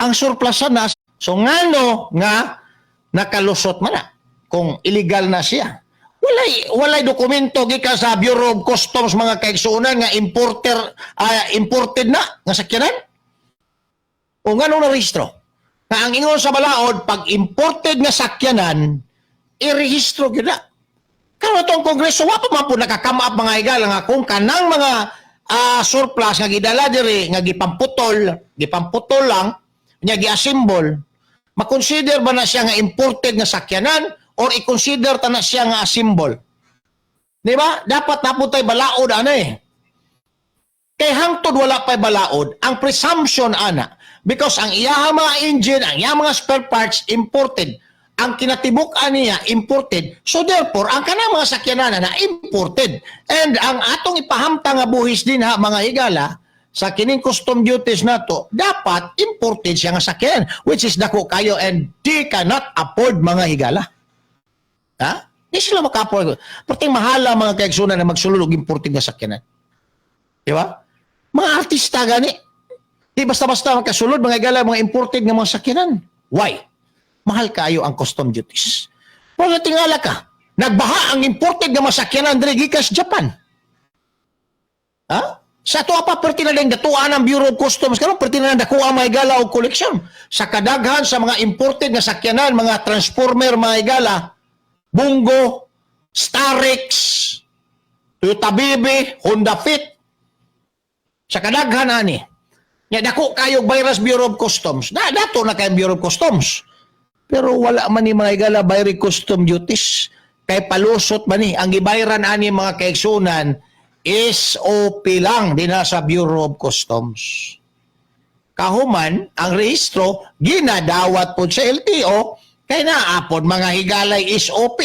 Ang surplusan na. So ngano nga nakalusot man na kung illegal na siya? Walay dokumento gikan sa Bureau of Customs, mga kaigsuonan, nga importer imported na nga sakyanan. O ngano na rehistro? Nga ang ingon sa balaod, pag imported nga sakyanan, irehistro gyud na. Karon atong kongreso wa pa man po naka-come up, mga higala, nga kung kanang mga surplus nga gidala diri nga gipamputol, gipamputol lang nya gi-assemble, makonsider ba na siya nga imported nga sakyanan or i-consider ta na siya nga assemble? Di ba? Dapat na po tayo balaod ana eh. Kay hangtod wala pa'y balaod, ang presumption ana, because ang iyang mga engine, ang iyang mga spare parts, imported. Ang kinatibuk-an niya, imported. So therefore, ang kanang mga sakyanan na imported. And ang atong ipahamtang nga buhis din ha, mga higala, sa kining custom duties nato, dapat imported siya nga sakyan, which is dako kayo and they cannot afford, mga higala. Ha? Di sila maka-afford. Perting mahala, mga kaigsunan, na magsulod og imported nga sakyanan. Di ba? Mga artista gani. Di basta-basta makasulod, mga higala, mga imported nga mga sakyanan. Why? Mahal kayo ang custom duties. Pero tingala ka, nagbaha ang imported nga mga sakyanan diri gikan sa Japan. Ha? Sa ato pa perti na din datuan ang Bureau of Customs karon, perti na dakuha, mga higala, og koleksyon sa kadaghan sa mga imported nga sakyanan, mga transformer, mga higala, Bongo, Starex, Toyota BB, Honda Fit. Sa kadaghan ani. Nya dako kayo virus Bureau of Customs. Na dato na kay Bureau of Customs. Pero wala man ni, mga higala, bayri custom duties. Kay palusot man ni. Ang gibayran ani, mga kaigsunan, SOP lang din sa Bureau of Customs. Kahuman, ang rehistro, ginadawat po sa LTO, kay naapod, mga higalay, SOP.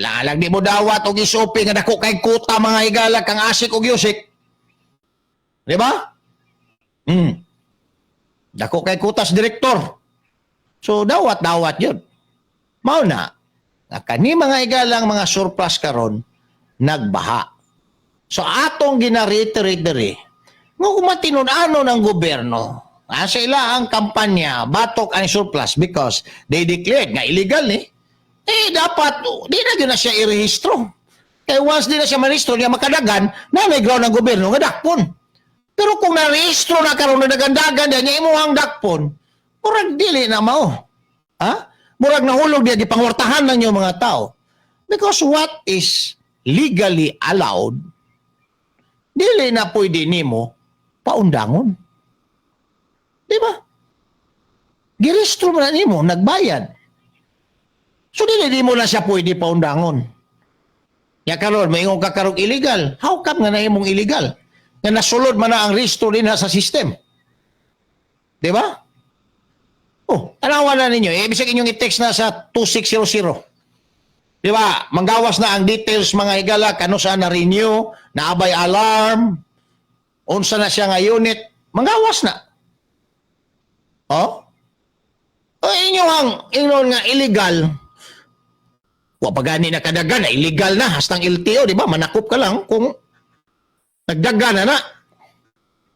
Lalang di mo dawat og SOP nga dako kay kuta, mga higala, kang asik og usik. Di ba? Dako kay kutas direktor. So dawat-dawat yun. Mao na, nga kani, mga higalang, mga surplus karon nagbaha. So atong gina-reiterate diri, nga kung matinud-ano ng gobyerno, sa ila ang kampanya, batok ang surplus because they declared nga illegal ni, eh dapat, di na gyud na siya irehistro. Kaya once di na siya marehistro, niya makadagan, na may ground ng gobyerno nga dakpon. Pero kung narehistro na karon na dagandagan niya imuhang dakpon, murag dili na mao. Ha? Murag nahulog diya gipangwartahan lang yung mga tao. Because what is legally allowed, dili na pwede nimo paundangon. Di ba? Girehistro mo na nimo, nagbayad. So dili di mo na siya pwede paundangon. Ya karon maingon ka karong illegal. How come nga nahimong illegal? Nga nasulod man na ang rehistro din sa system. Di ba? Oh, tanawa na ninyo. Eh, bisag inyong i-text na sa 2600. Di ba? Manggawas na ang details, mga higala, kano sa na-renew, naabay alarm, unsa na siya nga unit, manggawas na. Oh? O inyo ang ingon nga illegal, wa pa gani na kadagan na illegal na hastang LTO, di ba? Manakop ka lang kung nagdagan na na.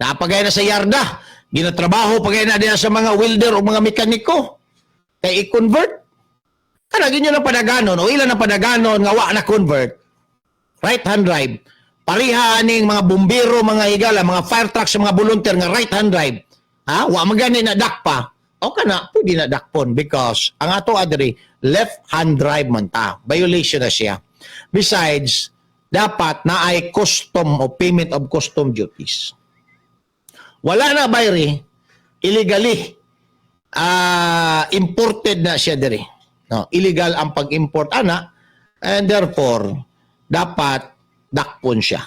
Napagay na sa yarda. Ginatrabaho pagay na diya sa mga welder o mga mekaniko. Kay i-convert. Kana ginyo na padaganon o ilan na padaganon nga wa na convert. Right hand drive. Pareha aning mga bumbero, mga higala, mga fire trucks, mga volunteer nga right hand drive. Ha? Wa magani na dakpa. O kana pwede na dakpon because ang ato adri left hand drive man ta. Violation na siya. Besides, dapat na ay custom o payment of custom duties. Wala na bayri, illegally imported na siya diri. No, illegal ang pag-import ana and therefore dapat dakpon siya.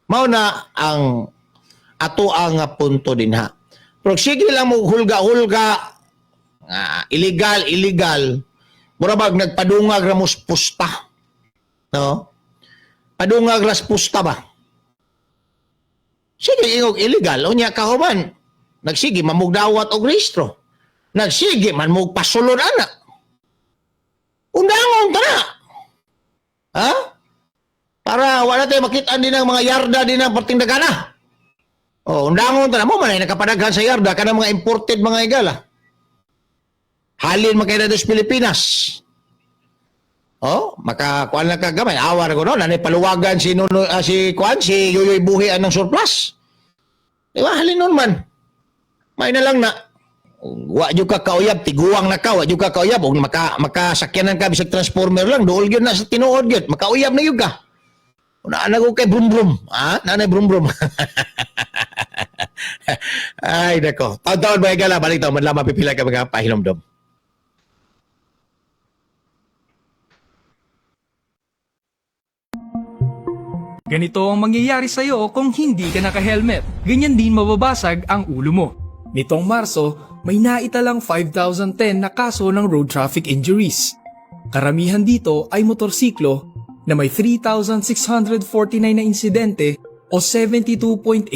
Mao na ang ato ang punto dinha. Pero sige lang mo hulga-hulga nga illegal, illegal. Mura bag nagpadungag ra mo sa pusta. No? Padungag ras pusta ba? Sige ingog illegal unya kahuman nagsige mamugdawat og rehistro. Nagsige man mo pasulod ana. Undangon ta na. Ha? Para wala tayo makita din ang mga yarda din ang perting dagana. Oh, undangon ta na mo man ay nakapadaghan sa yarda kanang mga imported mga igala. Halin man kay na sa Pilipinas. Oh, makakuan lang ka gamay. Awa ra ko no, nanay paluwagan si Nuno, si kuan si Yoyoy Buhi anang surplus. Di ba? Halin nun man. May na lang na wa jud ka kauyab, tiguang na ka, wa jud ka kauyab og makasakyanan ka bisag transformer lang, duol gyud na sa tinuod gyud, makauyab na gyud ka. Una na ko kay brum brum, ha? Nanay brum brum. Ay nako. Taon-taon ba gala balik taon man lamang pipila ka mga pahinomdom. Ganito ang mangyayari sa'yo kung hindi ka naka-helmet. Ganyan din mababasag ang ulo mo. Nitong Marso, may naitalang 5,010 na kaso ng road traffic injuries. Karamihan dito ay motorsiklo na may 3,649 na insidente o 72.8%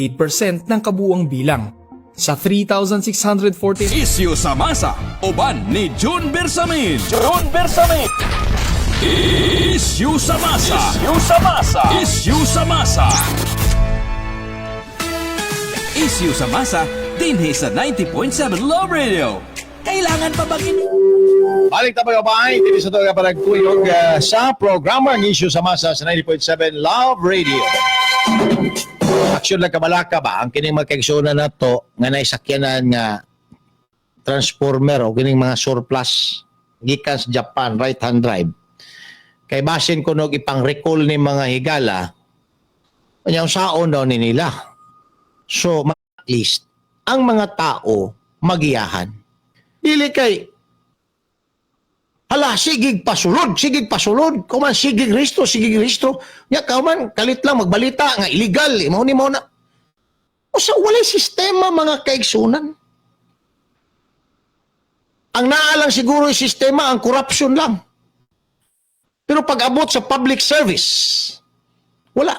ng kabuuang bilang. Sa 3,649 Isyu sa masa, uban ni June Bersamin. June Bersamin. Isyu sa masa. Isyu sa masa. Isyu sa masa. Isyu sa masa, dinhi sa 90.7 Love Radio. Kailangan pa bang Balik tayo bahay, dito sa toga para nagkuyog sa programa ang issue sa masa sa 90.7 Love Radio. Aksyon lang kabalaka ba ang kining magkaigsunan na to nga naisakyanan nga transformer o kining mga surplus gikan sa Japan right hand drive. Kay basin kuno ipang recall ni mga higala, kanya saon daw ni nila. So at least ang mga tao magiyahan. Dili kay hala, sigig pasulod, sigig pasulod. Kuman, sigig rehistro, sigig rehistro. Nya, kauman, kalit lang, magbalita, nga illegal, eh, mao ni mao na. O sa walay sistema, mga kaigsunan. Ang naa lang siguro yung sistema, ang corruption lang. Pero pag abot sa public service, wala.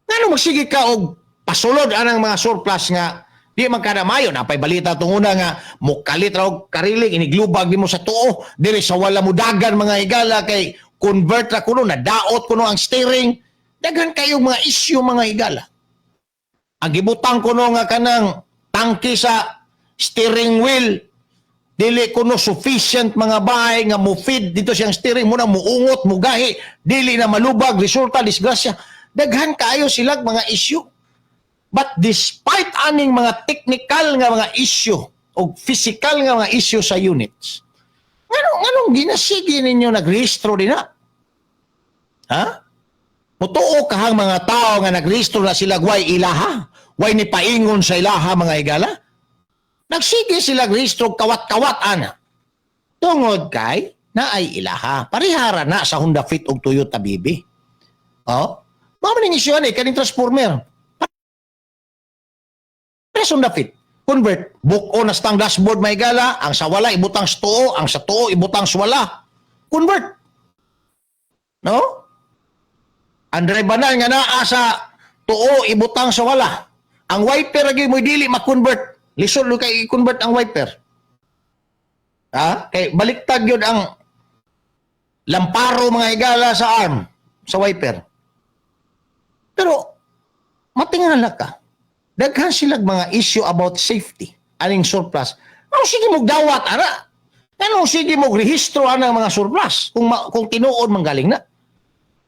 Ngano magsige ka og pasulod anang mga surplus nga di man kada mayo napay balita tunguna nga mokalit ra og kariling iniglubag nimo sa tuo diri sa wala mo dagan mga higala kay convert ra kuno na daot kuno ang steering. Daghan kayo mga issue, mga higala. Ang gibutang kuno nga kanang tangke sa steering wheel dili kuno sufficient, mga bahay nga mo feed dito siyang steering mo na muungot mugahi, dili na malubag, resulta disgrasya. Daghan kaayo silag mga issue. But despite aning mga technical nga mga issue o physical nga mga issue sa units, nganong ginasige ninyo nagrehistro din na? Ha? Mutuo kahang mga tao nga nagrehistro na sila way ilaha? Way ni paingon sa ilaha, mga higala? Nagsige sila rehistro kawat-kawat ana. Tungod kay na ay ilaha. Parihara na sa Honda Fit ug Toyota BB. Oh? Mao man ning issue ani kaning transformer. Parehas Honda Fit. Convert. Book on na stang dashboard may gala. Ang sa wala ibutang sa tuo. Ang sa tuo ibutang sa wala. Convert. No? Ang driver na nga naa sa tuo ibutang sa wala. Ang wiper lagi mo dili ma-convert. Lisod lo kay i-convert ang wiper. Ha? Kay baliktad yun ang lamparo, mga higala, sa arm sa wiper. Pero matingala ka. Daghan silang mga issue about safety aning surplus. Ano sige mo dawat ara? Ano sige mo rehistro anang mga surplus kung tinuod man galing na?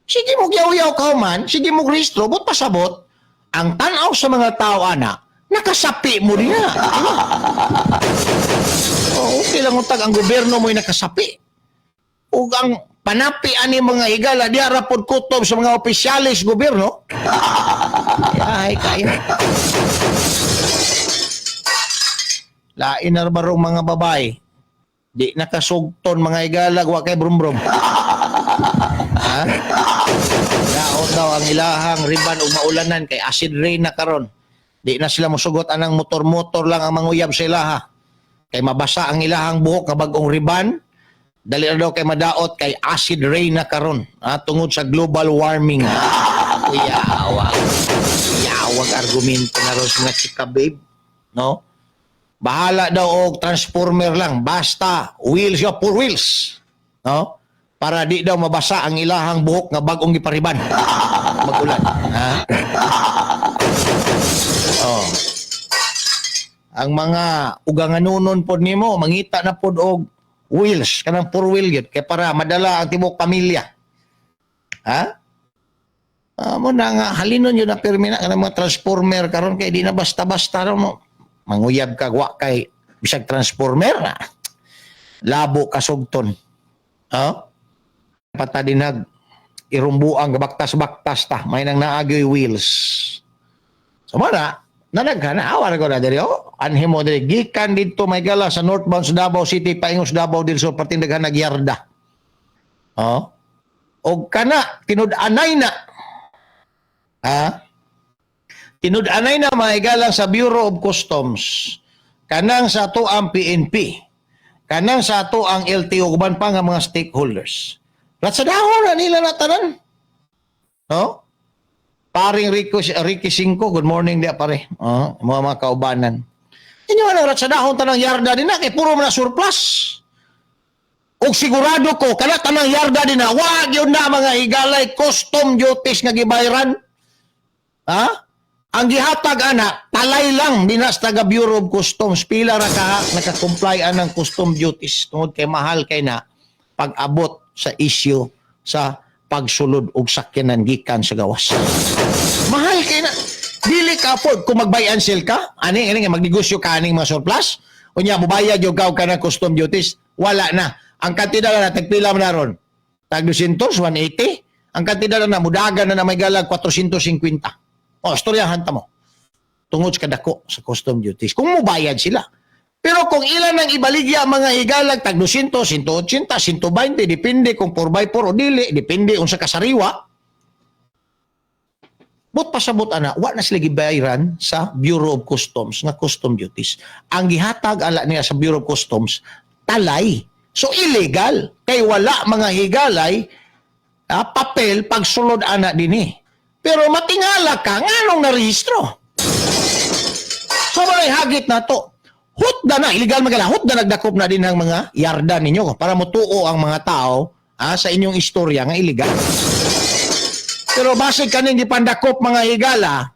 Sige mo yaw-yaw ka man, sige mo rehistro, but pasabot ang tan-aw sa mga tao ana, nakasapi mo niya. Diba? Oh, okay lang untag ang gobyerno mo'y nakasapi. Ug ang panapi ani mga higala diha ra pod kutob sa mga opisyalis gobyerno. Ay, kayo. Lain na barong mga babae. Di nakasugton mga higala, wa kay brum-brum. Ha? Daot daw ang ilahang riban ug maulanan kay acid rain na karon. Di na sila mosugot anang motor-motor lang ang manguyab sa ilaha. Kay mabasa ang ilahang buhok nga bag-ong riban. Dali na daw kay madaot kay acid rain na karon, ah, tungod sa global warming. Kuyawag. Kuyawag argumento na ron sa mga chika babe. No? Bahala daw og transformer lang. Basta wheels yo, four wheels. No? Para di daw mabasa ang ilahang buhok nga bag-ong gipariban. Magulan. Ha? Oh. Ang mga uganganunon pod nimo mangita na pod og wheels kanang four wheel gyud kay para madala ang tibuok pamilya. Ha? Ah, mo na nga halinon yun na pirmi na kanang mga transformer karon kay di na basta-basta ra mo manguyab ka wa kay bisag transformer na labo kasugton. Ha? Patadinag irumbuang gabaktas-baktas ta may nang naagyoy wheels. So mana nanaghan na awa na ko na diri oh. Anhi mo diri gikan didto may gala sa northbound sa Davao City paingon sa Davao del Sur perting daghan nagyarda. Oh. Og kana tinud-anay na. Ha? Tinud-anay na mga higala sa Bureau of Customs. Kanang sa ato ang PNP. Kanang sa ato ang LTO uban pa nga mga stakeholders. Ratsadahon na nila na tanan. No? Paring Rico, Ricky Cinco, good morning dia pare. Oh, mga kaubanan. Inyo ang ratsadahon tanang yarda din na kay puro man na surplus. Og sigurado ko kana tanang yarda din na wa gyud na mga higalay custom duties nga gibayran. Ha? Ang gihatag ana, talay lang dinas taga Bureau of Customs. Pila ra ka naka-comply anang custom duties tungod kay mahal kay na pag-abot sa issue sa pagsulod og sakyanan gikan sa gawas. Mahal kay na. Dili ka afford kung mag-buy and sell ka, ani ani nga magnegosyo ka aning mga surplus, unya mobayad yung ka ng custom duties, wala na. Ang kantidad na tagpila man na ron. Tag 200, 180. Ang kantidad na mudagan na na may galag 450. O, istoryahan ta mo. Tungod sa kadako sa custom duties. Kung mobayad sila. Pero kung ilan ang ibaligya mga higalag, tag 200, 180, 120, depende kung 4x4 o dili, depende unsa kasariwa. But pasabot ana, wa na sila gibayaran sa Bureau of Customs nga custom duties. Ang gihatag ala niya sa Bureau of Customs, talay. So illegal kay wala mga higalay papel pagsulod ana dinhi. Pero matingala ka nganong narehistro. So walay hagit na to. Hutda na, illegal magala, hutda nagdakop na din ang mga yarda ninyo para mutuo ang mga tao sa inyong istorya nga illegal. Pero basig kaning gipandakop mga higala,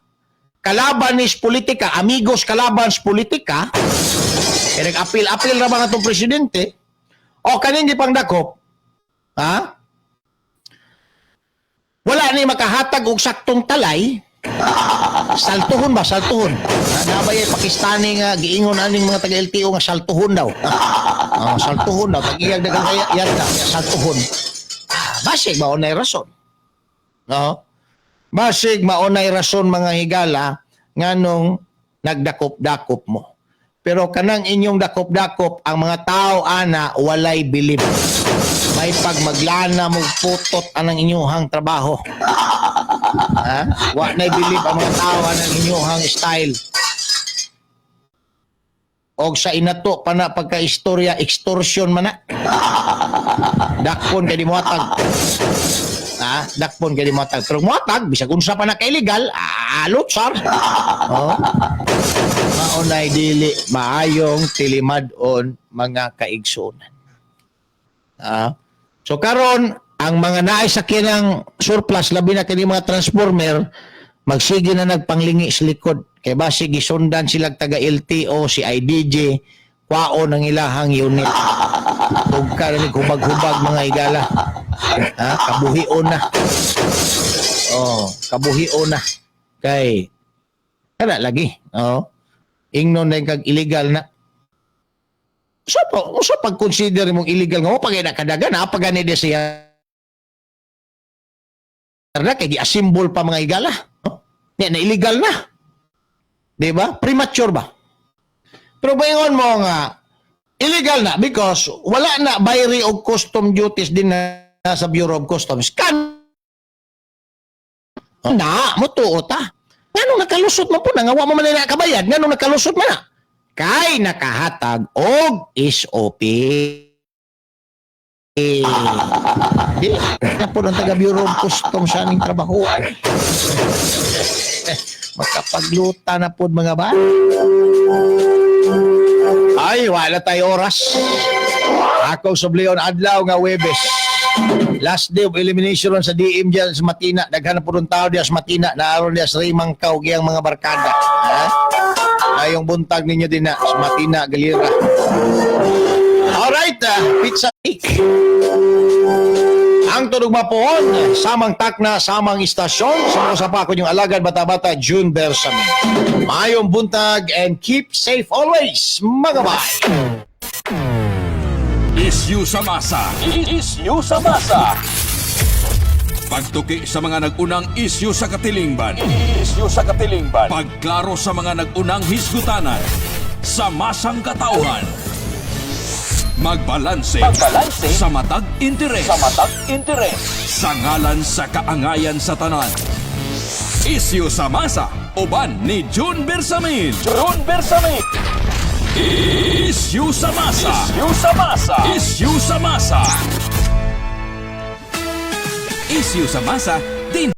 kalaban is politika, amigos kalaban sa politika, kaya nag-apil-apil ra ba nga itong presidente, o kaning gipangdakop, ha? Wala ni makahatag og saktong talay, saltuhon ba? Saltuhon. Nabay ay Pakistani nga giingon aning mga taga LTO nga saltuhon daw. Oh, saltuhon daw. Pag iyag dagang kaya yarda, saltuhon. Ah, basig maunay rason. No? Basig maunay rason mga higala nganong nagdakop-dakop mo. Pero kanang inyong dakop-dakop, ang mga tao ana walay bilib. May pagmaglana mo putot anang inyuhang trabaho. Ha? Wa nay bilib ang mga tao anang inyuhang style. Og sa inato pa na pagka-istorya, extortion man na. Dakpon kay di moatag. Ha? Dakpon kay di moatag. Pero moatag, bisag unsa pa na kay illegal, alot sar. Oh. Maunay dili maayong tilimad-on mga kaigsuonan. Ah. So karon ang mga naay sa kinang surplus labi na kini mga transformer, Magsige na nagpanglingi sa likod. Kay basi gisundan sila taga LTO, si IDJ, kwaon ang ilahang unit. Tugka na hubag-hubag, mga higala. Ha? Kabuhion na. Oh, kabuhion na. Kay kana lagi. Oh. Ingnon na kag illegal na. So po, so pag-consider mong illegal nga mo pag nakadagan na pag gani siya na kay gi-assemble pa, mga higala. No? Nya na illegal na. Di ba? Premature ba? Pero baingon mo nga illegal na because wala na bayri og custom duties din na sa Bureau of Customs. Kan na mo tuo ta. Nganong nakalusot mo po na nga wa mo man nila kabayad? Nganong nakalusot man na? Kay nakahatag og SOP. Di na po ng taga Bureau of Customs sa aning trabaho. Eh, makapagluta na po, mga ba? Ay, wala tayo oras. Ako sublion adlaw nga Webes. Last day of elimination ron sa DM dyan sa Matina. Daghan na po ron tao diyan sa Matina. Naaron diyan sa Rimangkaw giyang mga barkada. Ha? Ayong buntag ninyo din na sa Matina, Galera. Alright, pizza cake. Ang tunog mapuon, samang takna, samang istasyon. Sa pa ako yung alagad bata-bata, June Bersamin. Mayong buntag and keep safe always, mga bay. Issue sa masa. Issue sa masa. Pagtuki sa mga nag-unang isyu sa katilingban. Issue sa katilingban. Pagklaro sa mga nag-unang hisgutanan. Sa masang katauhan. Magbalanse. Magbalanse. Sa matag interes. Sa matag interes. Sa ngalan sa kaangayan sa tanan. Isyu sa masa. Uban ni June Bersamin. June Bersamin. Issue sa masa. Issue sa masa. Issue sa masa. Issue sa masa din.